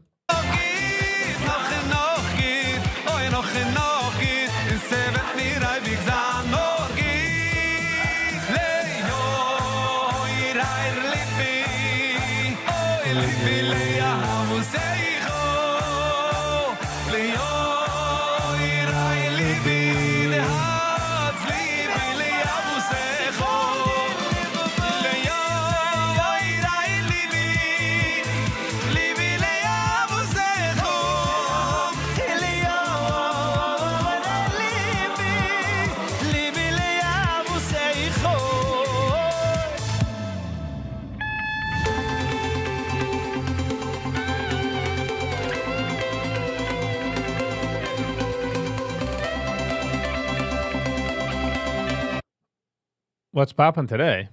What's poppin' today?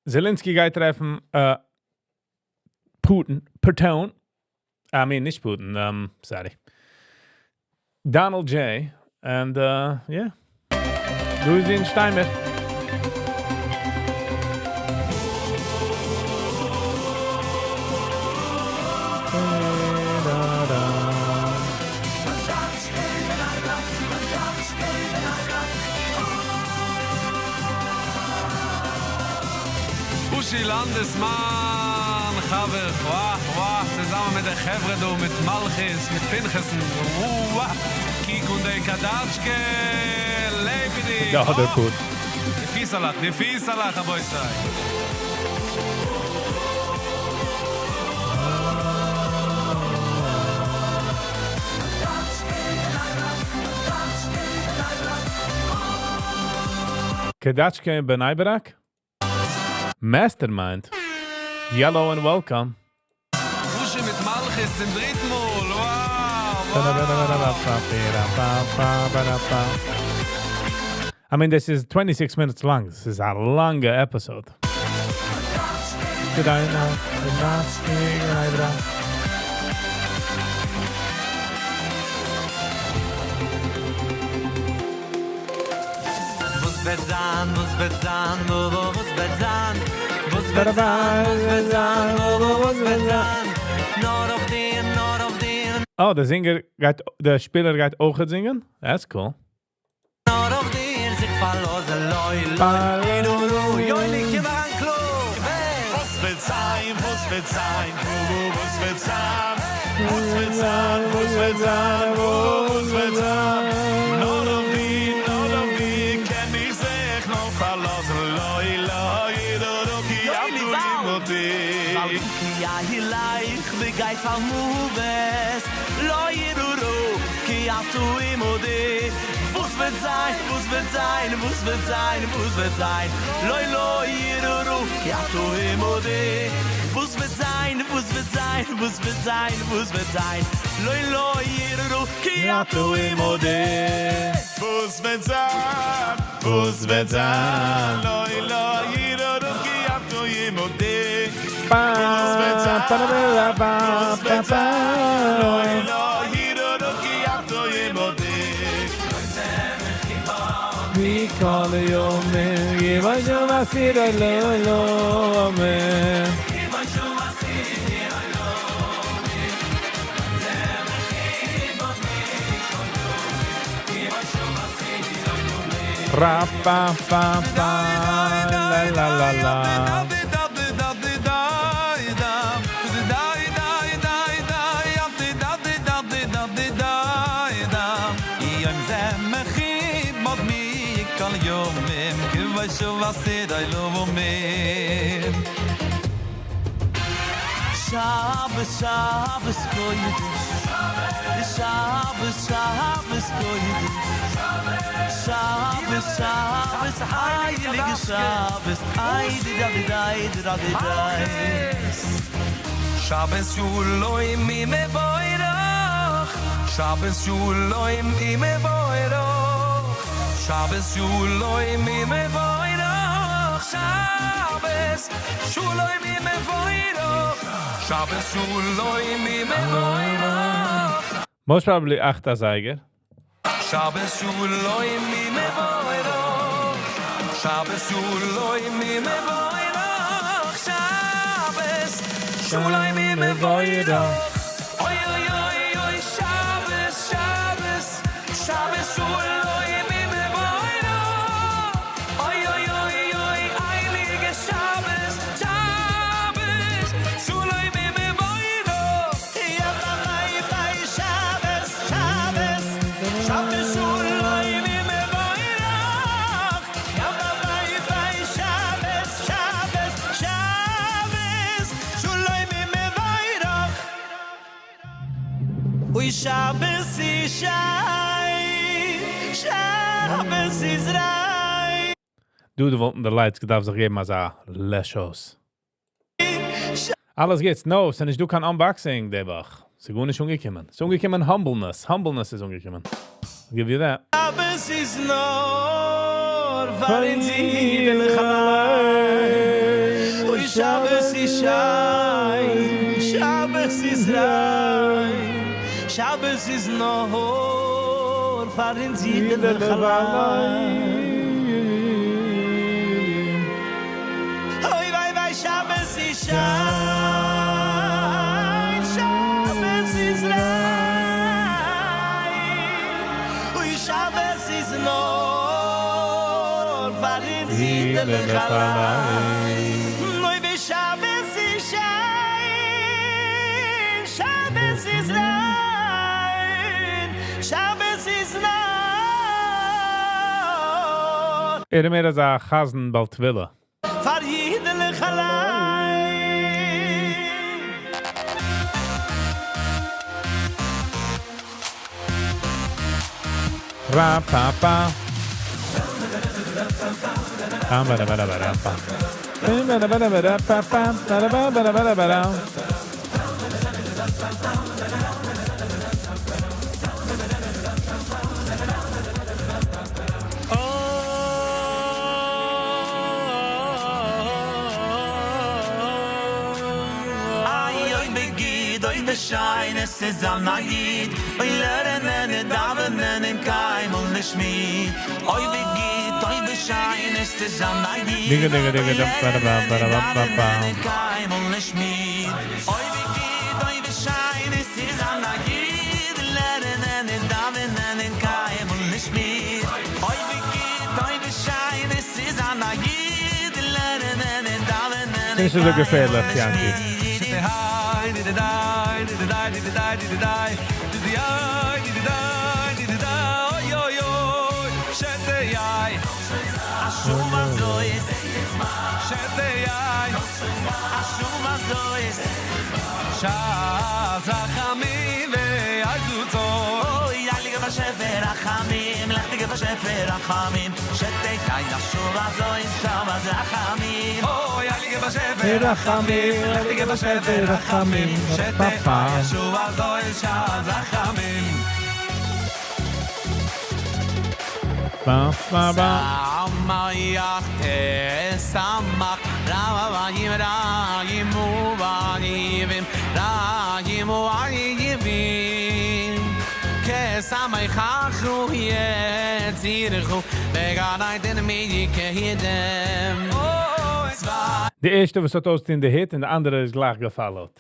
Zelensky גייט טרעפן Putin, Putin, I mean נישט Putin, sorry. Donald J. And yeah. דא איז שטיי מיר. Uschi Landesmann, חבר, וואו, וואו, צוזאמען מיט די חברה דא, מיט מלכות, מיט פנחס'ן, וואו, קוק אן די קאדאטשקע, לעבעדיג. די other Putin. די פיסעלעך, די פיסעלעך, רבותי. Kedachke in Bnei Brak? Mastermind. Yellow and welcome. אושי מיט מלכות צום דריטן מאל. Wow, wow. I mean, this is 26 minutes long. This is a longer episode. Did I know? Did not speak Bnei Brak. וואס וועט זיין, וואס וועט זיין, וואו, וואו, וואס וועט זיין? וואס וועט זיין, וואס וועט זיין, וואו, וואו, וואס וועט זיין? נאר אויף דיר, נאר אויף דיר, Oh, דער זינגער גייט, דער שפילער גייט אויך זינגען? That's cool. נאר אויף דיר זיך פארלאזן, לוי, לוי, נו, נו, יולי, קום אריין קלאר, וואס וועט זיין, וואס וועט זיין, וואו, וואס וועט זיין? וואס וועט זיין, וואס וועט זיין, וואו, וואס וועט זיין? נאר אויף דיר, נאר אויף דיר, קען איך זיך נאר פארלאזן, לוי, לוי, דו, דו, כי יולי, אתה וואו. עמדי. ווייל כי ילך בגיא צלמוות, לא יראו, כי אתה עמדי. וואס וועט זיין, וואס וועט זיין, וואס וועט זיין, וואס וועט זיין? לא, לא יראו, כי אתה עמדי. וואס וועט זיין, וואס וועט זיין, וואס וועט זיין, וואס וועט זיין? לא, לא יראו, כי אתה עמדי. וואס וועט זיין, וואס וועט זיין, לוי, לא יראו, כי אתה עמדי. וואס וועט זיין, וואס וועט זיין, לוי, לא יראו, כי אתה עמדי. מכל יום יבשו מסיר לא לא אמן. Ra pa pa pa la la la la. שבת, שבת קודש. שבת, שבת קודש. שבת, שבת, הייליגע שבת. איי, די, די, די, די, די, די. שבת שלום מבורך שבת שלום מבורך שבת שלום מבורך שבת שלום מבורך שבת שלום מבורך Most probably 8 א זייגער. שבת שלום מבורך שבת שלום מבורך שבת שלום מבורך אוי אוי אוי אוי שבת שבת שבת שלום מבורך אוי אוי אוי אוי הייליגע שבת שבת שלום מבורך יא ביי ביי שבת שבת שבת שלום מבורך יא ביי ביי שבת שבת שבת שלום מבורך אוי שבת איז שיין שבת איז ריין דו, דו וואלטן די lights געדארפט זיך געבן אזא לעש אויס. אלעס גוטס. No, ס'איז נישט דא קיין unboxing די וואך. ס'איז גארנישט אנגעקומען. ס'איז אנגעקומען Humbleness. Humbleness איז אנגעקומען. I'll give you that. שבת איז נאר פאר אונז אידעלעך אליין. אוי שבת איז שיין, שבת איז ריין. שבת איז נאר פאר אונז אידעלעך אליין. אוי וויי וויי שבת איז שיין, שבת איז ריין. אוי שבת איז נאר פאר אונז אידעלעך אליין. אוי ווי שבת איז שיין, שבת איז ריין, שבת איז נאר. ער איז מער אזא חזן בעל תפילה. פאר אידעלעך אליין. רא פא פא. פאם בארא בארא בארא פאם. פאם בארא בארא בארא פא פאם בארא בארא בארא בארא בארא. איי אוי בגיד אוי ושיין עס איז א נגיד אוי לערנען און דאווענען און קיינמאל נישט מיד אוי ווי גוט אוי ווי שיין עס איז א נגיד דיגע דיגע אוי דיגע דאפ בארא בארא לערנען בארא און באפ באפ דאווענען און באם. קיינמאל נישט מיד אוי ווי גוט אוי ווי שיין עס איז א נגיד לערנען און דאווענען און קיינמאל נישט מיד אוי ווי גוט אוי ווי שיין עס איז א נגיד לערנען און דאווענען ס'איז און נישט אזוי קיינמאל געפערליך, נישט יענקי. Ba, ba, ba. די ערשטע וואס האט אויסטון די הוט און די אנדערע איז גלייך גע follow ט.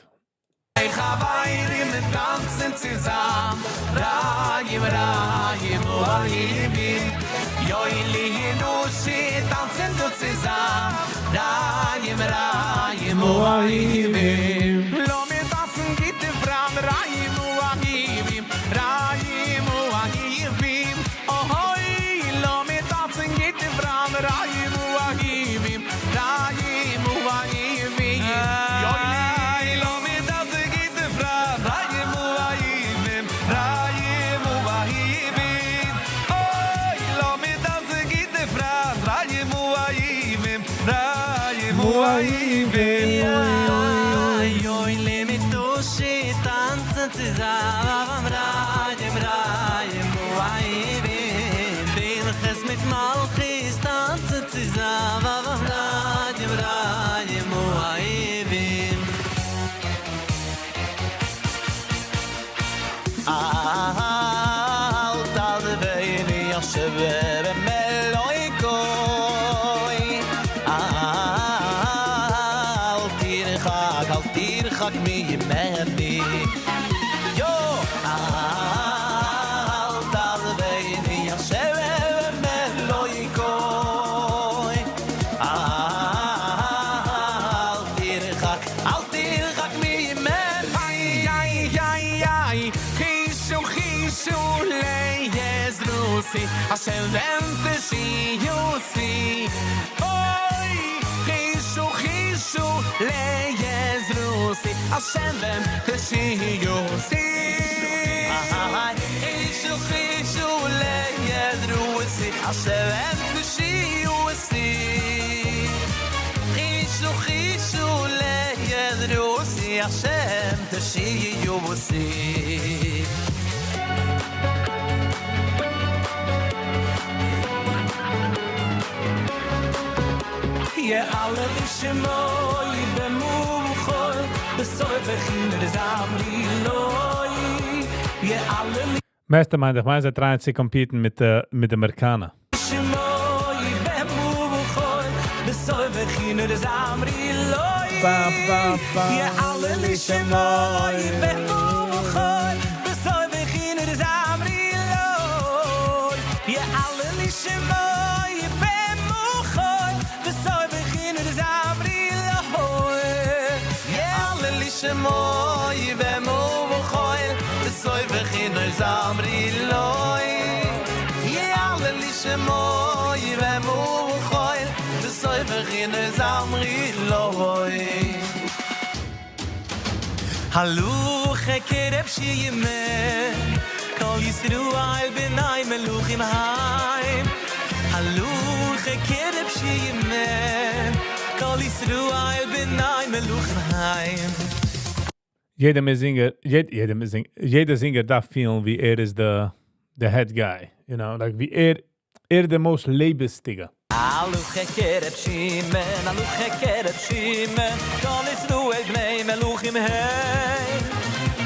Mastermind, איך מיין זיי try ען צו compete ן מיט מיט די אמעריקאנער. בבחינת זמרי לו. הלוך כרב שימן, כל ישראל בני מלוכים הם. הלוך כרב שימן, כל ישראל בני מלוכים הם. יעדער מוז זינגער, יעדער מוז זינגער, יעדער זינגער דארף פילן ווי ער איז the the head guy, you know, like ווי ער ער the most לעבעדיגע. הלוך כרב שמעון, הלוך כרב שמעון, כל ישראל בני מלוכים הם.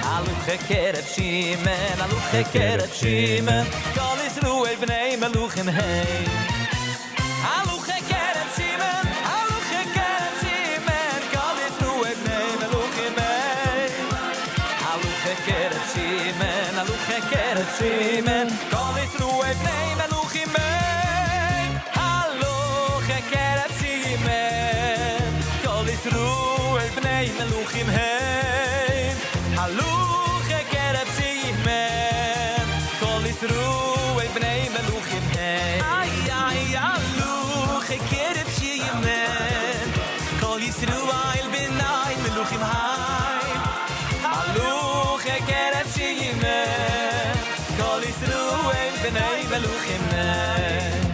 הלוך כרב שמעון, הלוך כרב שמעון, כל ישראל בני מלוכים הם. הלוך כרב שמעון, הלוך כרב שמעון, כל ישראל בני מלוכים הם. הלוך כרב שמעון, הלוך כרב שמעון, כל ישראל בני מלוכים הם. הלוך כרב שמעון, כל ישראל בני מלוכים הם. הלוך כרב שמעון, כל ישראל בני מלוכים הם. איי איי הלוך כרב שמעון, כל ישראל בני מלוכים הם. הלוך כרב שמעון, כל ישראל בני מלוכים הם.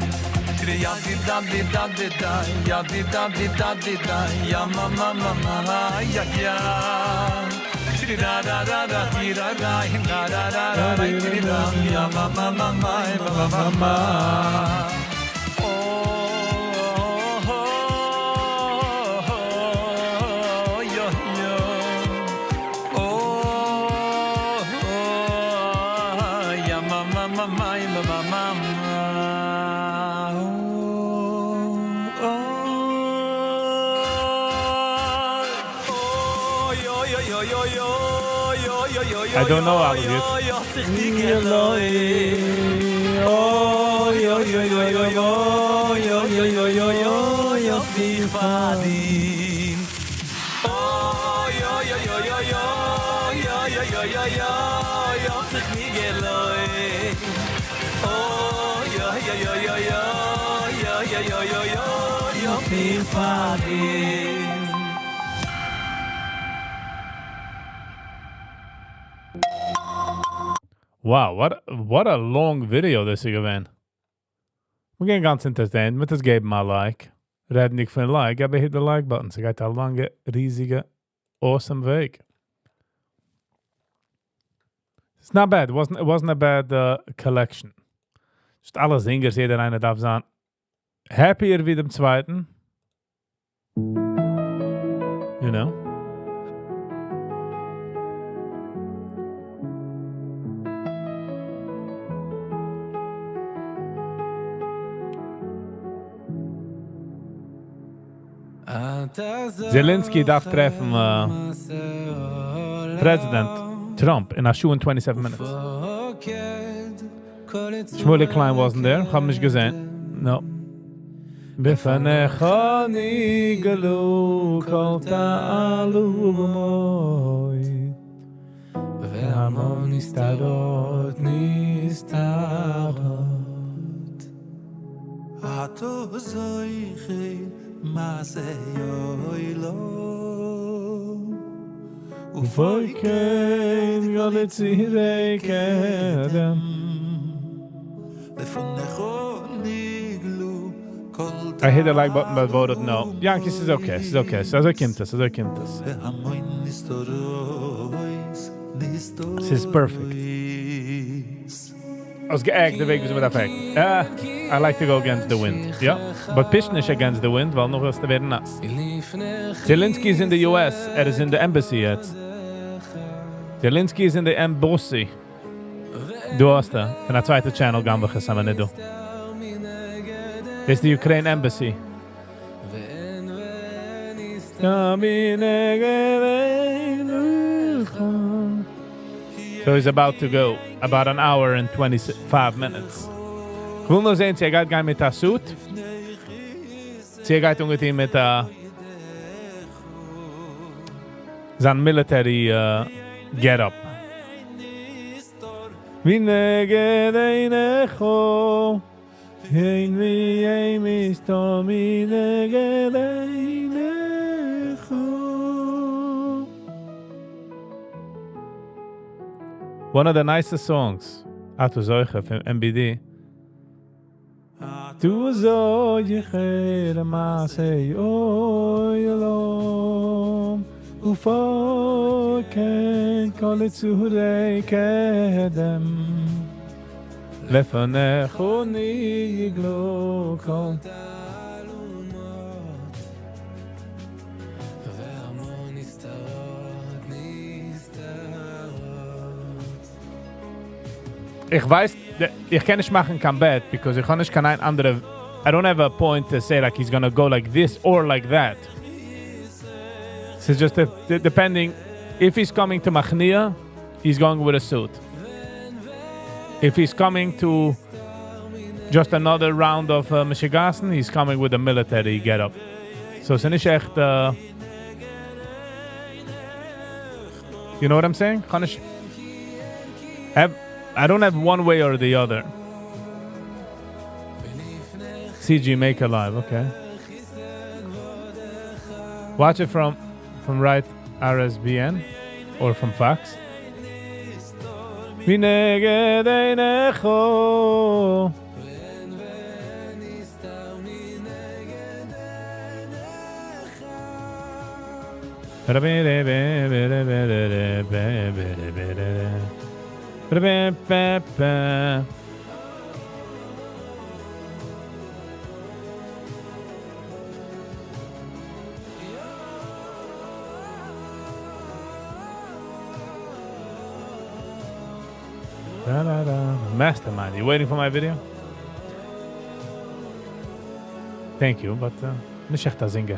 יא די da di da di da ya di da di da di da ya ma ma ma ma ya ya di da da da da di da da da da da da di da ya ma ma ma ma ma ma ma Oh oh yo yo Oh ya ma ma ma ma ma ma ma I don't know all of it. Wow, what what a long video דאס איז געווען. מיר גייען גאנץ entertained, מיט דאס געבן א like. רעדנדיג פון like, אבער hit the like button. ס'גייט א לאנגע, ריזיגע, awesome וועג. It's not bad. It wasn't, it wasn't a bad collection. נישט אלע זינגערס, יעדער איינער דארף זיין happier ווי דעם צווייטן. You know? Zelensky דארף טרעפן President Trump אין א שעה און 27 minutes. Shmueli Klein wasn't there, איך האב נישט געזען. No. בפניך נגלו כל תעלומות והמון נסתרות נסתרות. אתה זוכר מעשה עולם ופוקד כל יצירי קדם. לפניך נגלו כל I hit the like button but voted no. Yankees is okay, is okay. אזוי קומט עס, אזוי קומט עס. והמון נסתרות ס'איז perfect. אויס גע'act די וועג ווי מ'דארף act. I like to go against the wind. Yeah. But פיש נישט against the wind, ווייל נאך וועסטו ווערן נאס. Zelensky is in the US. ער איז אין the embassy יעצט. Zelensky is in the embassy. דא האסטו. פון א צווייטע channel גנב'ע איך עס, אבער נישט דא. דאס איז די Ukraine embassy. תמיד נגד עיניך. So he's about to go. About an hour and 25 minutes. איך וויל נאר זען, צו ער גייט גיין מיט א suit. צו ער גייט אנגעטון מיט א זיין military get-up. מנגד עיניך. אין ואין מסתר מנגד עיניך. One of the nicest songs, אתה זוכה פון MBD. אתה זוכה למעשה עולם ופוקד כל יצורי קדם לפניך נגלו כל איך ווייס, איך קען נישט מאכן קיין bet, because איך האב נישט קיין איין אנדערע, I don't have a point to say like he's gonna go like this or like that. ס'איז just depending, if he's coming to מכניע, he's going with a suit. If he's coming to just another round of משוגעת'ן, he's coming with a military get up. So ס'איז נישט עכט, you know what I'm saying? כ'האב נישט, I don't have one way or the other. CG make alive, okay. Watch it from right RSBN or from Fox. מנגד עיניך. Mastermind, you waiting for my video? Thank you, but נישט עכט א זינגער.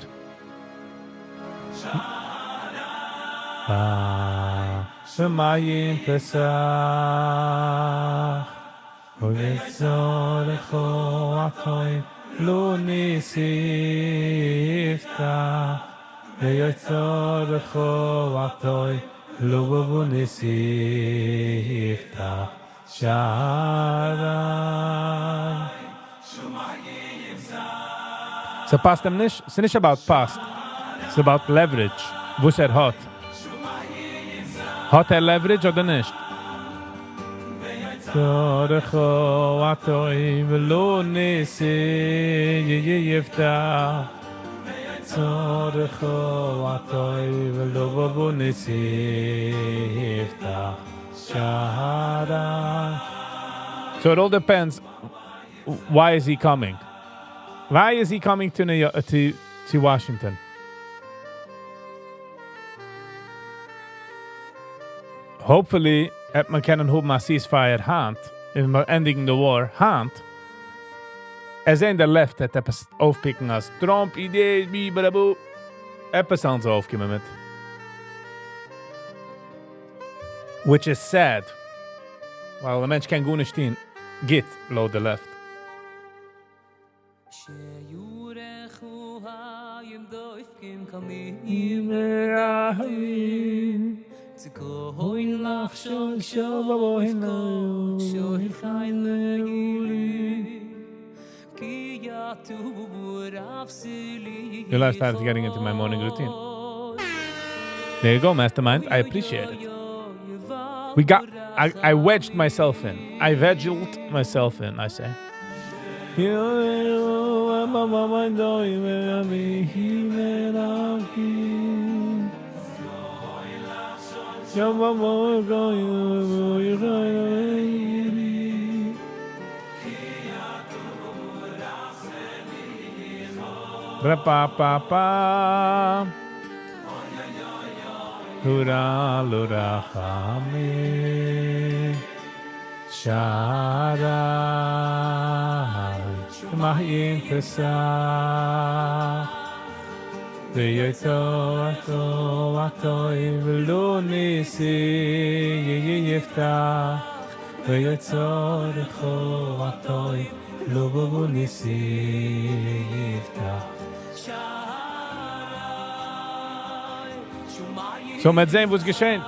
שמים פסח ובצורך הטוב לו ניסיפתח ויצורך הטוב לו ניסיפתח שערי. ס'פאסט אים נישט? ס'נישט about פאסט. ס'איז about leverage וואס ער האט. האט ער leverage אדער נישט? So it all depends why is he coming? Why is he coming to New York, to to Washington? Hopefully העט מען קענען האבן א ceasefire היינט, און מיר ענדיגן די war היינט. עס זעהן די left העט עפעס אויפפיקן אז טראמפ אידעי בי באדאבו. עפעס וועלן זיי אויפקומען מיט. Which is sad. ווייל די מענטש קען גארנישט טון גוט לויט די left. Your life started getting into my morning routine. There you go, mastermind. I appreciate it. We got. I, I wedged myself in. I wedged myself in, I say. Pa Hura lura chami Sharai Shemaim Pesach ויתו אתו אתו ולא ניסי יפתח ויצורכו אתו לא ניסי יפתח. So, מ'וועט זען, וואס געשעט.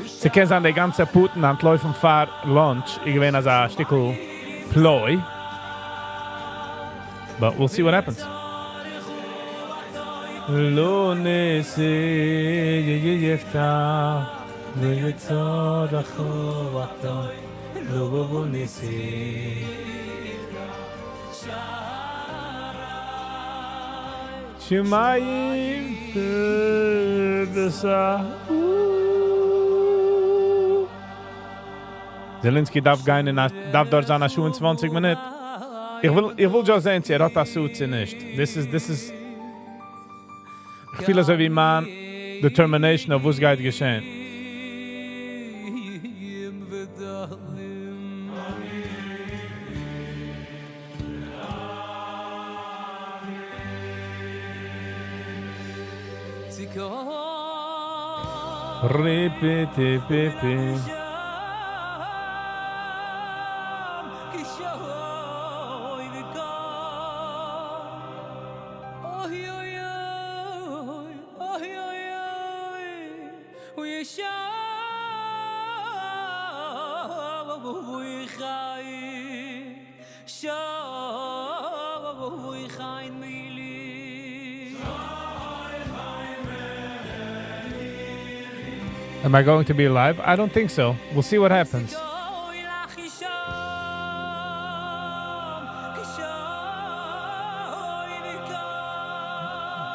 ס'קען זיין, די גאנצע פוטין אנטלויפן פאר lunch. איך געווען אזא שטיקל. ploy. But we'll see what happens. לא ניסי יפתח ויצור רחובתו לא ניסי שמים פרסה Zelensky דארף גיין אין א, דארף דארט זיין א שעה און 20 מינוט. איך וויל, איך וויל just זען, צו ער האט א suit צו נישט. This is, this is... איך פיל אזוי ווי מיין determination אויף וואס גייט געשען. ריפי-טי-פי-פי. Am I going to be live? I don't think so. We'll see what happens.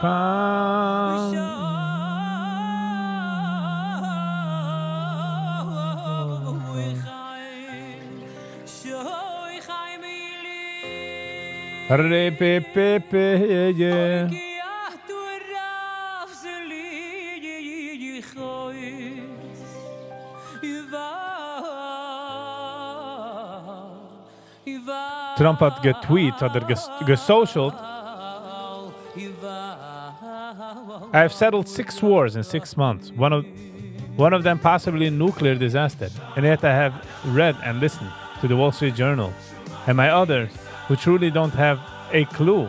Pam. Re-pe-pe-pe, yeah. Trump האט גע tweet, אדער גע social'ט. I have settled six wars in 6 months. One of them possibly a nuclear disaster. And yet I have read and listened to the Wall Street Journal and my others who truly don't have a clue.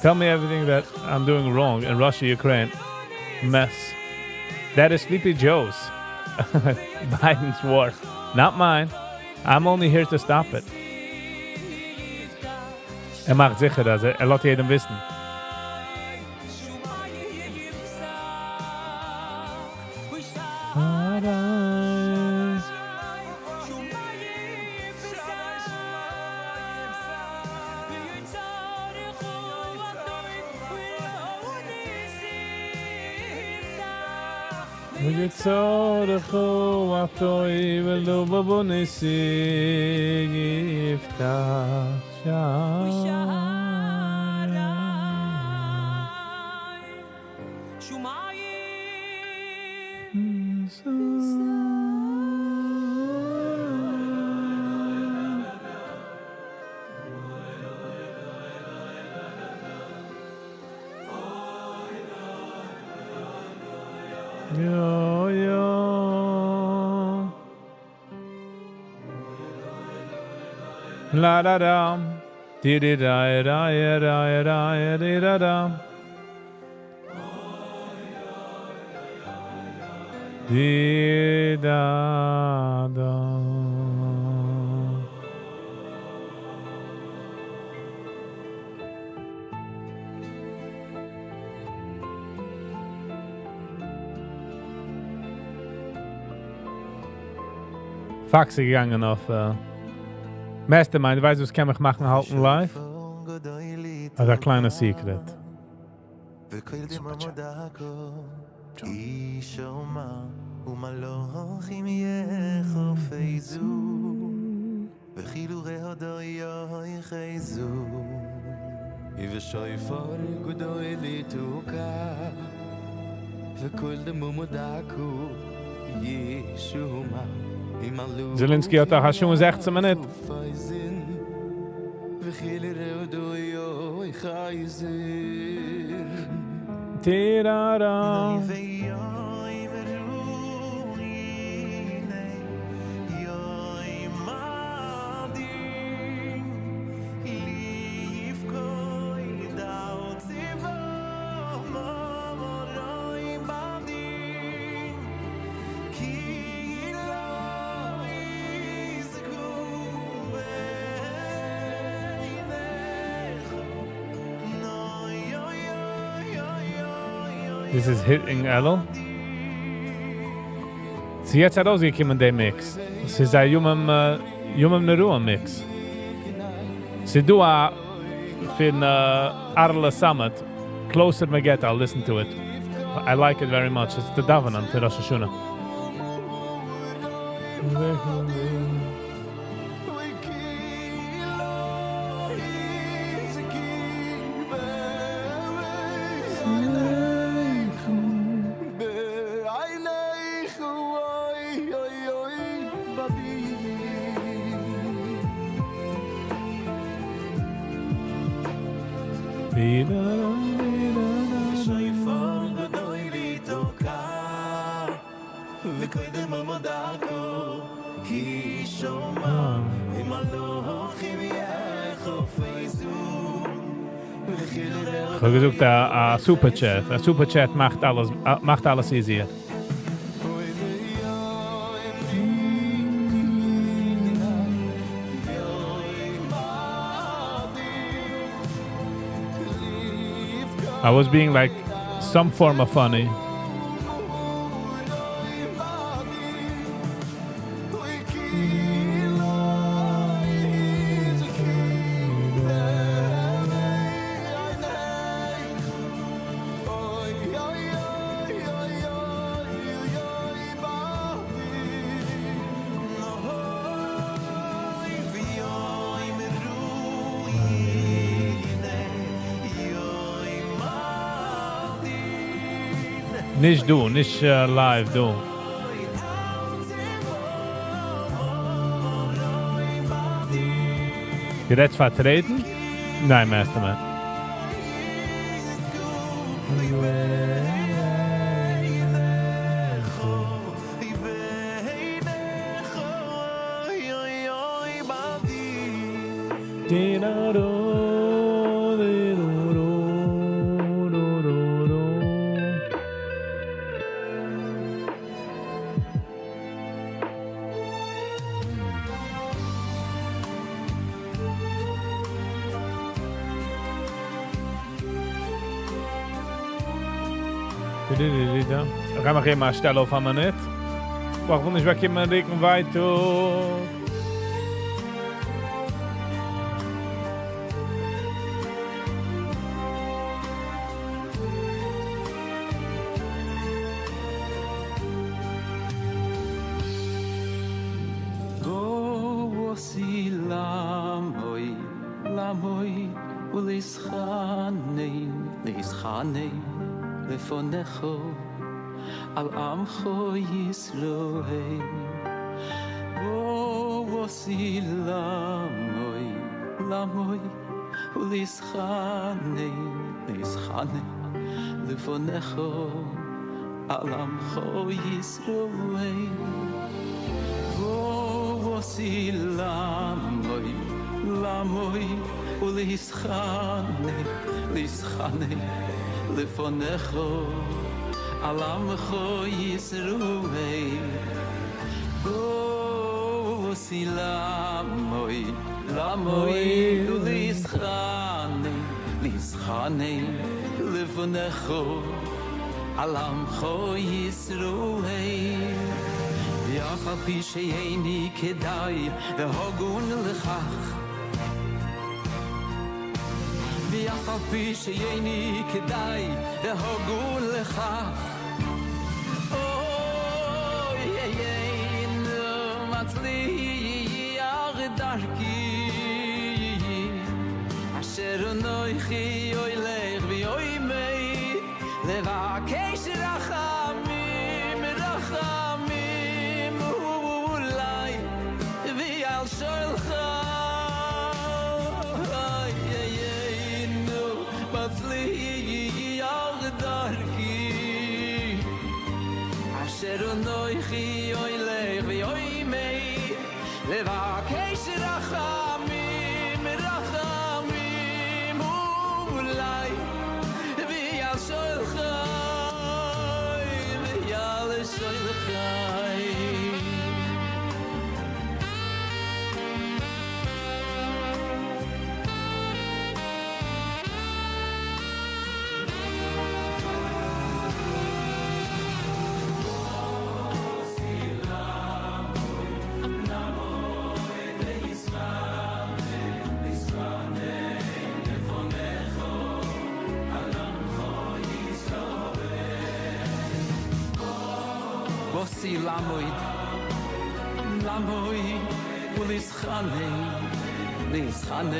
Tell me everything that I'm doing wrong in Russia, Ukraine mess. That is Sleepy Joe's. Biden's war. Not mine. I'm only here to stop it. ער מאכט זיכער, אז ער לאזט יעדן וויסן. ויצורך הטוב ולא ניסי יפתח שערי. יא, יא. La da dam. Di di da da da da di da dam. Di da da. Fox איז געגאנגען אויף Mastermind, ווייסט וואס קען מיך מאכן האלטן live? אזא קליינע secret. Super chat. ומלאכים יחפזו וכאילו רעדו יחזו ובשופר גדול תוקע וקול דמומדקו ישומע Zelensky האט א שעה און 16 מינוט. וחיל רעדו יחזו Tirara. ויאמרו הנה יום הדין לפקוד על צבא מרואים בדין כי לא יזכו This is hitting Elul. ס'איז יעצט ארויסגעקומען דער mix. ס'איז א ימים ימים נוראים mix. ס'איז דא א פון Arle Summit. Closer מ'גייט, I'll listen to it. I like it very much. It's the דאווענען פאר ראש השנה. איך האב געזאגט א super chat. א super chat מאכט אלעס, מאכט אלעס easier. I was being like some form of funny. נישט דא, נישט live דא. דו רעדסט פארטרעטן? ניין, Mastermind. איך גיי מאכן א שטעל אויף א מינוט. איך וויל נישט באקומען רוקן ווייטאג. לפניך על עמך ישראל בוא עשי למוי למוי ולהתחנן להתחנן לפניך על עמך ישראל בוא עשי למוי למוי ולהתחנן להתחנן לפניך על עמך ישראל בוא עשי למוי למוי ולהתחנן להתחנן לפניך על עמך ישראל ואף על פי שאיני כדאי והגון לכך ואף על פי שאיני כדאי והגון לכך אוי אינו מצליח דרכי אשר אנוכי הולך ועומד לבקש רחמים רחמים אולי ועל שולחי אינו מצליח דרכי אשר אנוכי הולך ועומד לבקש רחמים רחמים אולי ועל שולחי ועל שולחי. באסי לעמוד לעמוד ולהתחנן להתחנן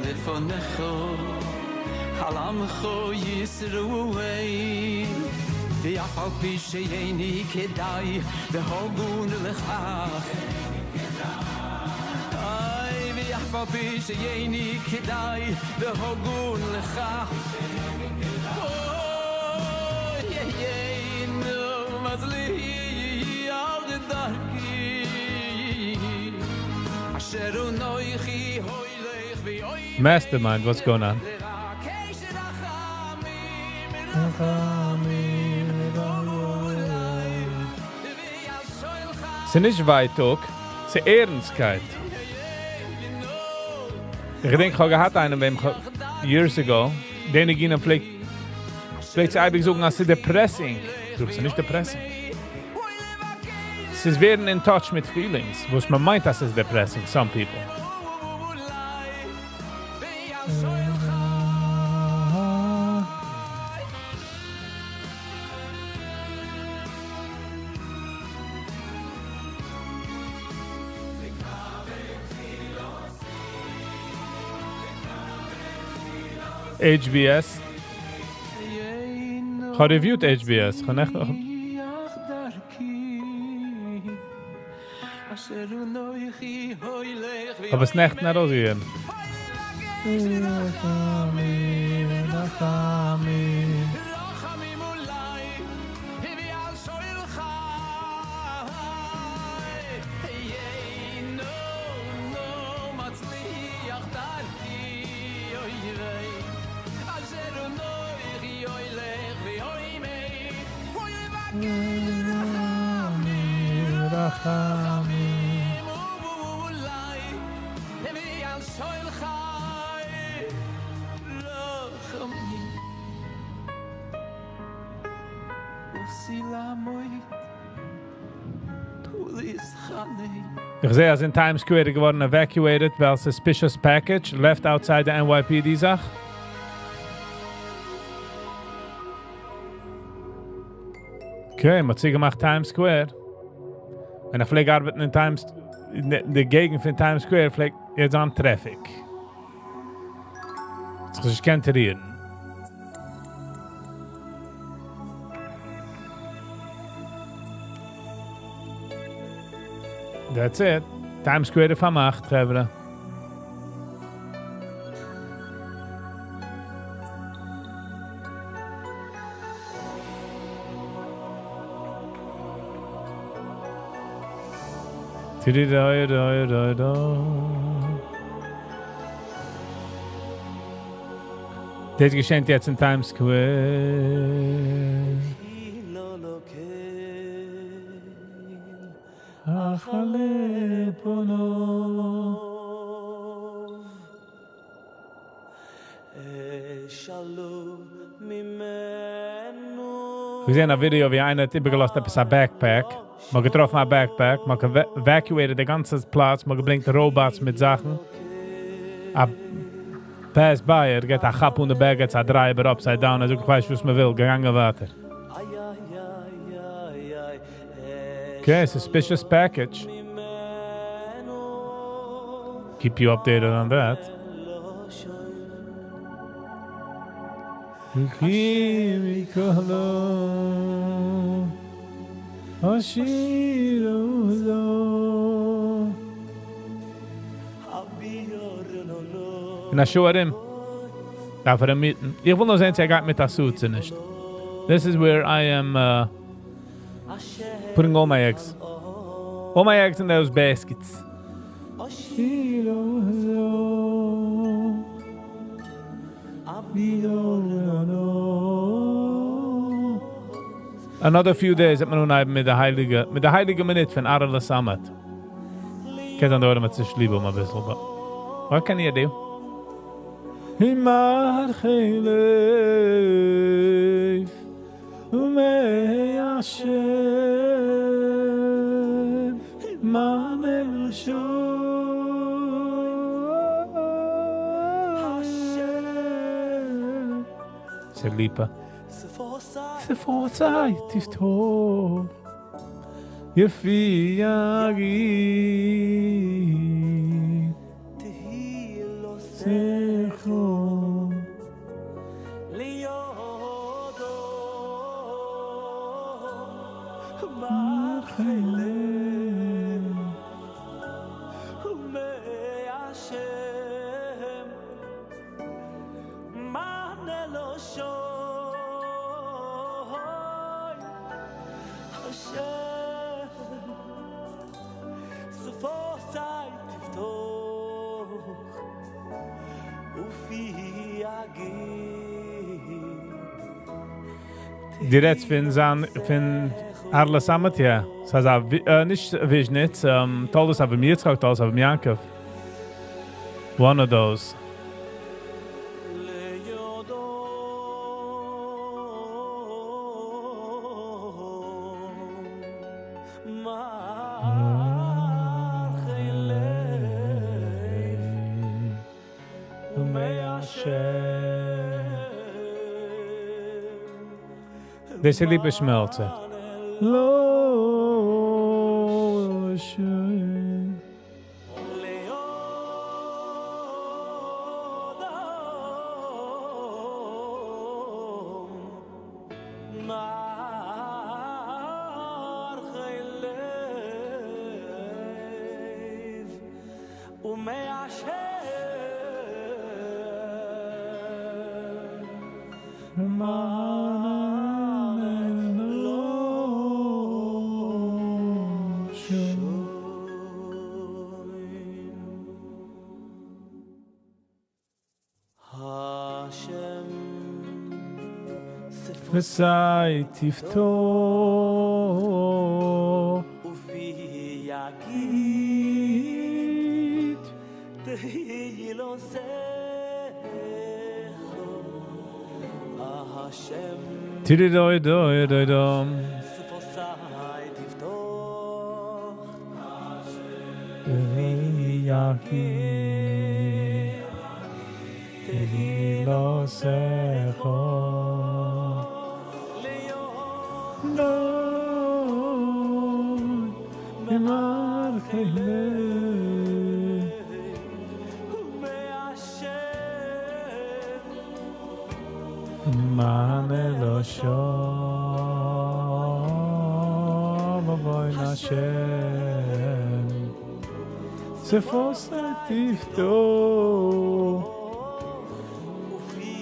לפניך על עמך ישראל ואף על פי שאיני כדאי והוגון לכך איי ואף על פי שאיני כדאי והוגון לכך אוי אינו מצליח דרכי אשר אנוכי הולך ואוי Mastermind, what's going on? לבקש רחמים ס'איז נישט ווייטאג, ס'איז ערנסטקייט. איך געדענק, איך האב געהאט איינעם, וועם איך years ago, די ניגונים פלעגט, פלעגט זי אייביג זאגן, אז ס'איז depressing. זאג איך, ס'איז נישט depressing. ס'איז ווערן in touch מיט feelings, וואס מען מיינט, אז ס'איז depressing, some people. HBS. איך האב reviewed HBS. איך האב נעכטן אויך- האב עס נעכטן ארויסגעגעבן. רחמים, רחמים. רחמים עלי ועל שולחי אינו מצליח דרכי אוי ויי אשר אנוכי הולך ואומר אוי לבקש רחמים רחמים. עלי ועל שולחי רחמים באתי לעמוד ולהתחנן איך זע, אז אין Times Square געווארן evacuated, ווייל suspicious package left outside the NYPD זאך. Okay, מ'האט צוגעמאכט Times Square. ווען איך פלעג ארבעטן אין Times, אין די געגנט פון Times Square, פלעגט יעצט זיין traffic. זיך נישט געקענט רירן. That's it. Times Square איז פארמאכט, חברה. Tididai-dai-dai-da. דאס געשעט יעצט אין Times Square. אכלה פונו. שלום ממנו מיר זעען א ווידיאו, ווי איינער האט איבערגעלאזט עפעס א backpack. מ'האט געטראפן א backpack, מ'האט evacuated די גאנצע פלאץ, מ'האט געברענגט robots מיט זאכן. א pass by, ער געט א כאפ אן די bag, געט א דריי איבער upside down, ער זאגט, איך ווייס, וואס מען וויל, געגאנגען ווייטער. Okay, suspicious package. Keep you updated on that. כי מכלו השירו זו. אין א שעה ארום דארף ער meet ן. איך וויל נאר זען, צו ער גייט מיט א suit צו נישט. This is where I am putting all my eggs. All my eggs in those baskets. השירו זו. Another few days האט מען אנהייבן מיט די הייליגע, מיט די הייליגע מינוט פון אהר'לע סאמעט. קען זיין דויערן מיט זיך ליב א ביסל, but what can you do? הימר חלף ומיישר מענה לשון סליפה. שפתי תפתור. ופי יגיד תהילתך. דו רעדסט פון זיין פון אהרלע סאמעט? יא. ס'איז א נישט וויזשניץ, תולדות אברהם יצחק, תולדות אברהם יעקב. One of those. דאס איז ליפא שמעלצער. שפתי תפתח. ופי יגיד תהילתך השם. טירי דוי דוי דום. שפתי תפתח. ופי יגיד תהילתך. מענה לשון בואי השם שפתי תפתח ופי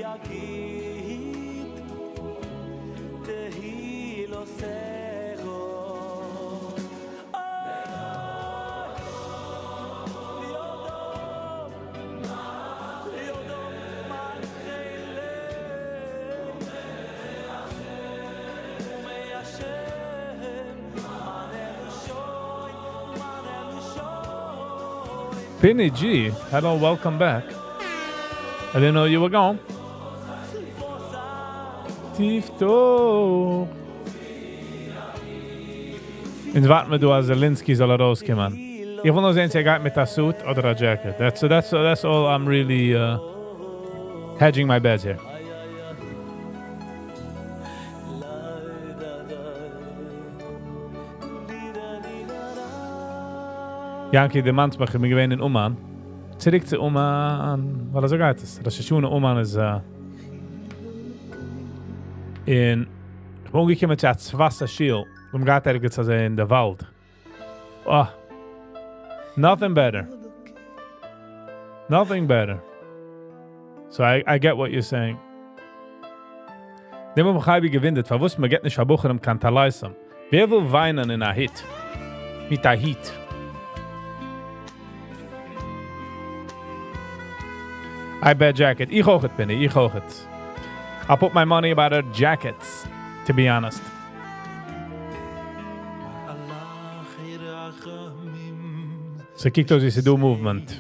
יגיד תהילתך Pinny G, hello, welcome back. I didn't know you were gone. תפתח. אונז ווארטן מיר דא אז Zelensky זאל ארויסקומען. איך וויל נאר זען, צו ער גייט מיט א suit אדער א jacket. That's, that's, that's all I'm really hedging my bets here. Yanky, דערמאנסט מיך, איך בין געווען אין אומאן. צוריק צו אומאן, ווייל אזוי גייט עס. ראש השנה אומאן איז און איך בין אנגעקומען צו א צפת'ער שול. מיר האבן געהאט ערגעץ אזוי אין דער וואלד. Oh. Nothing better. Nothing better. So I get what you're saying. דעם האב איך אייביג געוואונדערט, פארוואס מען געט נישט פאר בחורים קיין טליתים. ווער וויל וויינען אין א היט? מיט א היט. I bet jacket. איך אויך בין איך אויך. I'll put my money about her jackets, to be honest. ס'קוקט אויס ווי ס'איז דא movement.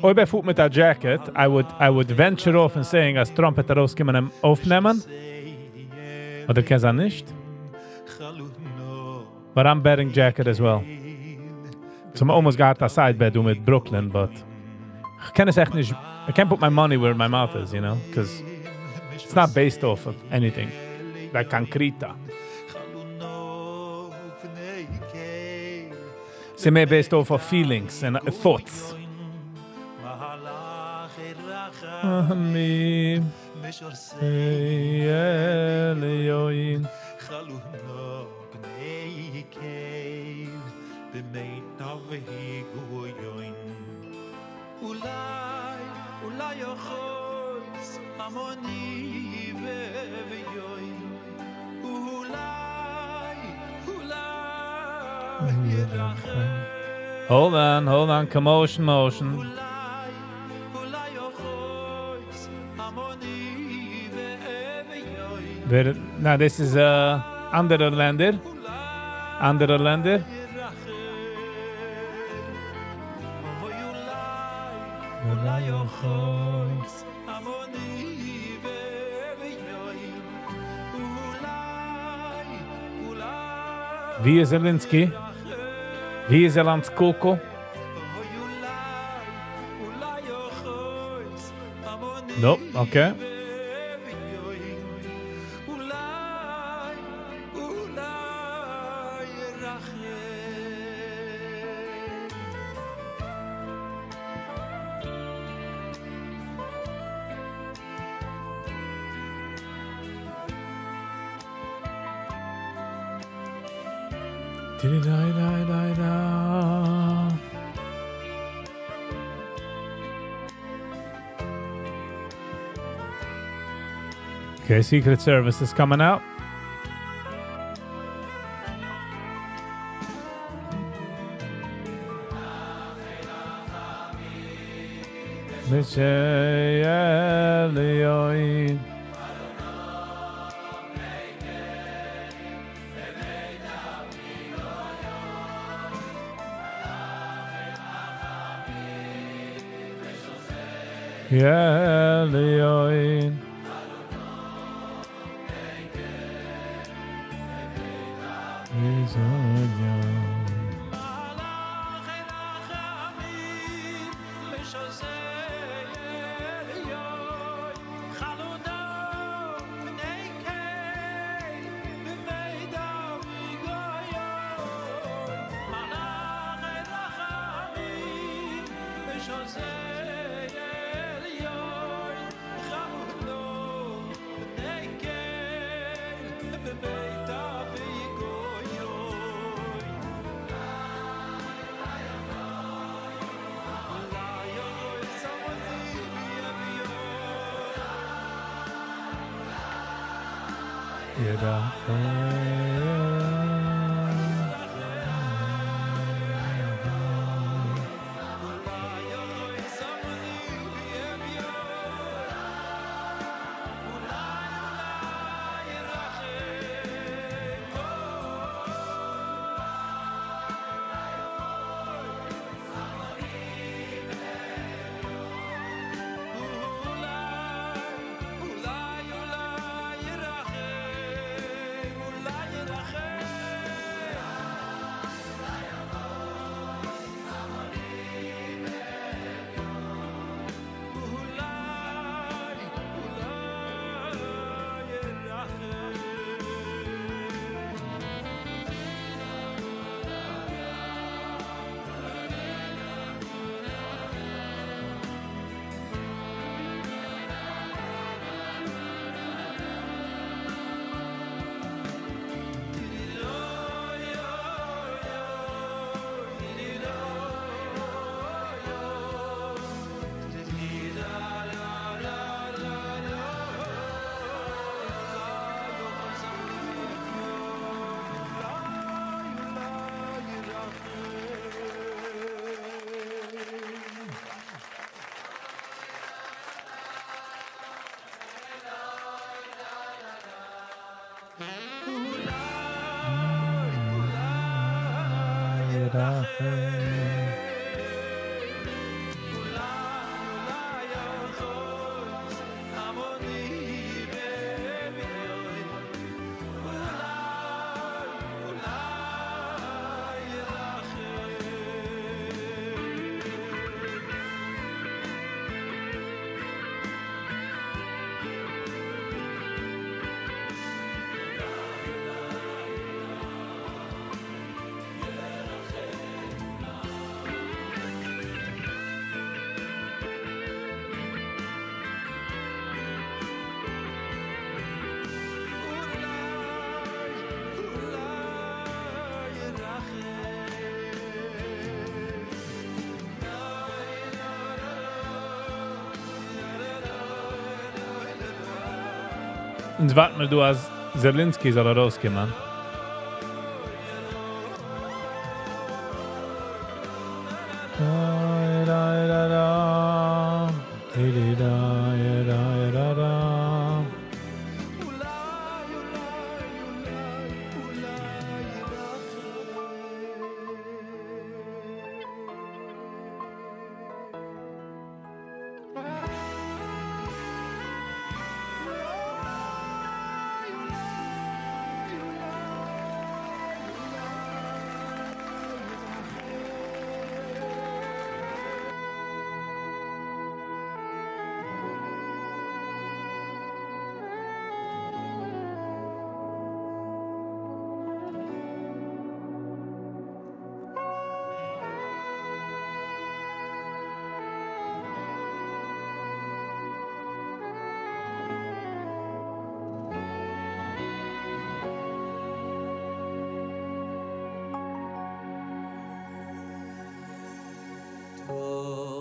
אויב ער פארט מיט א jacket, I would, I would venture off in saying אז טראמפ וועט ארויסקומען אים אויפנעמען. אדער קען זיין נישט. But I'm betting jacket as well. So I'm almost געהאט א side bet דא מיט Brooklyn, but איך קען עס עכט נישט. I can't put my money where my mouth is, because it's not based off of anything. Like concreta. ס'איז מער based off of feelings and thoughts. רחמים עליון. חלונו פני קל במיטב היגויון אולי, אולי יחוס המוני ויוי אולי, אולי ירחם Hold on, hold on, commotion, motion. אולי יחוס המוני ויוי Where, now this is אנדערע לענדער. אנדערע לענדער. אולי יחוס המוני ויוי אולי, אולי ווי איז Zelensky? ווי איז Zelensky? אולי יחוס המוני Nope, okay. אולי, אולי ירחם Di-di-di-di-di-da. Okay, Secret Service is coming out. Michelle Yoin. עליון. Israel. מלאכי רחמים משוזי עליון חלונו פני קל במידע ויגויון מלאכי רחמים משוזי עליון חלונו פני קל במידע ויגויון ירחם. אולי, אולי ירחם, אולי ירחם. אולי, אולי ירחם. ירחם. אולי יחוס המוני ויוי אולי, אולי ירחם. אונז ווארט מיר דא אז Zelensky זאל ארויסקומען.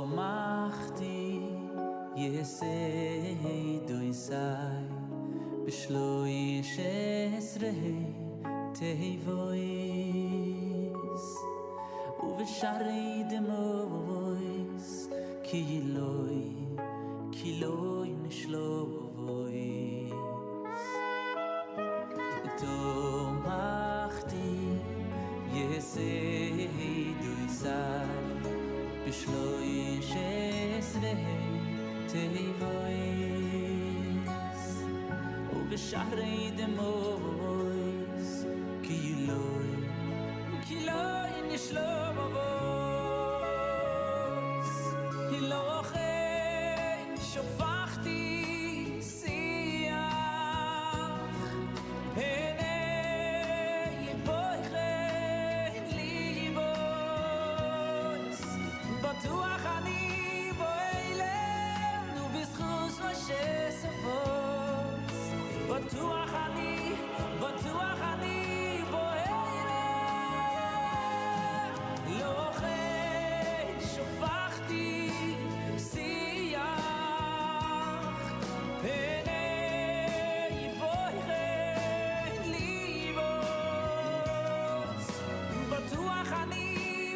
תמכתי יסודותי בשלוש עשרה תיבות ובשערי דמעות כי לא כי לא נשלובות תמכתי יסודותי בשלוש עשרה תיבות ובשערי דמעות כי לא כי לא נשלובות כי לא כן שפכתי שיח הנה בויכן ליבוס בטוח אני בואילם ובזכות משה ספוס בטוח אני בטוח אני בואילם לא כן שפכתי שיח הנה בויכן ליבוס בטוח אני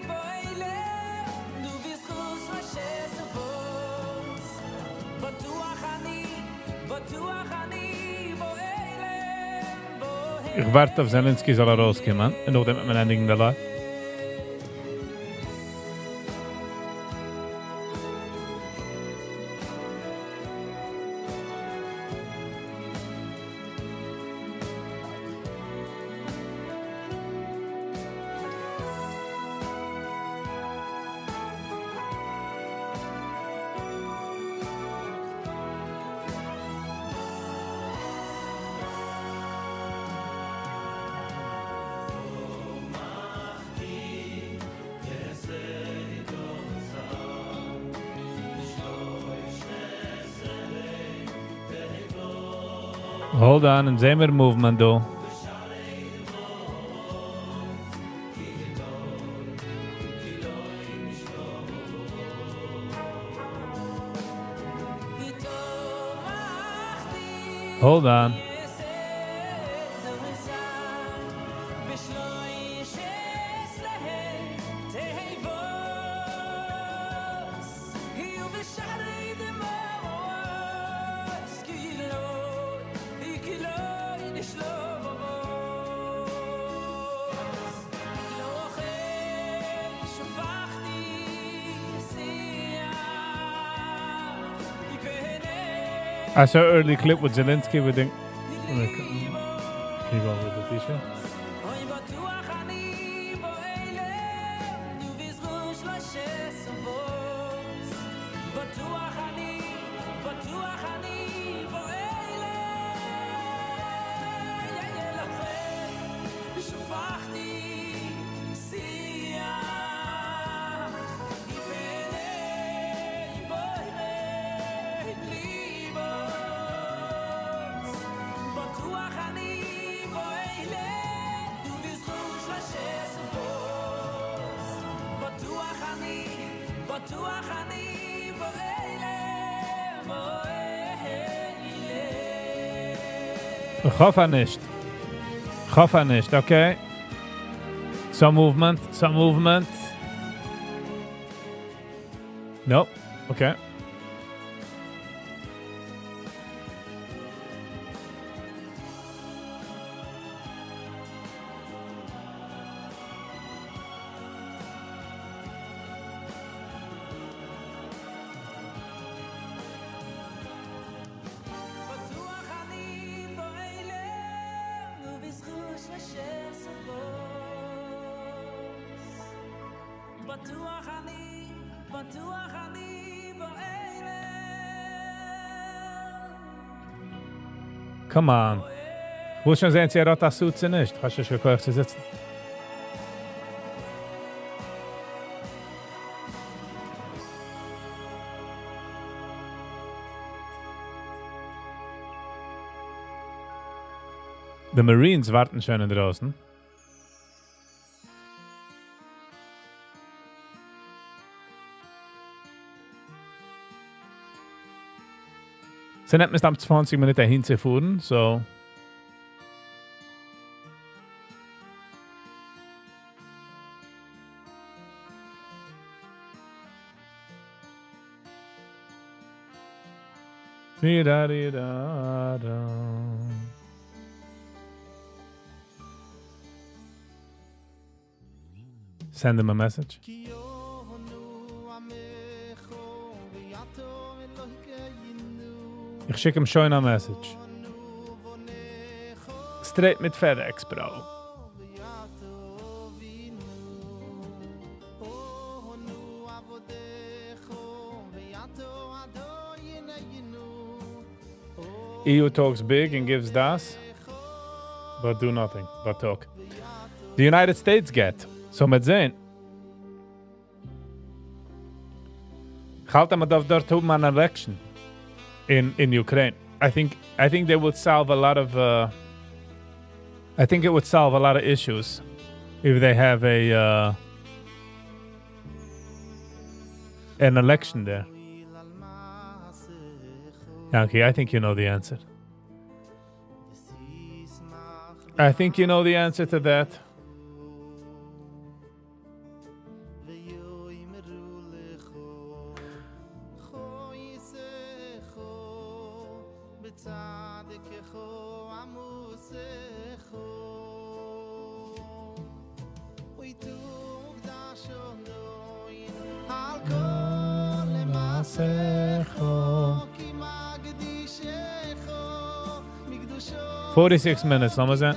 בואילם ובזכות משה ספוס בטוח אני בטוח אני בואילם איך ווארט אויף Zelensky זאל ארויסקומען און נאכדעם וועט מען ענדיגן די live. Hold on, אונז זעען מיר movement דא. Hold on. בשלוש עשרה תיבות ובשערי דמעות כי לא כי לא נשלובות לא כן שפכתי שיח I saw an early clip with Zelensky with the. Can you go with the t-shirt? אוי בטוח אני בואילם ובזכות שלוש סופות בטוח אני בטוח אני בואילם לכן שפכתי שיח פני בוער ליבוס בטוח אני בואילם ובזכות שלוש סופות בטוח אני בטוח אני בואילם בואילם. איך האף אז נישט. איך האף אז נישט, okay. Some movement, some movement. Nope, okay. Come on. כ'וויל שוין זען, צו ער האט א suit צו נישט. כ'האב שוין נישט קיין כח צו זיצן. די Marines ווארטן שוין אינדרויסן. ס'נעמט מסתם 20 מינוט אהין צו פארן, so. Di-da-di-da-da. Send him a message. איך שיק אים שוין א message. Straight מיט FedEx, bro. EU talks big and gives das, but do nothing but talk. The United States get. So מ'עט זען. כ'האלט אז מ'דארף דארט האבן אן election in Ukraine. I think they would solve a lot of I think it would solve a lot of issues if they have a an election there. Yankee, I think you know the answer. I think you know the answer to that. 46 minutes, לאמיר זען.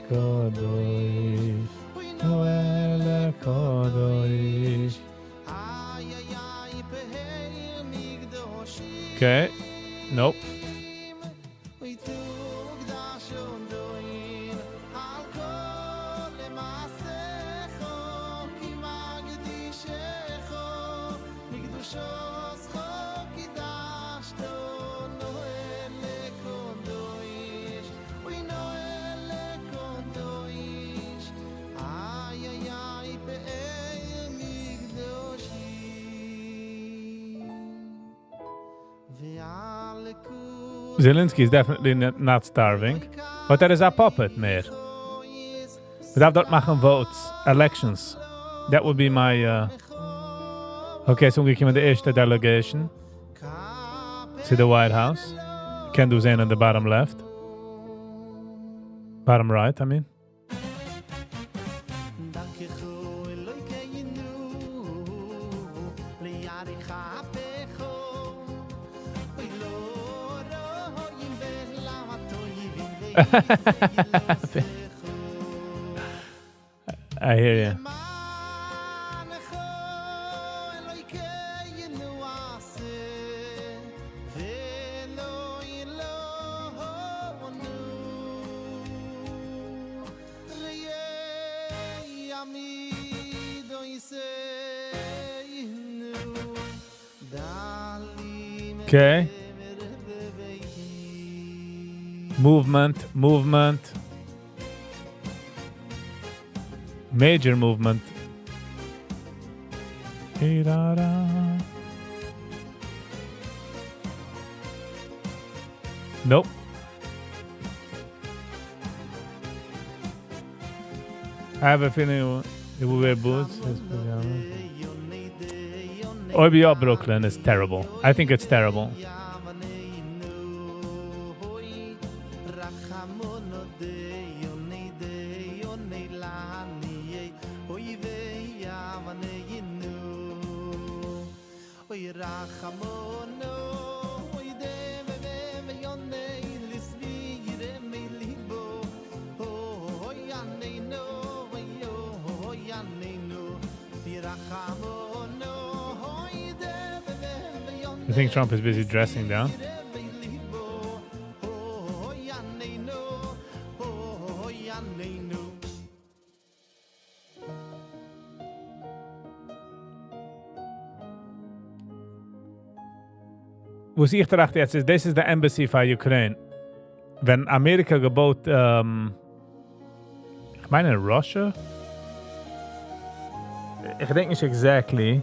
קדוש, קדוש. Okay. Nope. Zelensky is definitely not starving, but there is a puppet מער. מ'דארף דארט מאכן votes, elections. That would be my. Okay, so אנגעקומען די ערשטע delegation to the White House. קען דו זען on the bottom left. Bottom right, I mean. I hear you. Okay. Movement, movement. Major movement. Hey, da, da. Nope. I have a feeling he will wear boots. His pajamas. אויב יא Brooklyn is terrible. I think it's terrible. You think Trump is busy dressing down? וואס איך טראכט יעצט איז, דאס איז די embassy פאר Ukraine. ווען אמעריקע געבויט, איך מיין אין Russia? איך געדענק נישט exactly.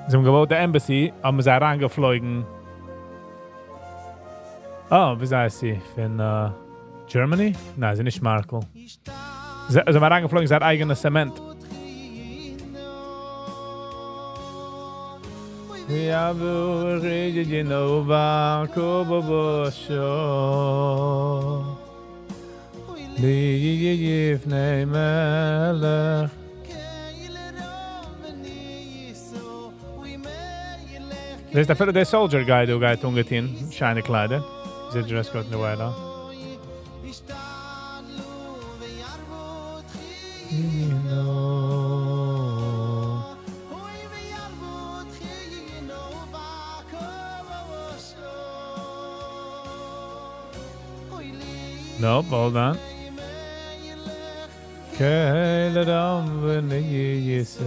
זיי האבן געבויט די embassy, האבן זיי אריינגעפלויגן. Oh, ווי הייסט זי? פון Germany? ניין, זי איז נישט Merkel. זיי האבן אריינגעפלויגן זייער אייגענע cement. Ja, לפני מלך. דאס איז דער, דער soldier guy, דא גייט אנגעטון, שיינע קליידער. זעט dress code אין די White House. Nope, hold on. קל רם ונשא.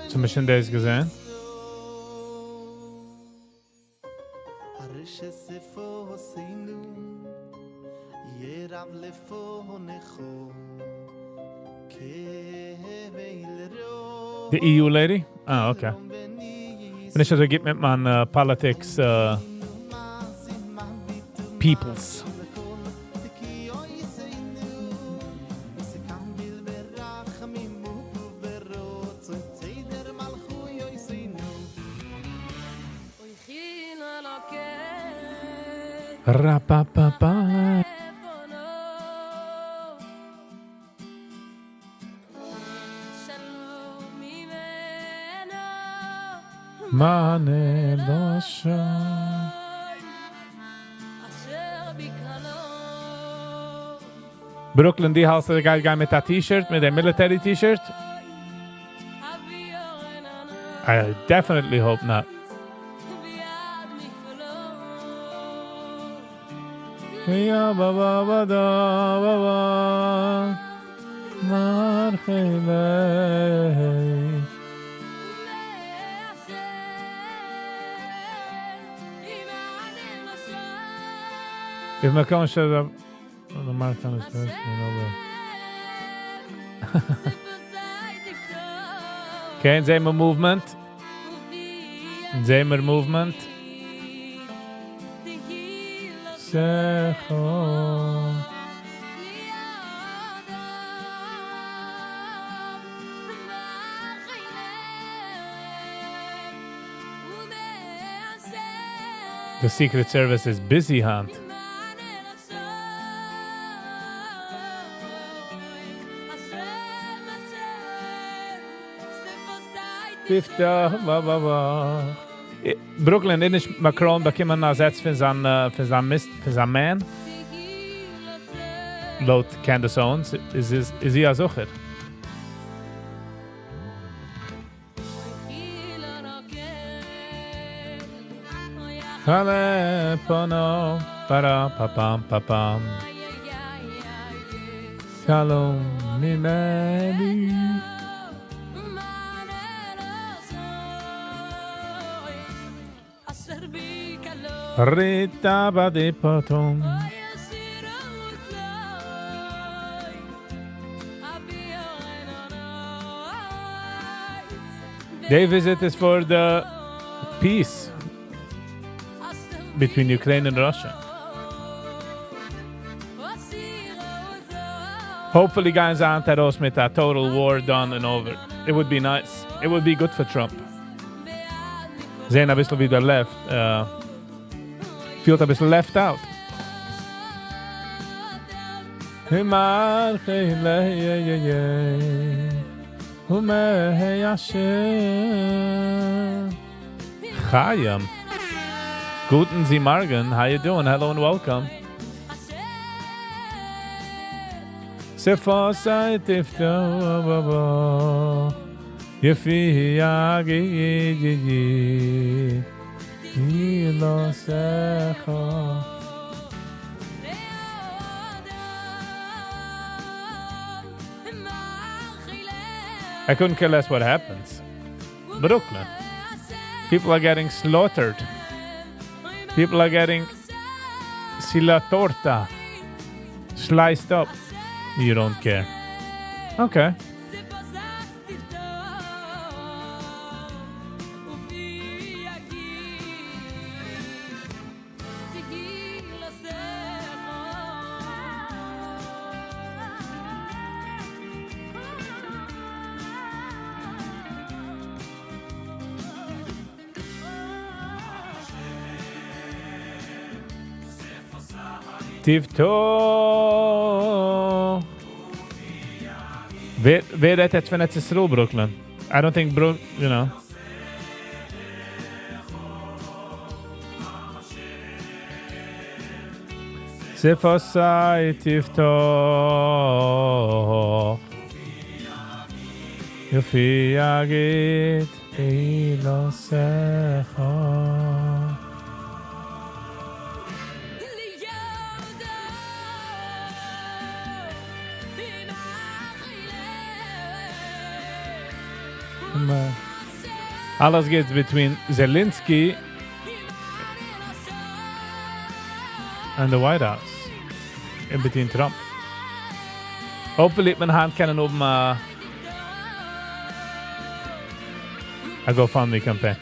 צום ביסל דאס געזען. The EU lady? Ah, okay. בין נישט אזוי גוט מיט מיין politics peoples. Ra-pa-pa-pa. מענה לשון. Brooklyn, די האלסט דער גייט גיין מיט א T-shirt, מיט דער military T-shirt? I definitely hope not. Ja, ba, ba, ba, da, ba, ba. מרחבי. If Macron shows up on the mark on his first, you know where. Okay, זעען מיר movement. זעען מיר movement. זכור. The Secret Service is busy היינט. תפתח בבא. Brooklyn איז נישט Macron באקומען א זעץ פון זיין פון זיין מיסט פון זיין man. לויט Candace Owens איז איז איז זי א זכר. פנו para pa pam pa pam. שלום ממני. ריטה בדיפוטום. They visit is for the peace. between Ukraine and Russia. Hopefully גייען זיי היינט ארויס מיט א total war done and over. It would be nice. It would be good for Trump. זען אביסל ווי דער left פילט אביסל left out. חיים. גוטן זי מארגן. How you doing? Hello and welcome. שפתי תפתח ופי יגיד תהילתך. I couldn't care less what happens. Brooklyn. People are getting slaughtered. People are getting sila torta sliced up. You don't care. Okay. תפתח. ווער ווער רעדט יעצט פון ארץ ישראל Brooklyn? I don't think Brook, you know. שפתי תפתח ופי יגיד תהילתך. אלעס גייט between Zelensky and the White House. In between Trump. Hopefully מען היינט קענען האבן א א GoFundMe campaign.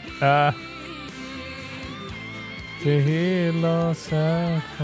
תהילתך.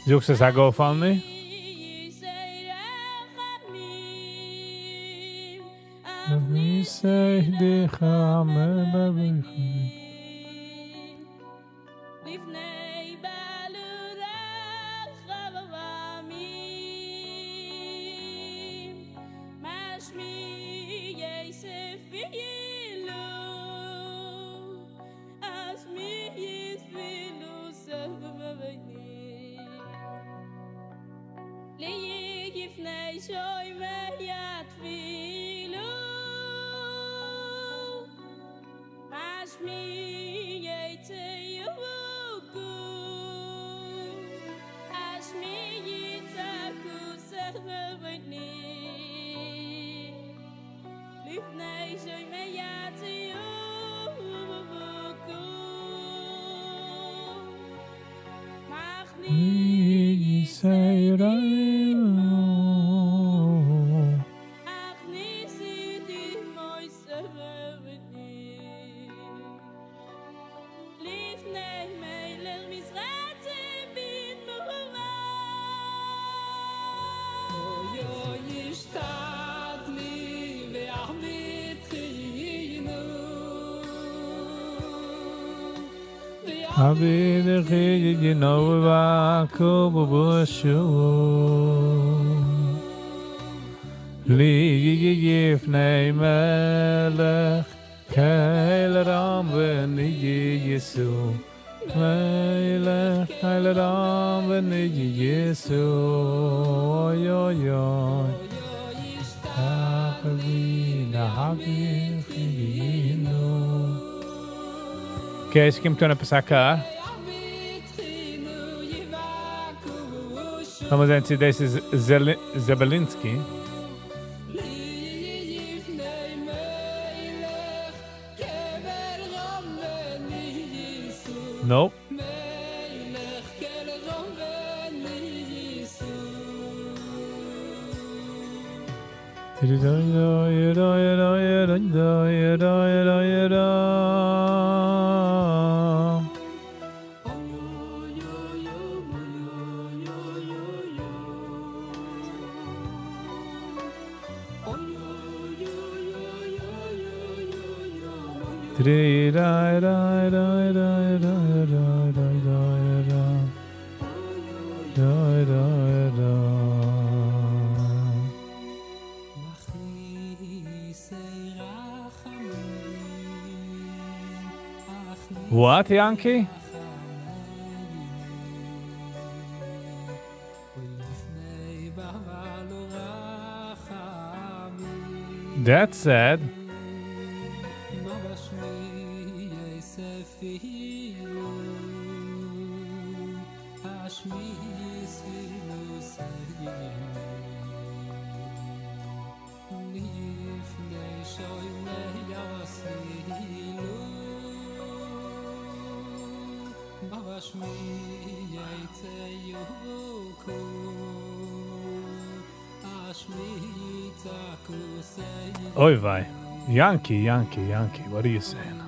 זוכסט עס א GoFundMe? אבי דחינו ובשו לפני מלך קל רם וניסו מלך קל רם וניסו אוי אוי אוי Okay, עס קומט אן עפעס א car. לאמיר זען צו דאס איז Zebelinsky. Nope. What, Yankee? That's sad. אוי וויי. Yankee, Yankee, Yankee, what are you saying?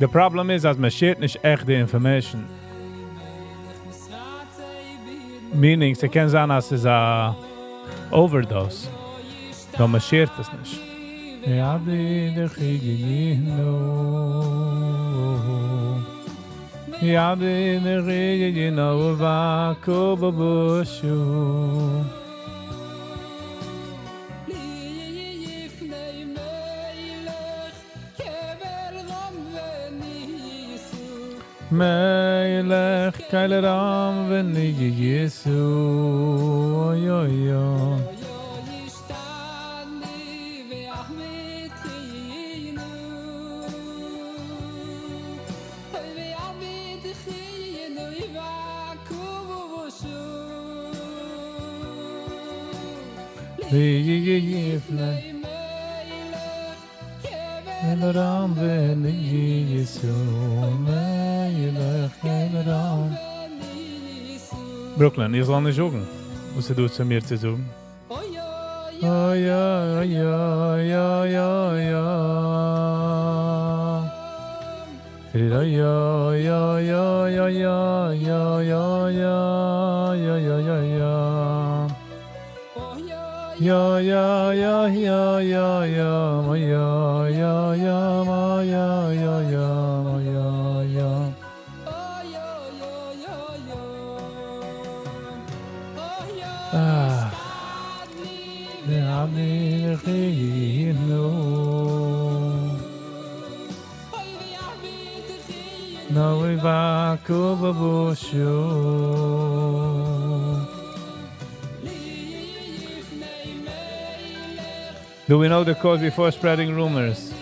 The problem איז אז מען share ט נישט עכט די information. Meaning, ס'קען זיין אז ס'איז א overdose. נאר מען share ט עס נישט. מלך קל רם וניסו אוי אוי אוי. Brooklyn, איך זאל נישט זאגן, וואס דו צו מיר צו זאגן. אוי אוי אוי אוי אוי אוי אוי אוי אוי אוי אוי אוי אוי אוי אוי אוי יא יא יא יא יא יא יא יא יא יא יא יא יא יא אה. Do we know the cause before spreading rumors?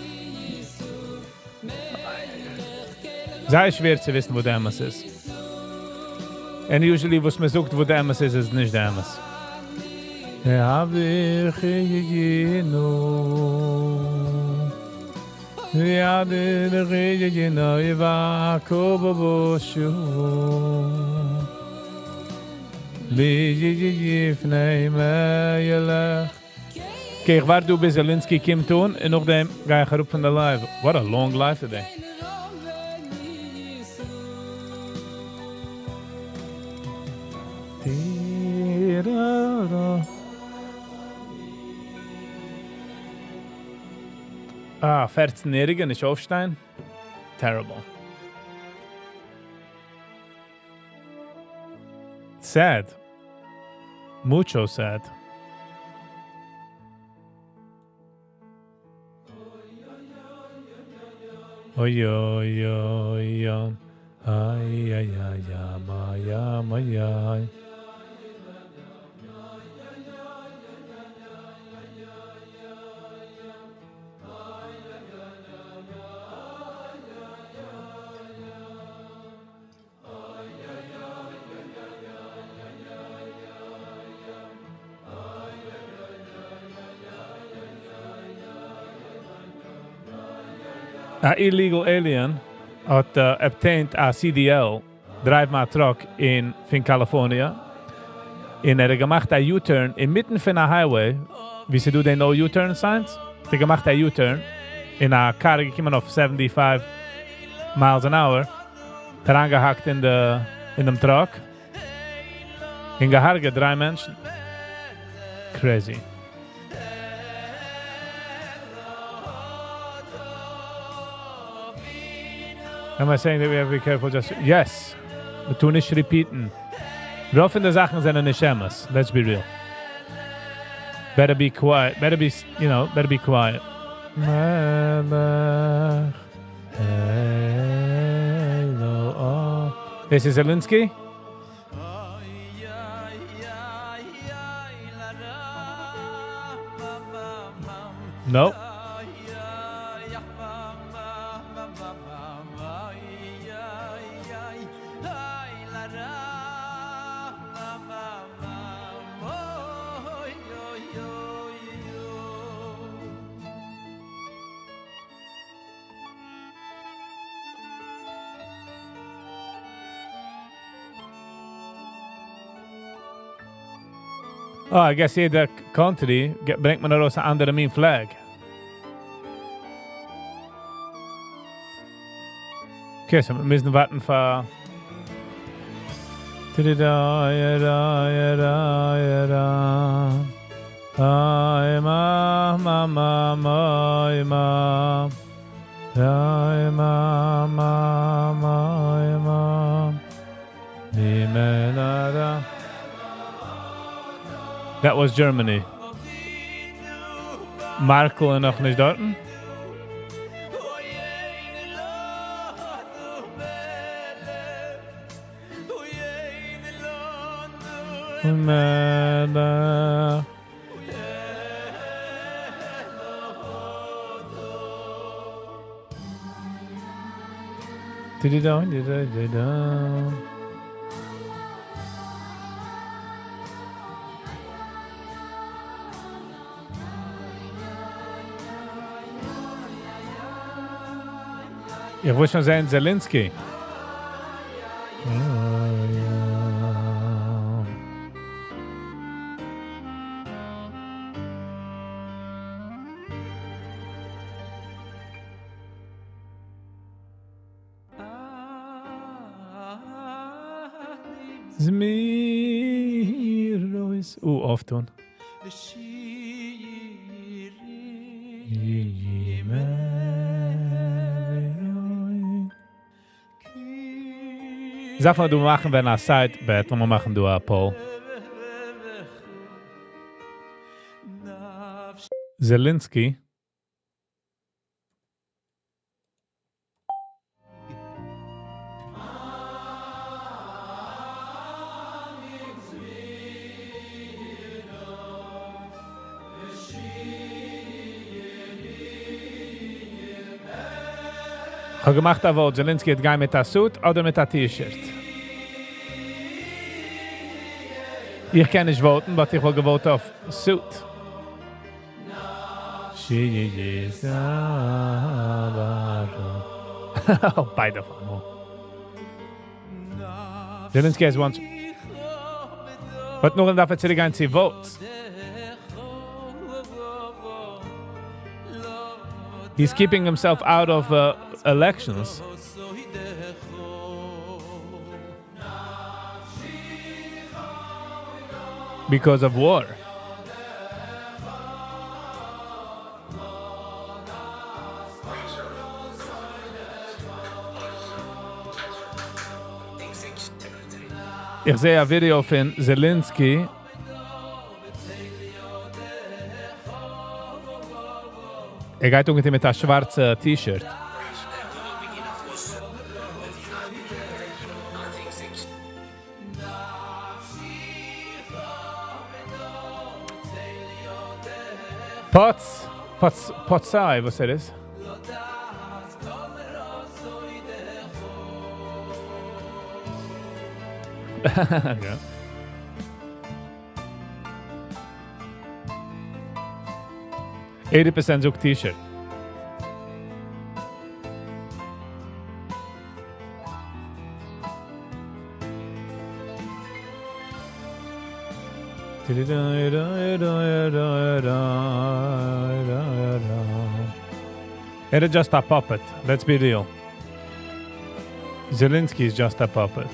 זייער שווער צו וויסן וואס די אמת איז. And usually וואס מען זאגט וואס די אמת איז, איז נישט די אמת. Okay, איך ווארט דא ביז Zelensky קומט אן און נאכדעם גיי איך אראפ פון די live. What a long live today. אה, פערצן יעריגע נישט אויפשטיין? Terrible. Sad. Mucho sad. אוי אוי אוי אוי איי איי איי איי איי איי. A illegal alien האט obtained a CDL drive א truck אין פון California. און ער האט געמאכט א U-turn אינמיטן פון א highway, ווי ס'דא די no U-turn signs. ער האט געמאכט א U-turn און א car געקומען אויף 75 miles an hour. אריינגעהאקט אין די אין דעם truck. און געהרגעט דריי מענטשן. Crazy. Am I saying that we have to be careful just... Yes. מיר טוען נישט repeat ן. רוב פון די זאכן זענען נישט אמת. Let's be real. Better be quiet. Better be, better be quiet. מלך אלוה. This is Zelensky? No. Oh, I guess יעדע country ברענגט מען ארויס אן אנדערע מין flag. Okay, so מיר מוזן ווארטן פאר Da da da da Ay ma ma ma ma ma Ay ma ma ma ma Mi me na da. That was Germany. Merkel איז נאך נישט דארט. מלך. Di-di-da, di-da-di-da. איך וויל שוין זען Zelensky. זמירות. אויפטון. זאג מאל, דו מאכן, ווען א side bet, לאמיר מאכן דא א poll. Zelensky. איך האב געמאכט א vote, Zelensky וועט גיין מיט א suit אדער מיט א T-shirt. איך קען נישט vote ן, but איך וואלט גע vote אויף suit. She is a ביידע אויף איינמאל. Zelensky has one. But נאכדעם דארף ער צוריקגיין צו votes. He's keeping himself out of elections. Because of war. איך זעה א ווידעא פון Zelensky. ער גייט אנגעטון מיט א שווארצע T-shirt. פאץ, פאץ, פאציי, וואס ער איז. יא. 80% זאגט T-shirt. ער איז just a puppet, let's be real. Zelensky is just a puppet.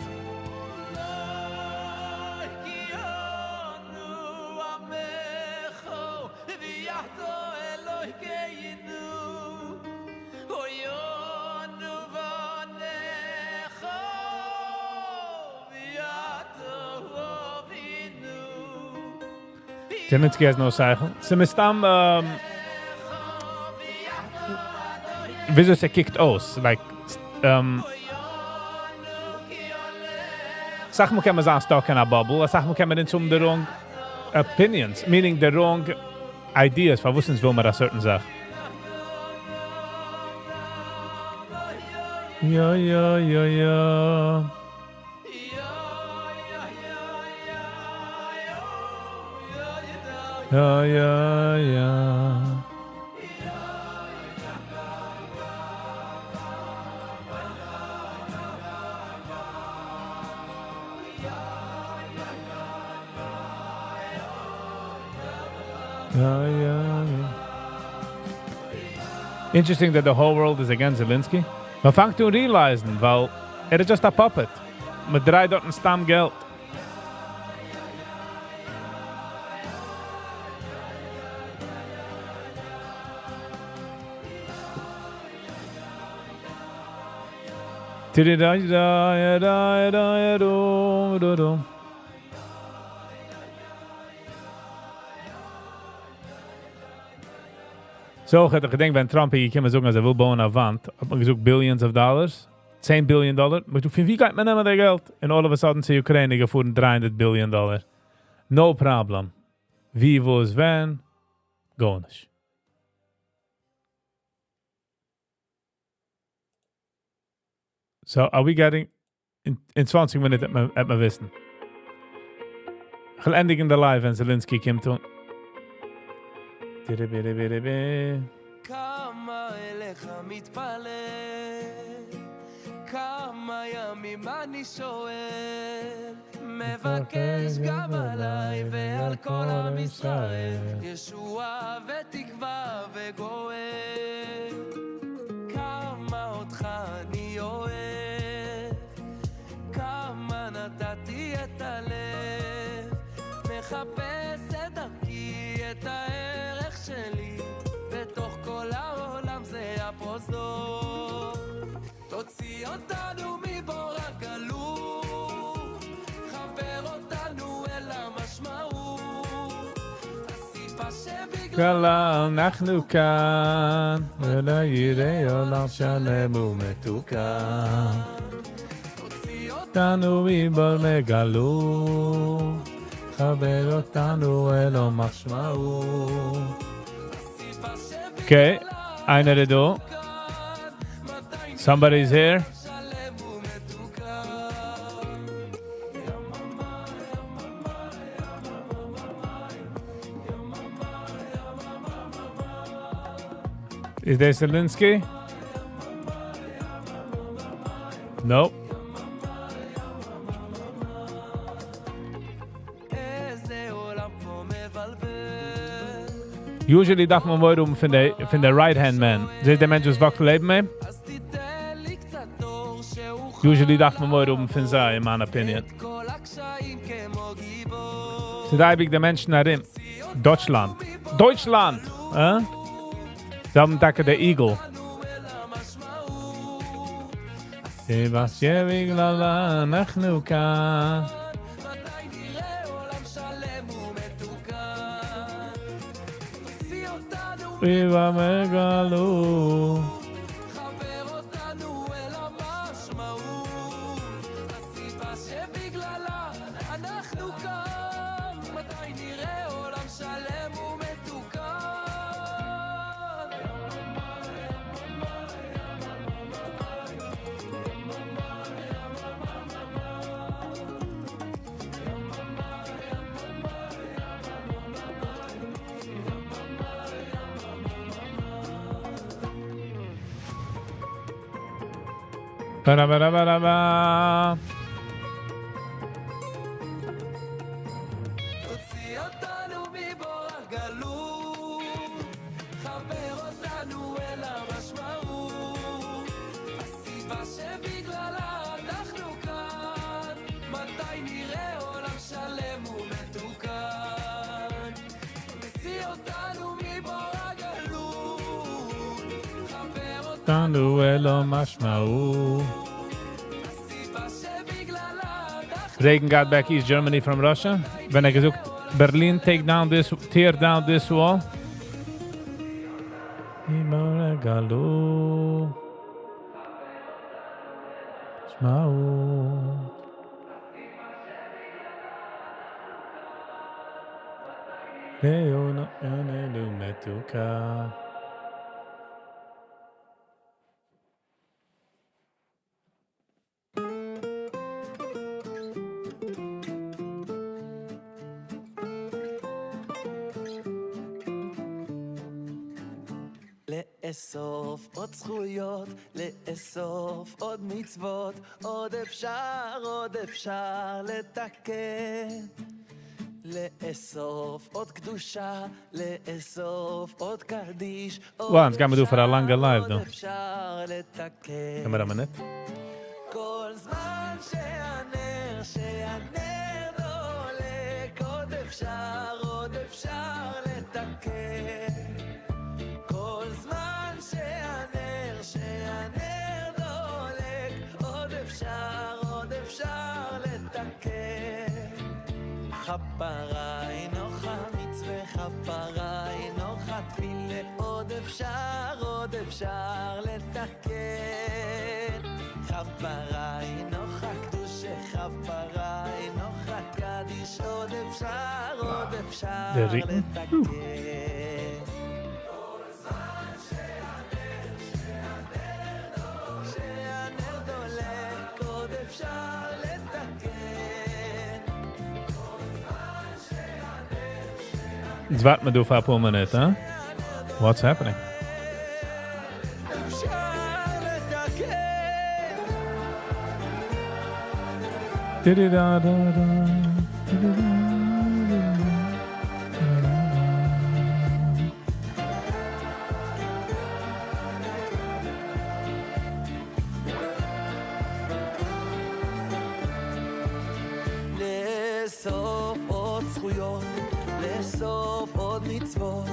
Zelensky has no שכל. ס'מסתם וויאזוי ס'קוקט אויס. Like, אסאך מאל קען מען זיין stuck in a bubble. אסאך מאל קען מען נישט האבן the wrong opinions. Meaning the wrong ideas פארוואס אונז וויל מיר א certain זאך. יא יא יא יא. יא יא יא. יא יא יא. Interesting that the whole world is against Zelensky. מען פאנגט אן realize ן, ווייל ער איז just a puppet. מען דרייט דארטן סתם געלט. So, איך געדענק, ווען Trump איז געקומען זאגן, אז ער וויל בויען א וואנט, האט מען געזאגט billions of dollars, 10 billion dollar. מען זאגט, פון וואו גייט מען נעמען די געלט? And all of a sudden צו Ukraine געפארן 300 billion dollar. No problem. ווי, וואס, ווען? גארנישט. So, are we getting... In 20 מינוט וועט מען וויסן. איך וועל ענדיגן די live, ווען Zelensky קומט אן. כמה אליך מתפלל, כמה ימים אני שואל, מבקש גם עליי ועל כל עם ישראל, ישועה ותקווה וגואל. כמה אותך אני אוהב, כמה נתתי את הלב, מחפש את דרכי, את הערך שלי, בתוך כל העולם זה הפרוזדור. תוציא אותנו מבור הגלות, חבר אותנו אל המשמעות, הסיבה שבגלל אנחנו כאן, ולא יראה עולם שלם ומתוקן. אותנו מבור מגלות, חבר אותנו אל המשמעות. Okay, איינער איז דא. Somebody's here. Is there Zelensky? Nope. איזה עולם פה מבלבל Usually דארף מען מורא האבן פון די right hand man. זעט דער מענטש וואס וואקט לעבן אים? אז תיתן לי קצת אור שאוכל Usually דארף מען מורא האבן פון זיי, in my opinion. את כל הקשיים כמו גיבור ס'איז אייביג די מענטשן ארום. Deutschland. Deutschland! אה? זיי האבן טאקע די eagle. שבגללה אנחנו כאן. ובמגלות. חבר אותנו אל המשמעות, הסיבה שבגללה אנחנו כאן, מתי נראה עולם שלם ומתוקן? Ba-da-ba-da-ba-da-ba. תוציא אותנו מבור הגלות, חבר אותנו אל המשמעות, הסיבה שבגללה אנחנו כאן, מתי נראה עולם שלם ומתוקן? תוציא אותנו מבור הגלות, חבר אותנו אל המשמעות. הסיבה שבגללה אנחנו Reagan got back East Germany from Russia. ווען ער געזאגט, Berlin, take down this, tear down this wall. מבור הגלות. משמעות. מתוקה. לאסוף עוד זכויות, לאסוף עוד מצוות, עוד אפשר, עוד אפשר לתקן. לאסוף עוד קדושה, לאסוף עוד קדיש, עוד Wow, אונז גיימיר דא פאר א לאנגע live עוד דא. אפשר לתקן. געב מיר א מינוט. כל זמן שהנר, שהנר דולק, עוד אפשר, עוד אפשר לתקן. כל זמן שהנר, שהנר דולק, עוד אפשר, עוד אפשר לתקן. כפרה אינו חמיץ וכפרה אינו חתפילה, עוד אפשר, עוד אפשר לתקן. כפרה אינו חקדוש, כפרה אינו חקדיש, עוד אפשר, עוד אפשר דער רעגן. לתקן. שהנר דולק, עוד אפשר לתקן. יעצט ווארט מען דא פאר א פאר מינוט, huh? What's happening? אפשר לתקן. Di-di-da-da-da, di-di-da-da-da, di-di-da-da. לאסוף עוד זכויות, לאסוף עוד מצוות,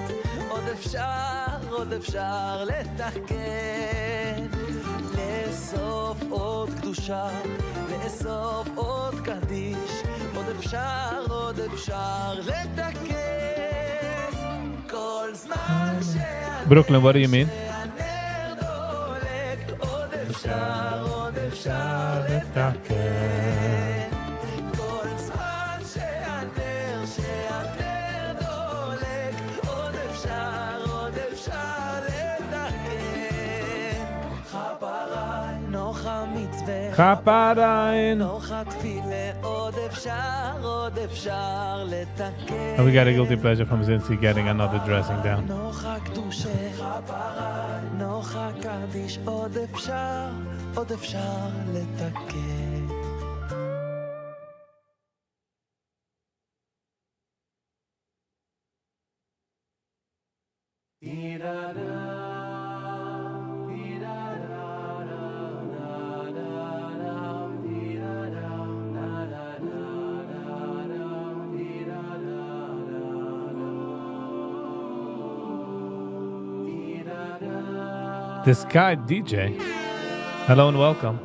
עוד אפשר, עוד אפשר לתקן. לאסוף עוד קדושה, לאסוף עוד קדיש, עוד אפשר, עוד אפשר לתקן. כל זמן Brooklyn, what do you mean? שהנר דולק, עוד אפשר, עוד אפשר לתקן. כל זמן שהנר, שהנר דולק, עוד אפשר, עוד אפשר לתקן. כפרה נוחה מצווה, כפרה נוחה תפילה, עוד אפשר, עוד אפשר לתקן. And we got a guilty pleasure from Zinzi getting another dressing down. נוחה קדושה, נוחה קדיש, עוד אפשר, עוד אפשר לתקן. This guy, DJ. Hello and welcome.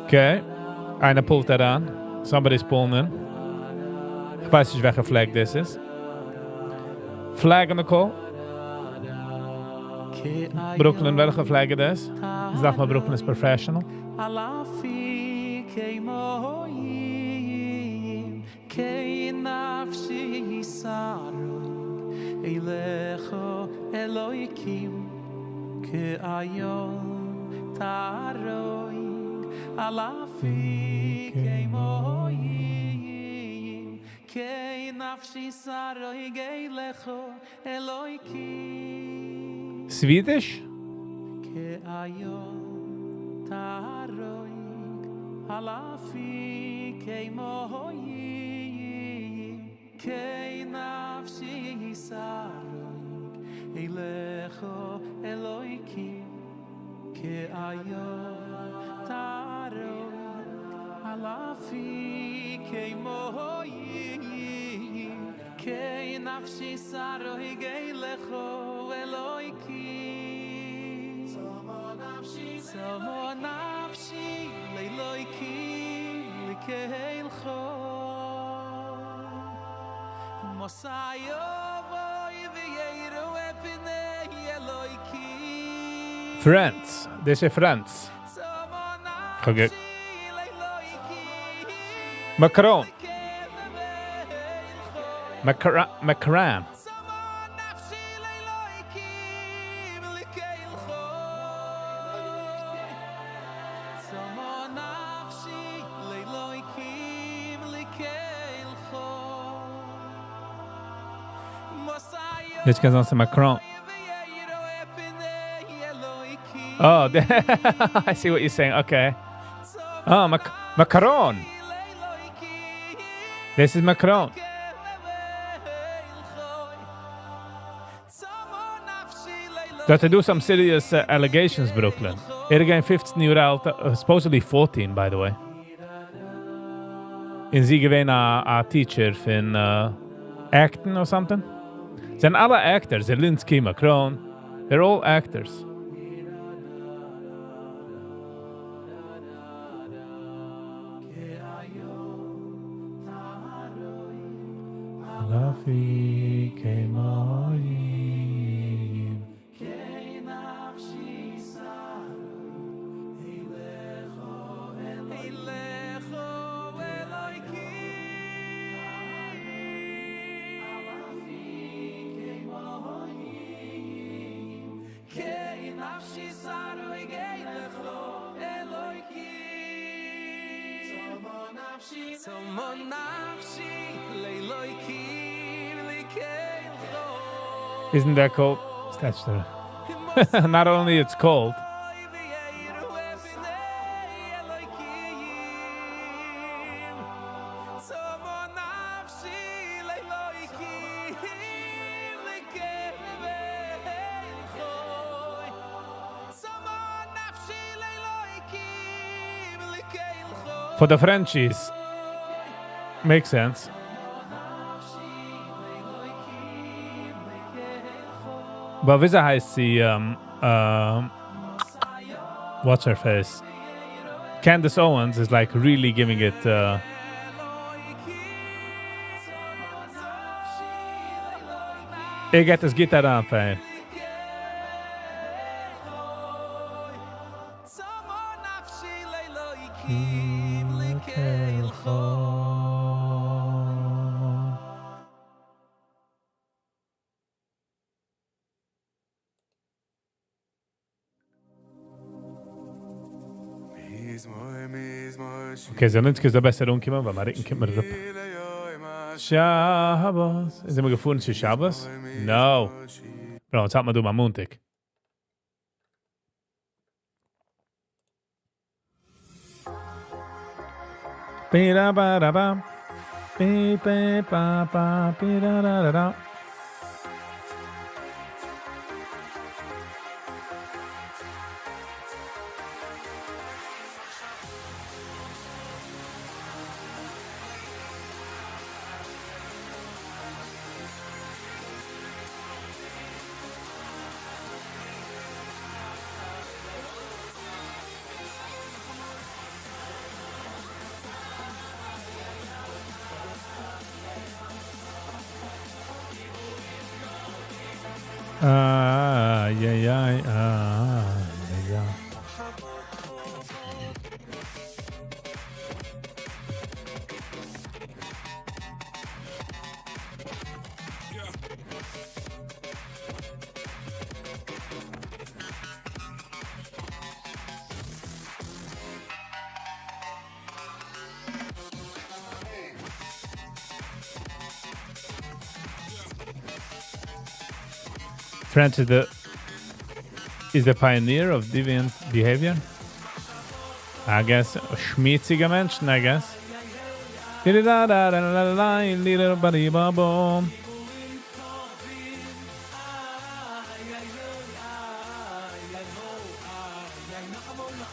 Okay. איינער pulled אריין. Somebody's pulling in. איך ווייס נישט וועלכע flag this is. Flag on the call. Brooklyn, וועלכע flag איז דאס? איך זאג מאל Brooklyn איז professional. על אפיקי מים כי נפשי שרוי אליך אלוקים כאיל תערוג על אפיקי מים כי נפשי שרוי אליך אלוקים Swedish? כאיל תערוג על אפיקי מים כי נפשי שרוי אליך אלוקים כאיל תערוג על אפיקי מים כי נפשי שרוי אליך אלוקים צמאה נפשי לאלוקים לקהלך מתי אבוא ואראה פני אלוקים France. They say France. Okay. Macron. Macron. Macron. צמאה נפשי לאלוקים לקהלך צמאה נפשי לאלוקים לקהלך יעצט קען זיין ס'איז Macron. Oh, I see what you're saying. Okay. Oh, Macron. This is Macron. That to do some serious allegations, Brooklyn. ער געווען 15 יאר אלט, supposedly 14, by the way. און זי געווען א teacher פון acting or something. זענען אלע actors, Zelensky, Macron, they're all actors. על אפיקי מים. כי נפשי שרוי אליך אליך אלוקים על אפיקי מים כי נפשי שרוי אליך אלוקים צמאה נפשי לאלוקים לקהלך Isn't that cold? That's the Not only it's cold. ואראה פני אלוקים צמאה נפשי לאלוקים לקהלך צמאה נפשי לאלוקים לקהלך For the Frenchies, makes sense. But וויאזוי הייסט זי, what's her face? Candace Owens is like really giving it. ער גייט עס גוט אריין פאר אים. צמאה נפשי לאלוקים לקהלך Okay, Zelensky איז דא בעסער אנקומען, ווייל מיין רוקן קומט מיר אראפ. שבת. איז ער געפארן צו שבת? No. Bro, יעצט האלט מען דא ביי מאנטאג. Bi-da-ba-da-ba. Bi-bi-ba-ba. Bi-da-da-da-da. איי איי איי איי איי. French is the is the pioneer of deviant behavior. I guess שמוציגע מענטשן, I guess.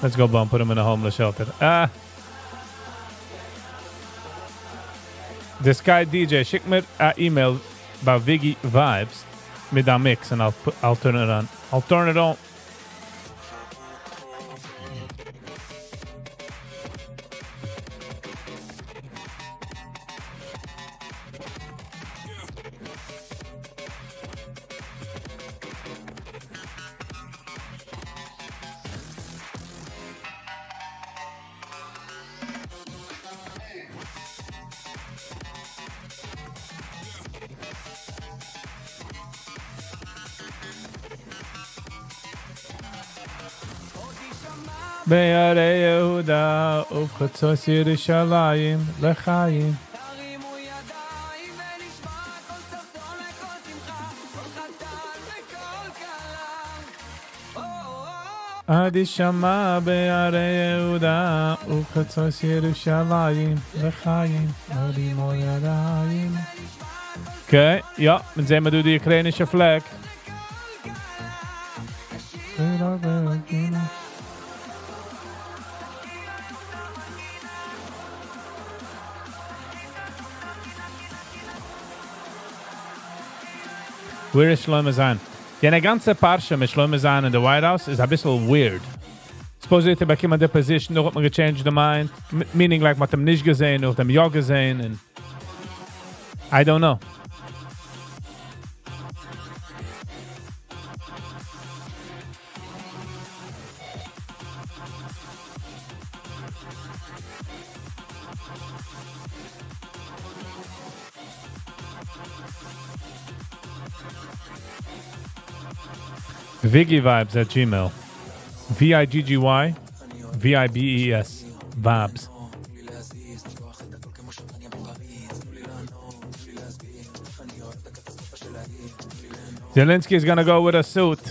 Let's go, bum. Put him in a homeless shelter. Ah. The Sky DJ, שיק מיר אן email ביי Viggy Vibes מיט א mix and I'll put, I'll turn it on. I'll turn it on. בערי יהודה ובחוצות ירושלים לחיים. עד ישמע בערי יהודה ובחוצות ירושלים לחיים הרימו ידיים. Okay, יא, מען זעט מיר דא די אוקראינישע flag. Where is Shlomo Zahn? יענע גאנצע פרשה מיט Shlomo Zahn in the White House איז א ביסל weird. Supposedly האט ער באקומען די position, נאך האט מען גע changed the mind, meaning like מ'האט אים נישט געזען, נאך האט אים יא געזען, and I don't know. Viggy Vibes at Gmail. V I G G Y V I B E S. Vibes. Zelensky is gonna go with a suit.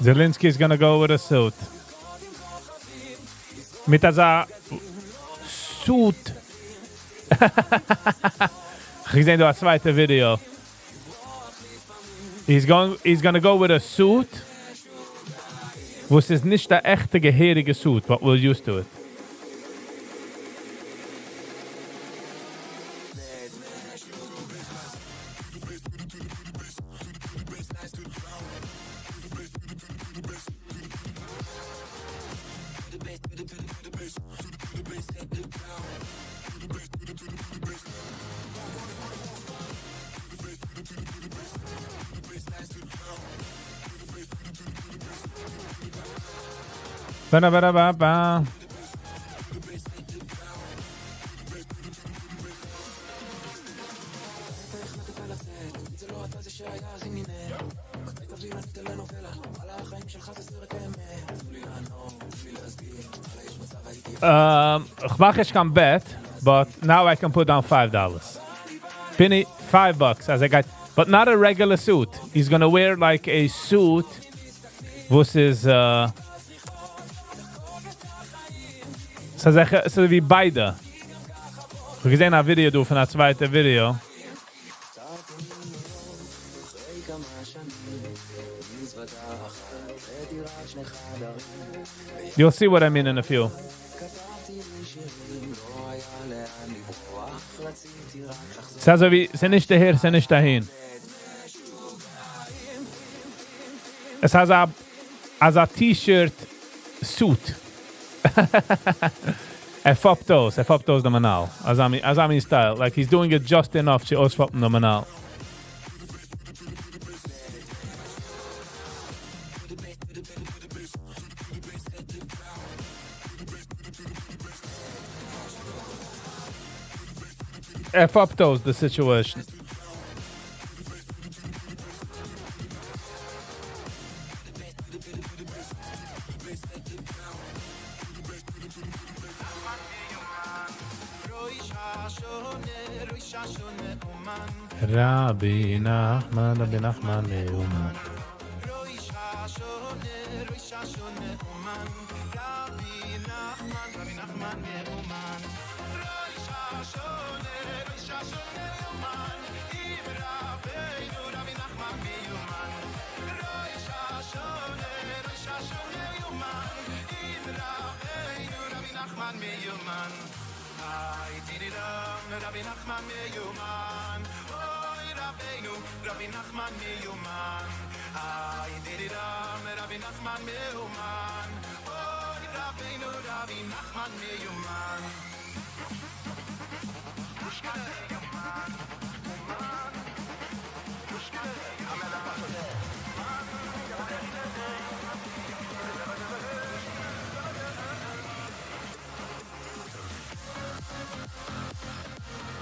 Zelensky is gonna go with a suit. מיט אזא suit. איך געזען דא א צווייטע video. He's going he's gonna go with a suit. וואס איז נישט א עכטע געהעריגע suit, but we're used to it. Ba-da-ba-da-ba-ba. Um, איך מאך נישט קיין bet, but now I can put down $5. Pinny, $5 אז ער גייט, but not a regular suit. He's gonna wear like a suit וואס איז uh, ס'איז אזוי ווי ביידע. איך האב געזען א video דא פון א צווייטע video. You'll see what I mean in a few. ס'איז אזוי ווי, ס'איז נישט אהער, ס'איז נישט אהין. עס איז א, אזא T-shirt suit. ער פאפט אויס, ער פאפט אויס דעם מנהל. אזא מין, אזא מין style. Like he's doing it just enough צו אויספאפן דעם מנהל. ער פאפט אויס די situation. רבי נחמן, רבי נחמן מאומן.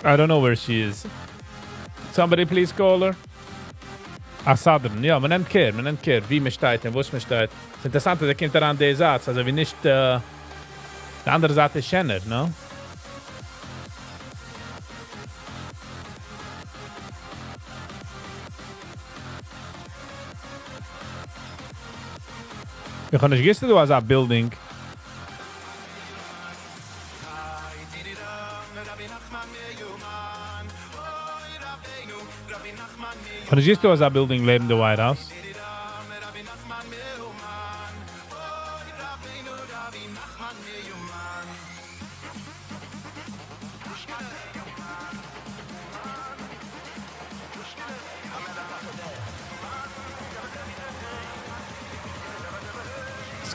I don't know where she is. Somebody please call her. א סדרן, יא, מען נעמט care, מען נעמט care, ווי מען שטייט און וואס מען שטייט. ס'איז אינטערעסאנט אז ער קומט אריין די זייט, אזוי ווי נישט, די אנדערע זייט איז שענער, no? איך האב נישט געוואוסט ס'איז דא אזא building. איך האב נישט געוואוסט ס'איז דא אזא building לעבן די White House.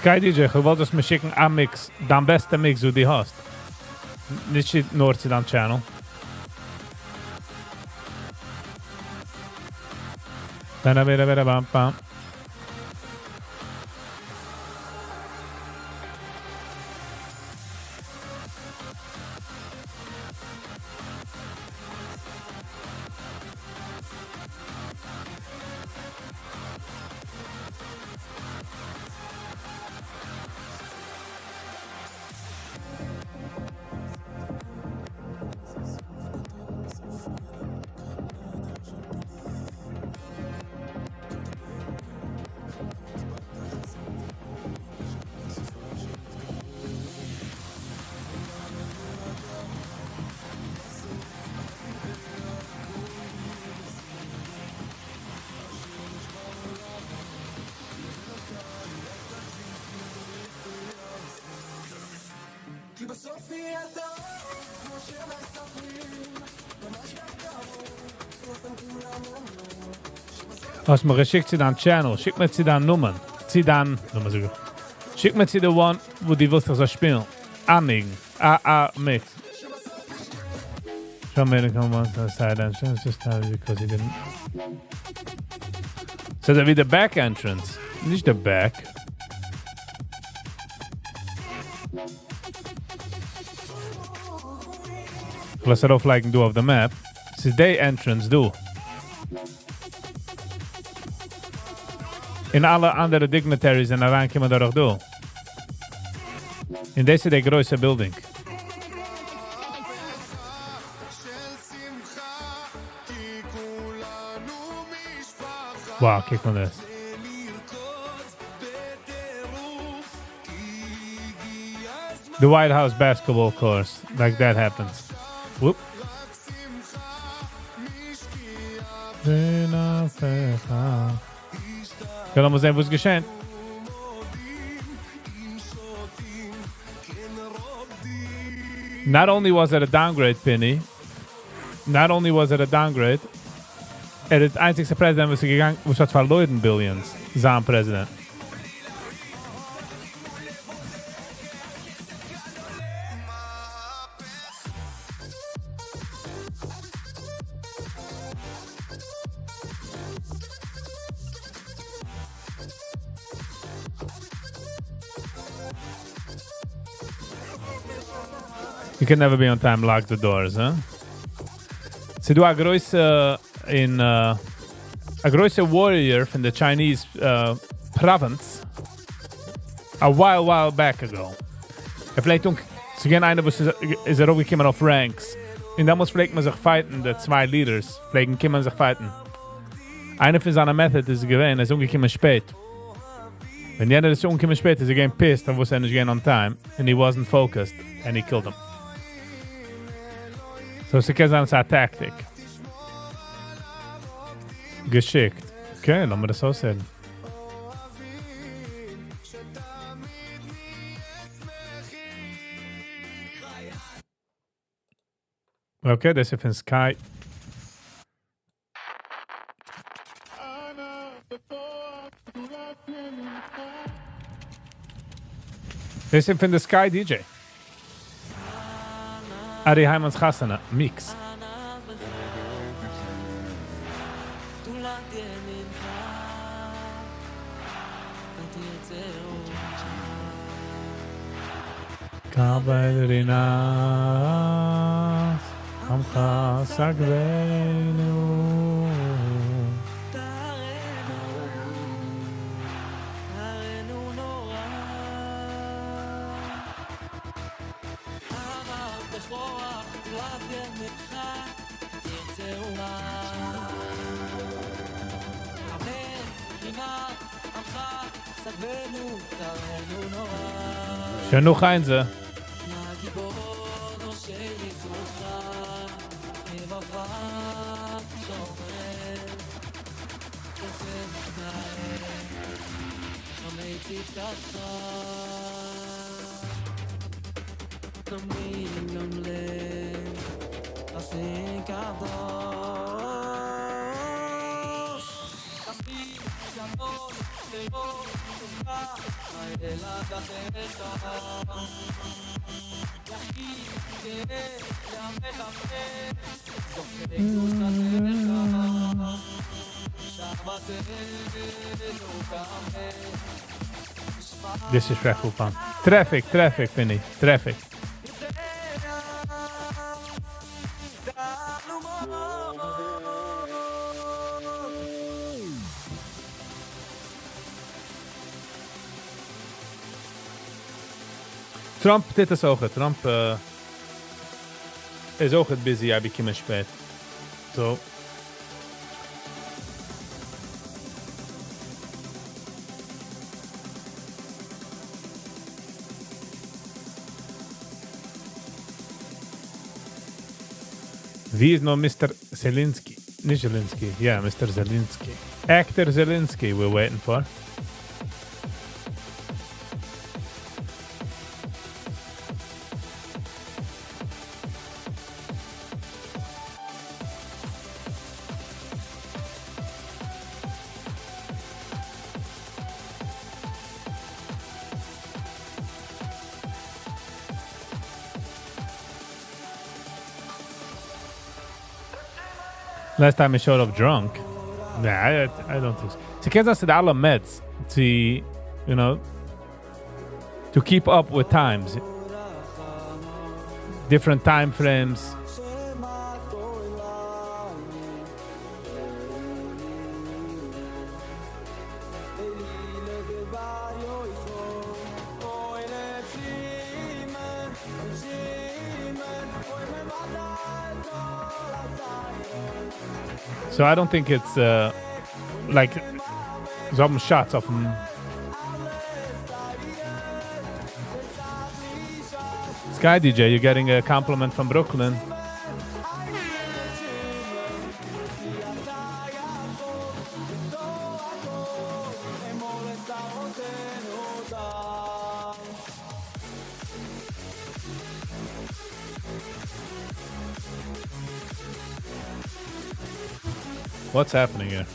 Sky DJ, איך וואלט דאס מיר שיקן א mix, דיין בעסטע mix וואס דו האסט. נישט נאר צו דיין channel. Ba-da-ba-da-ba-da-bam-bam. האסט מיר געשיקט צו דיין channel, שיק מיר צו דיין נומער, צו דיין נומער זאג איך. שיק מיר צו די one וואו דו ווילסט איך זאל שפילן. א ניגון, א א mix. Trump made him come on to the side entrance this time because he didn't. So that ווי the back entrance, נישט the back. לאז ארויפלייגן דא אויף די map. ס'איז די entrance דא. און אלע אנדערע dignitaries זענען אריינגעקומען דורך דא. און דאס איז די גרויסע building. Wow, קוק מאל דאס. The White House basketball course, like that happens. Whoop. קען מען זען, וואס געשעט. Not only was it a downgrade, Pinny, not only was it a downgrade, ער איז איינציגסטע פרעזידענט, וואס איז געגאנגען, וואס האט פארלוירן billions, זיין פרעזידענט. You can never be on time, lock the doors, huh? ס'איז דא א גרויסע אין א גרויסע warrior פון די Chinese province a while while back ago. ער פלעגט אן ס'איז געווען איינער וואס איז איז ארויפגעקומען אויף ranks און דעמאלטס פלעגט מען זיך fight ן, די צוויי leaders פלעגן קומען זיך fight ן. איינער פון זיינע method איז געווען ער איז אנגעקומען שפעט. ווען יענער איז אנגעקומען שפעט איז ער געווען pissed פארוואס ער איז נישט געווען on time and he wasn't focused and he killed him. So ס'קען זיין ס'איז א tactic. געשיקט. Okay, לאמיר דאס אויסהערן. Okay, דאס איז פון Sky. דאס איז פון די Sky DJ. ארי היימאן'ס חתונה mix. קבל רינת עמך שגבנו. שוין נאך איינס. Disrespectful pun. Traffic, traffic, Vinny. Traffic. Trump טוט עס אויך. Trump איז אויך busy, ער באקומען שפעט. So. ווי איז נאר Mister Zelensky? נישט Zelensky, יא, Mister Zelensky. Actor Zelensky we're waiting for. Last time he showed up drunk. Nah, I don't think so. ס'קען זיין ס'איז אלע meds to, to keep up with times. Different time frames. So I don't think it's like זיי האבן shots אויף אים. Sky DJ, you're getting a compliment from Brooklyn. What's happening here?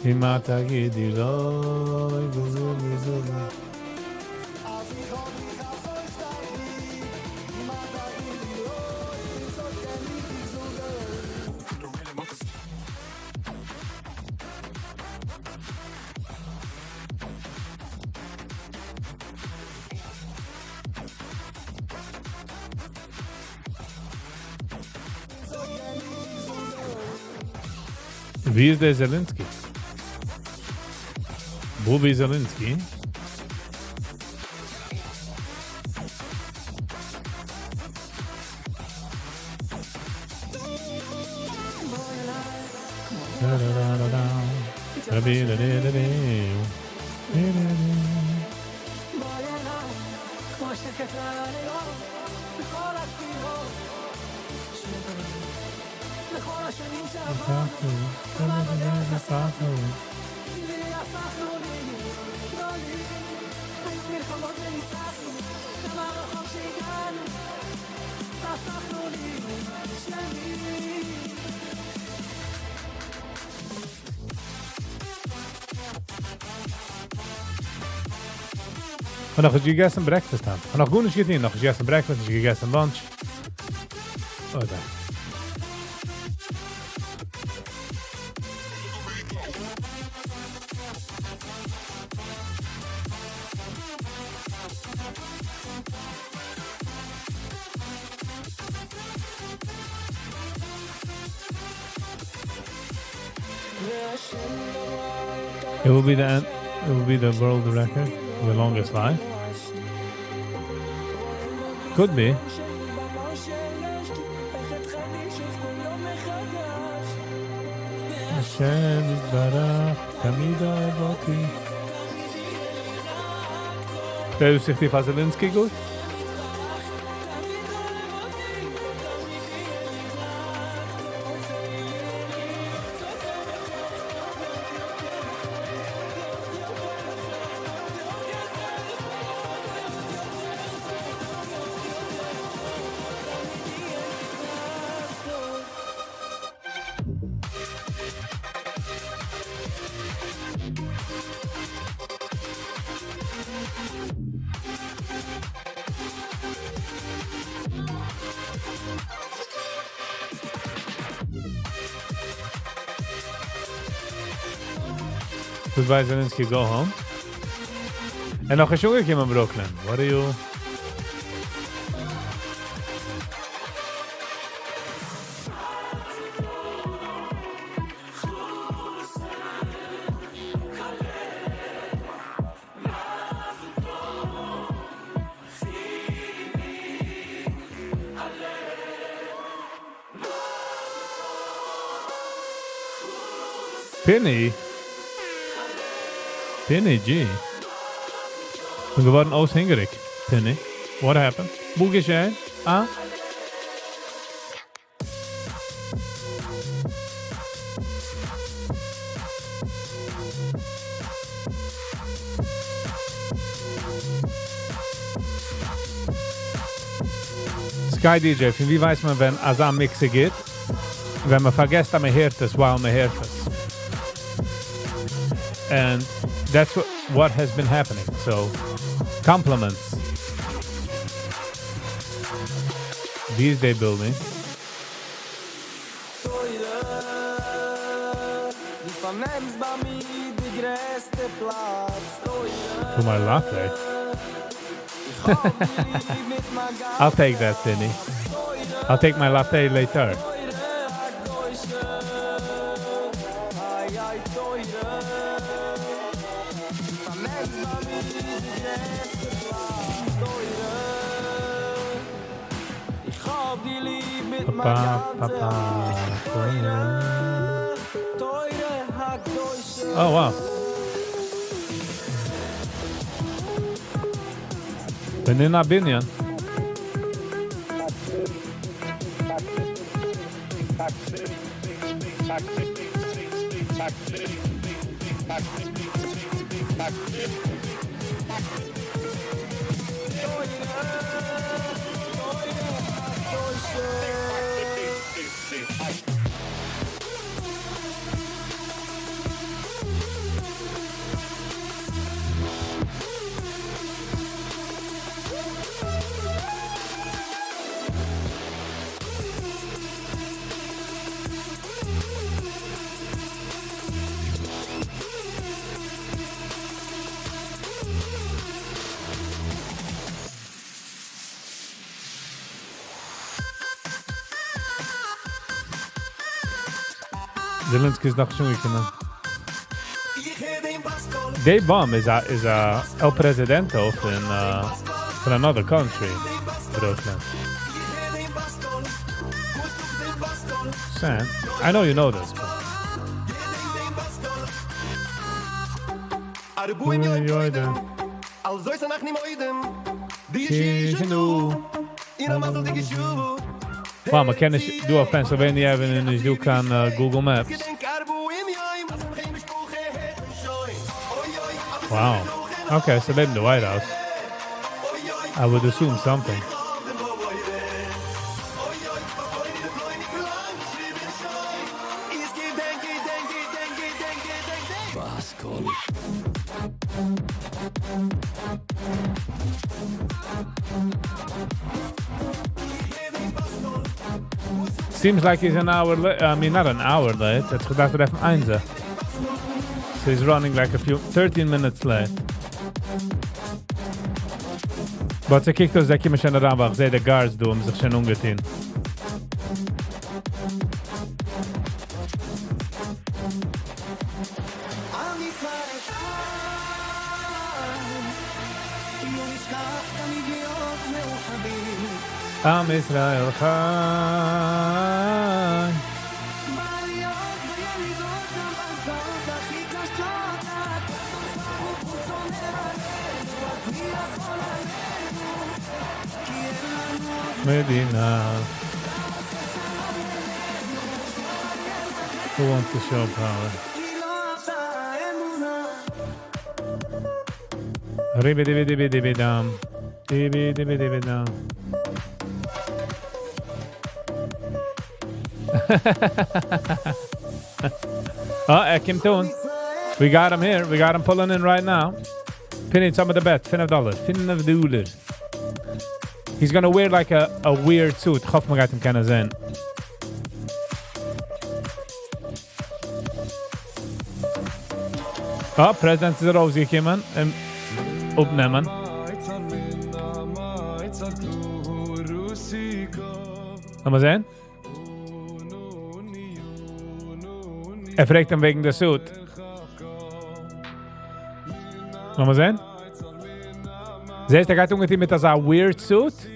אם תגידי לא, וזו וזו. ווי איז דער Zelensky? Wo איז Zelensky? Da, da, da, da, da. Da, da, da, da, da. Da, da, da. כמו שקטן בכל התפילות בכל השנים שעברנו כמה בדרך נסענו והפכנו להיות גדולים היו מלחמות וניצחנו כמה רחוק שהגענו הפכנו להיות שלמים. כ'האב נאך נישט געגעסן breakfast היינט. כ'האב נאך גארנישט געטון, נאך נישט געגעסן breakfast, נישט געגעסן lunch. אוי, וויי. It will be the end, it will be the world record, the longest life. Could be. השם יתברך, תמיד אוהב אותי. דער זיך די Zelensky גוט? Goodbye Zelensky, go home. ער נאך נישט אנגעקומען אין Brooklyn. What are you... Penny? Penny G. כ'בין געווארן אויס הונגעריג. Penny, what happened? וואו געשען? Ah? Sky DJ, פון ווי ווייסט מען, ווען אזא mix גייט? ווען מען פארגעסט, אז מען הערט עס, while מען הערט עס. And that's what has been happening. So, compliments. These day building. דו פארנעמסט ביי מיר די גרעסטע פלאץ. For my latte. איך האב דיר ליב מיט מיין I'll take that, Cindy. I'll take my latte later. תורה הקדושה. איי, איי, תורה. דו פארנעמסט ביי מיר די גרעסטע פלאץ. תורה. איך האב דיר ליב מיט מיין Pa, pa, גאנצע pa, הארץ. תורה. תורה הקדושה. Oh, wow. בנין הבניין. Zelensky איז נאכנישט אנגעקומען. די bum איז א איז א El Presidente פון פון another country, Brooklyn. Sam, I know you know this, but... Wow, מ'קען נישט דא אויף Pennsylvania Avenue נישט דא קיין Google Maps. Wow. Okay, so לעבן די White House. I would assume something. Seems like he's an hour late. I mean, not an hour late. ער האט געדארפט טרעפן איינס. So he's running like a few, 13 minutes late. But ס'קוקט אויס, ער קומט שוין אריין, ווייל איך זע די guards דא האבן זיך שוין אנגעטון. עם ישראל חי. מדינה. Who wants to show power? Ribidi-bidi-bidi-bidam. Dibidi-bidi-bidam. אה, ער קומט אן. We got him here. We got him pulling in right now. Pinning some of the bet. פינף דאלער. פינף דאלער. He's gonna wear like a weird suit. איך האף מ'גייט אים קענען זען. אה, president איז ארויסגעקומען. אים אפנעמען. לאמיר זען. ער פרעגט אים וועגן די suit. לאמיר זען. זעסט, ער גייט אנגעטון מיט אזא weird suit.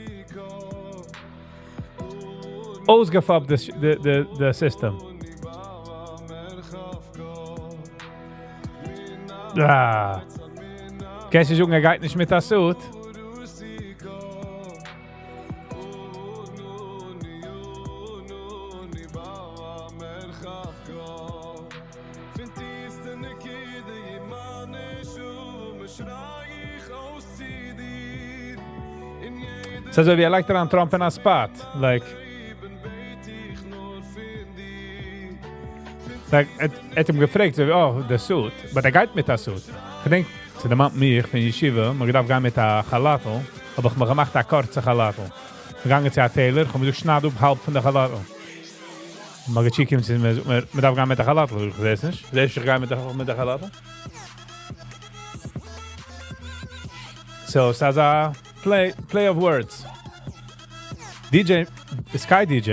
אויסגעפאפט די, די, די, די system. אה. קענסט נישט זאגן, ער גייט נישט מיט א suit? ס'איז אזוי ווי ער לייגט אריין Trump אין א spot. Like, like, ער האט אים געפרעגט, אזוי ווי, oh, די suit. But ער גייט מיט א suit. איך געדענק, ס'דערמאנט מיך פון ישיבה, מ'האט געדארפט גיין מיט א כאלאטל, האב איך מיר געמאכט א קורצע כאלאטל. געגאנגען צו א tailor, איך האב געזאגט, שנייד אפ האלב פון די כאלאטל. מגיד שיעור קומט צו מיר, זאגט מיר, מ'דארף גיין מיט א כאלאטל. איך זע עס נישט. זע איך גיי מיט די כאלאטל. So, ס'איז א play, play of words. DJ, Sky DJ,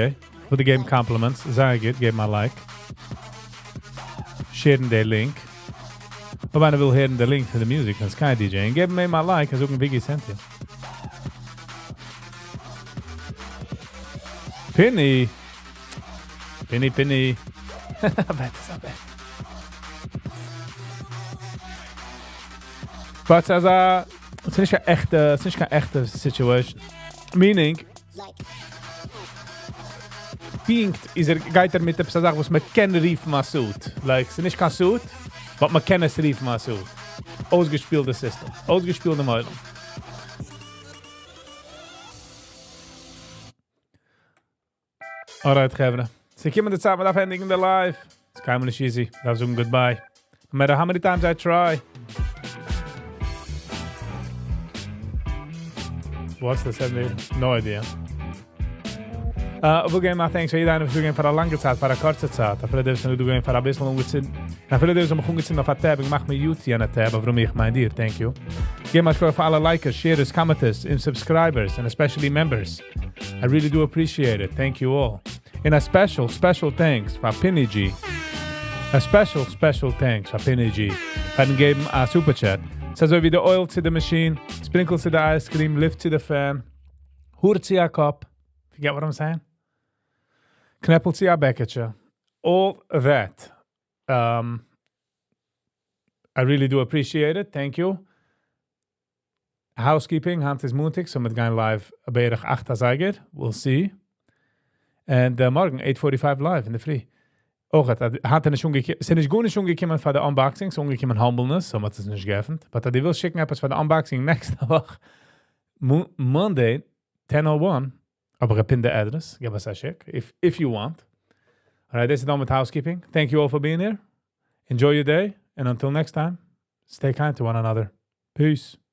וויל דיר געבן compliments, זייער גוט, געב אים א like. Share ן די link. אויב איינער וויל הערן די link פאר די music פון Sky DJ, און געבן אים א like, און זאגן Viggy sent you. Pinny. Pinny, Pinny. בעט איז א בעט. But ס'איז א, ס'איז נישט קיין עכטע, ס'איז נישט קיין עכטע situation. Meaning, פונקט איז ער, גייט ער מיט עפעס א זאך וואס מען קען רופן א suit. Like, ס'איז נישט קיין suit, but מען קען עס רופן א suit. אויסגעשפילט די system. אויסגעשפילט דעם עולם. Alright, חברה. ס'געקומען די צייט, מען דארף ענדיגן די live. ס'איז קיינמאל נישט easy. דארף זאגן goodbye. No matter how many times I try. What's the 70? No idea. וויל געבן א thanks פאר יעדער איינער וואס איז דא געווען פאר א לאנגע צייט, פאר א קורצע צייט, אפילו די וואס זענען דא געווען פאר אביסל אנגעצינדן, און אפילו די וואס האבן מיך אנגעצינדן אויף א tab און געמאכט mute יענע tab, אברומי איך מיין דיר, thank you. געבן א שכוח פאר אלע likers, sharers, commenters, און subscribers, און especially members. I really do appreciate it, thank you all. און א special, special thanks פאר Pini G. א special, special thanks פאר Pini G. פארן געבן א super chat. ס'איז אזוי ווי די oil צו די machine, sprinkles צו די ice cream, לופט צו די fan, האר צו א קאפ. You get what I'm saying? קנעפל צו א בעקעטשע. All that. I really do appreciate it. Thank you. Housekeeping, היינט איז מאנטאג, so מ'וועט גיין live בערך 8 אזייגער. We'll see. And מארגן, 8.45 live אין די פרי. אויך, האט ער נישט אנגעקומען, ס'איז נישט גארנישט אנגעקומען פאר די unboxing, ס'איז אנגעקומען Humbleness, so מ'האט עס נישט געעפנט. But די ווילסט שיקן עפעס פאר די unboxing נעקסטע וואך, Monday, 10.01, אבער איך pin די address, געב עס א שיק, if you want. Alright, דאס איז done with housekeeping. Thank you all for being here. Enjoy your day, and until next time, stay kind to one another. Peace.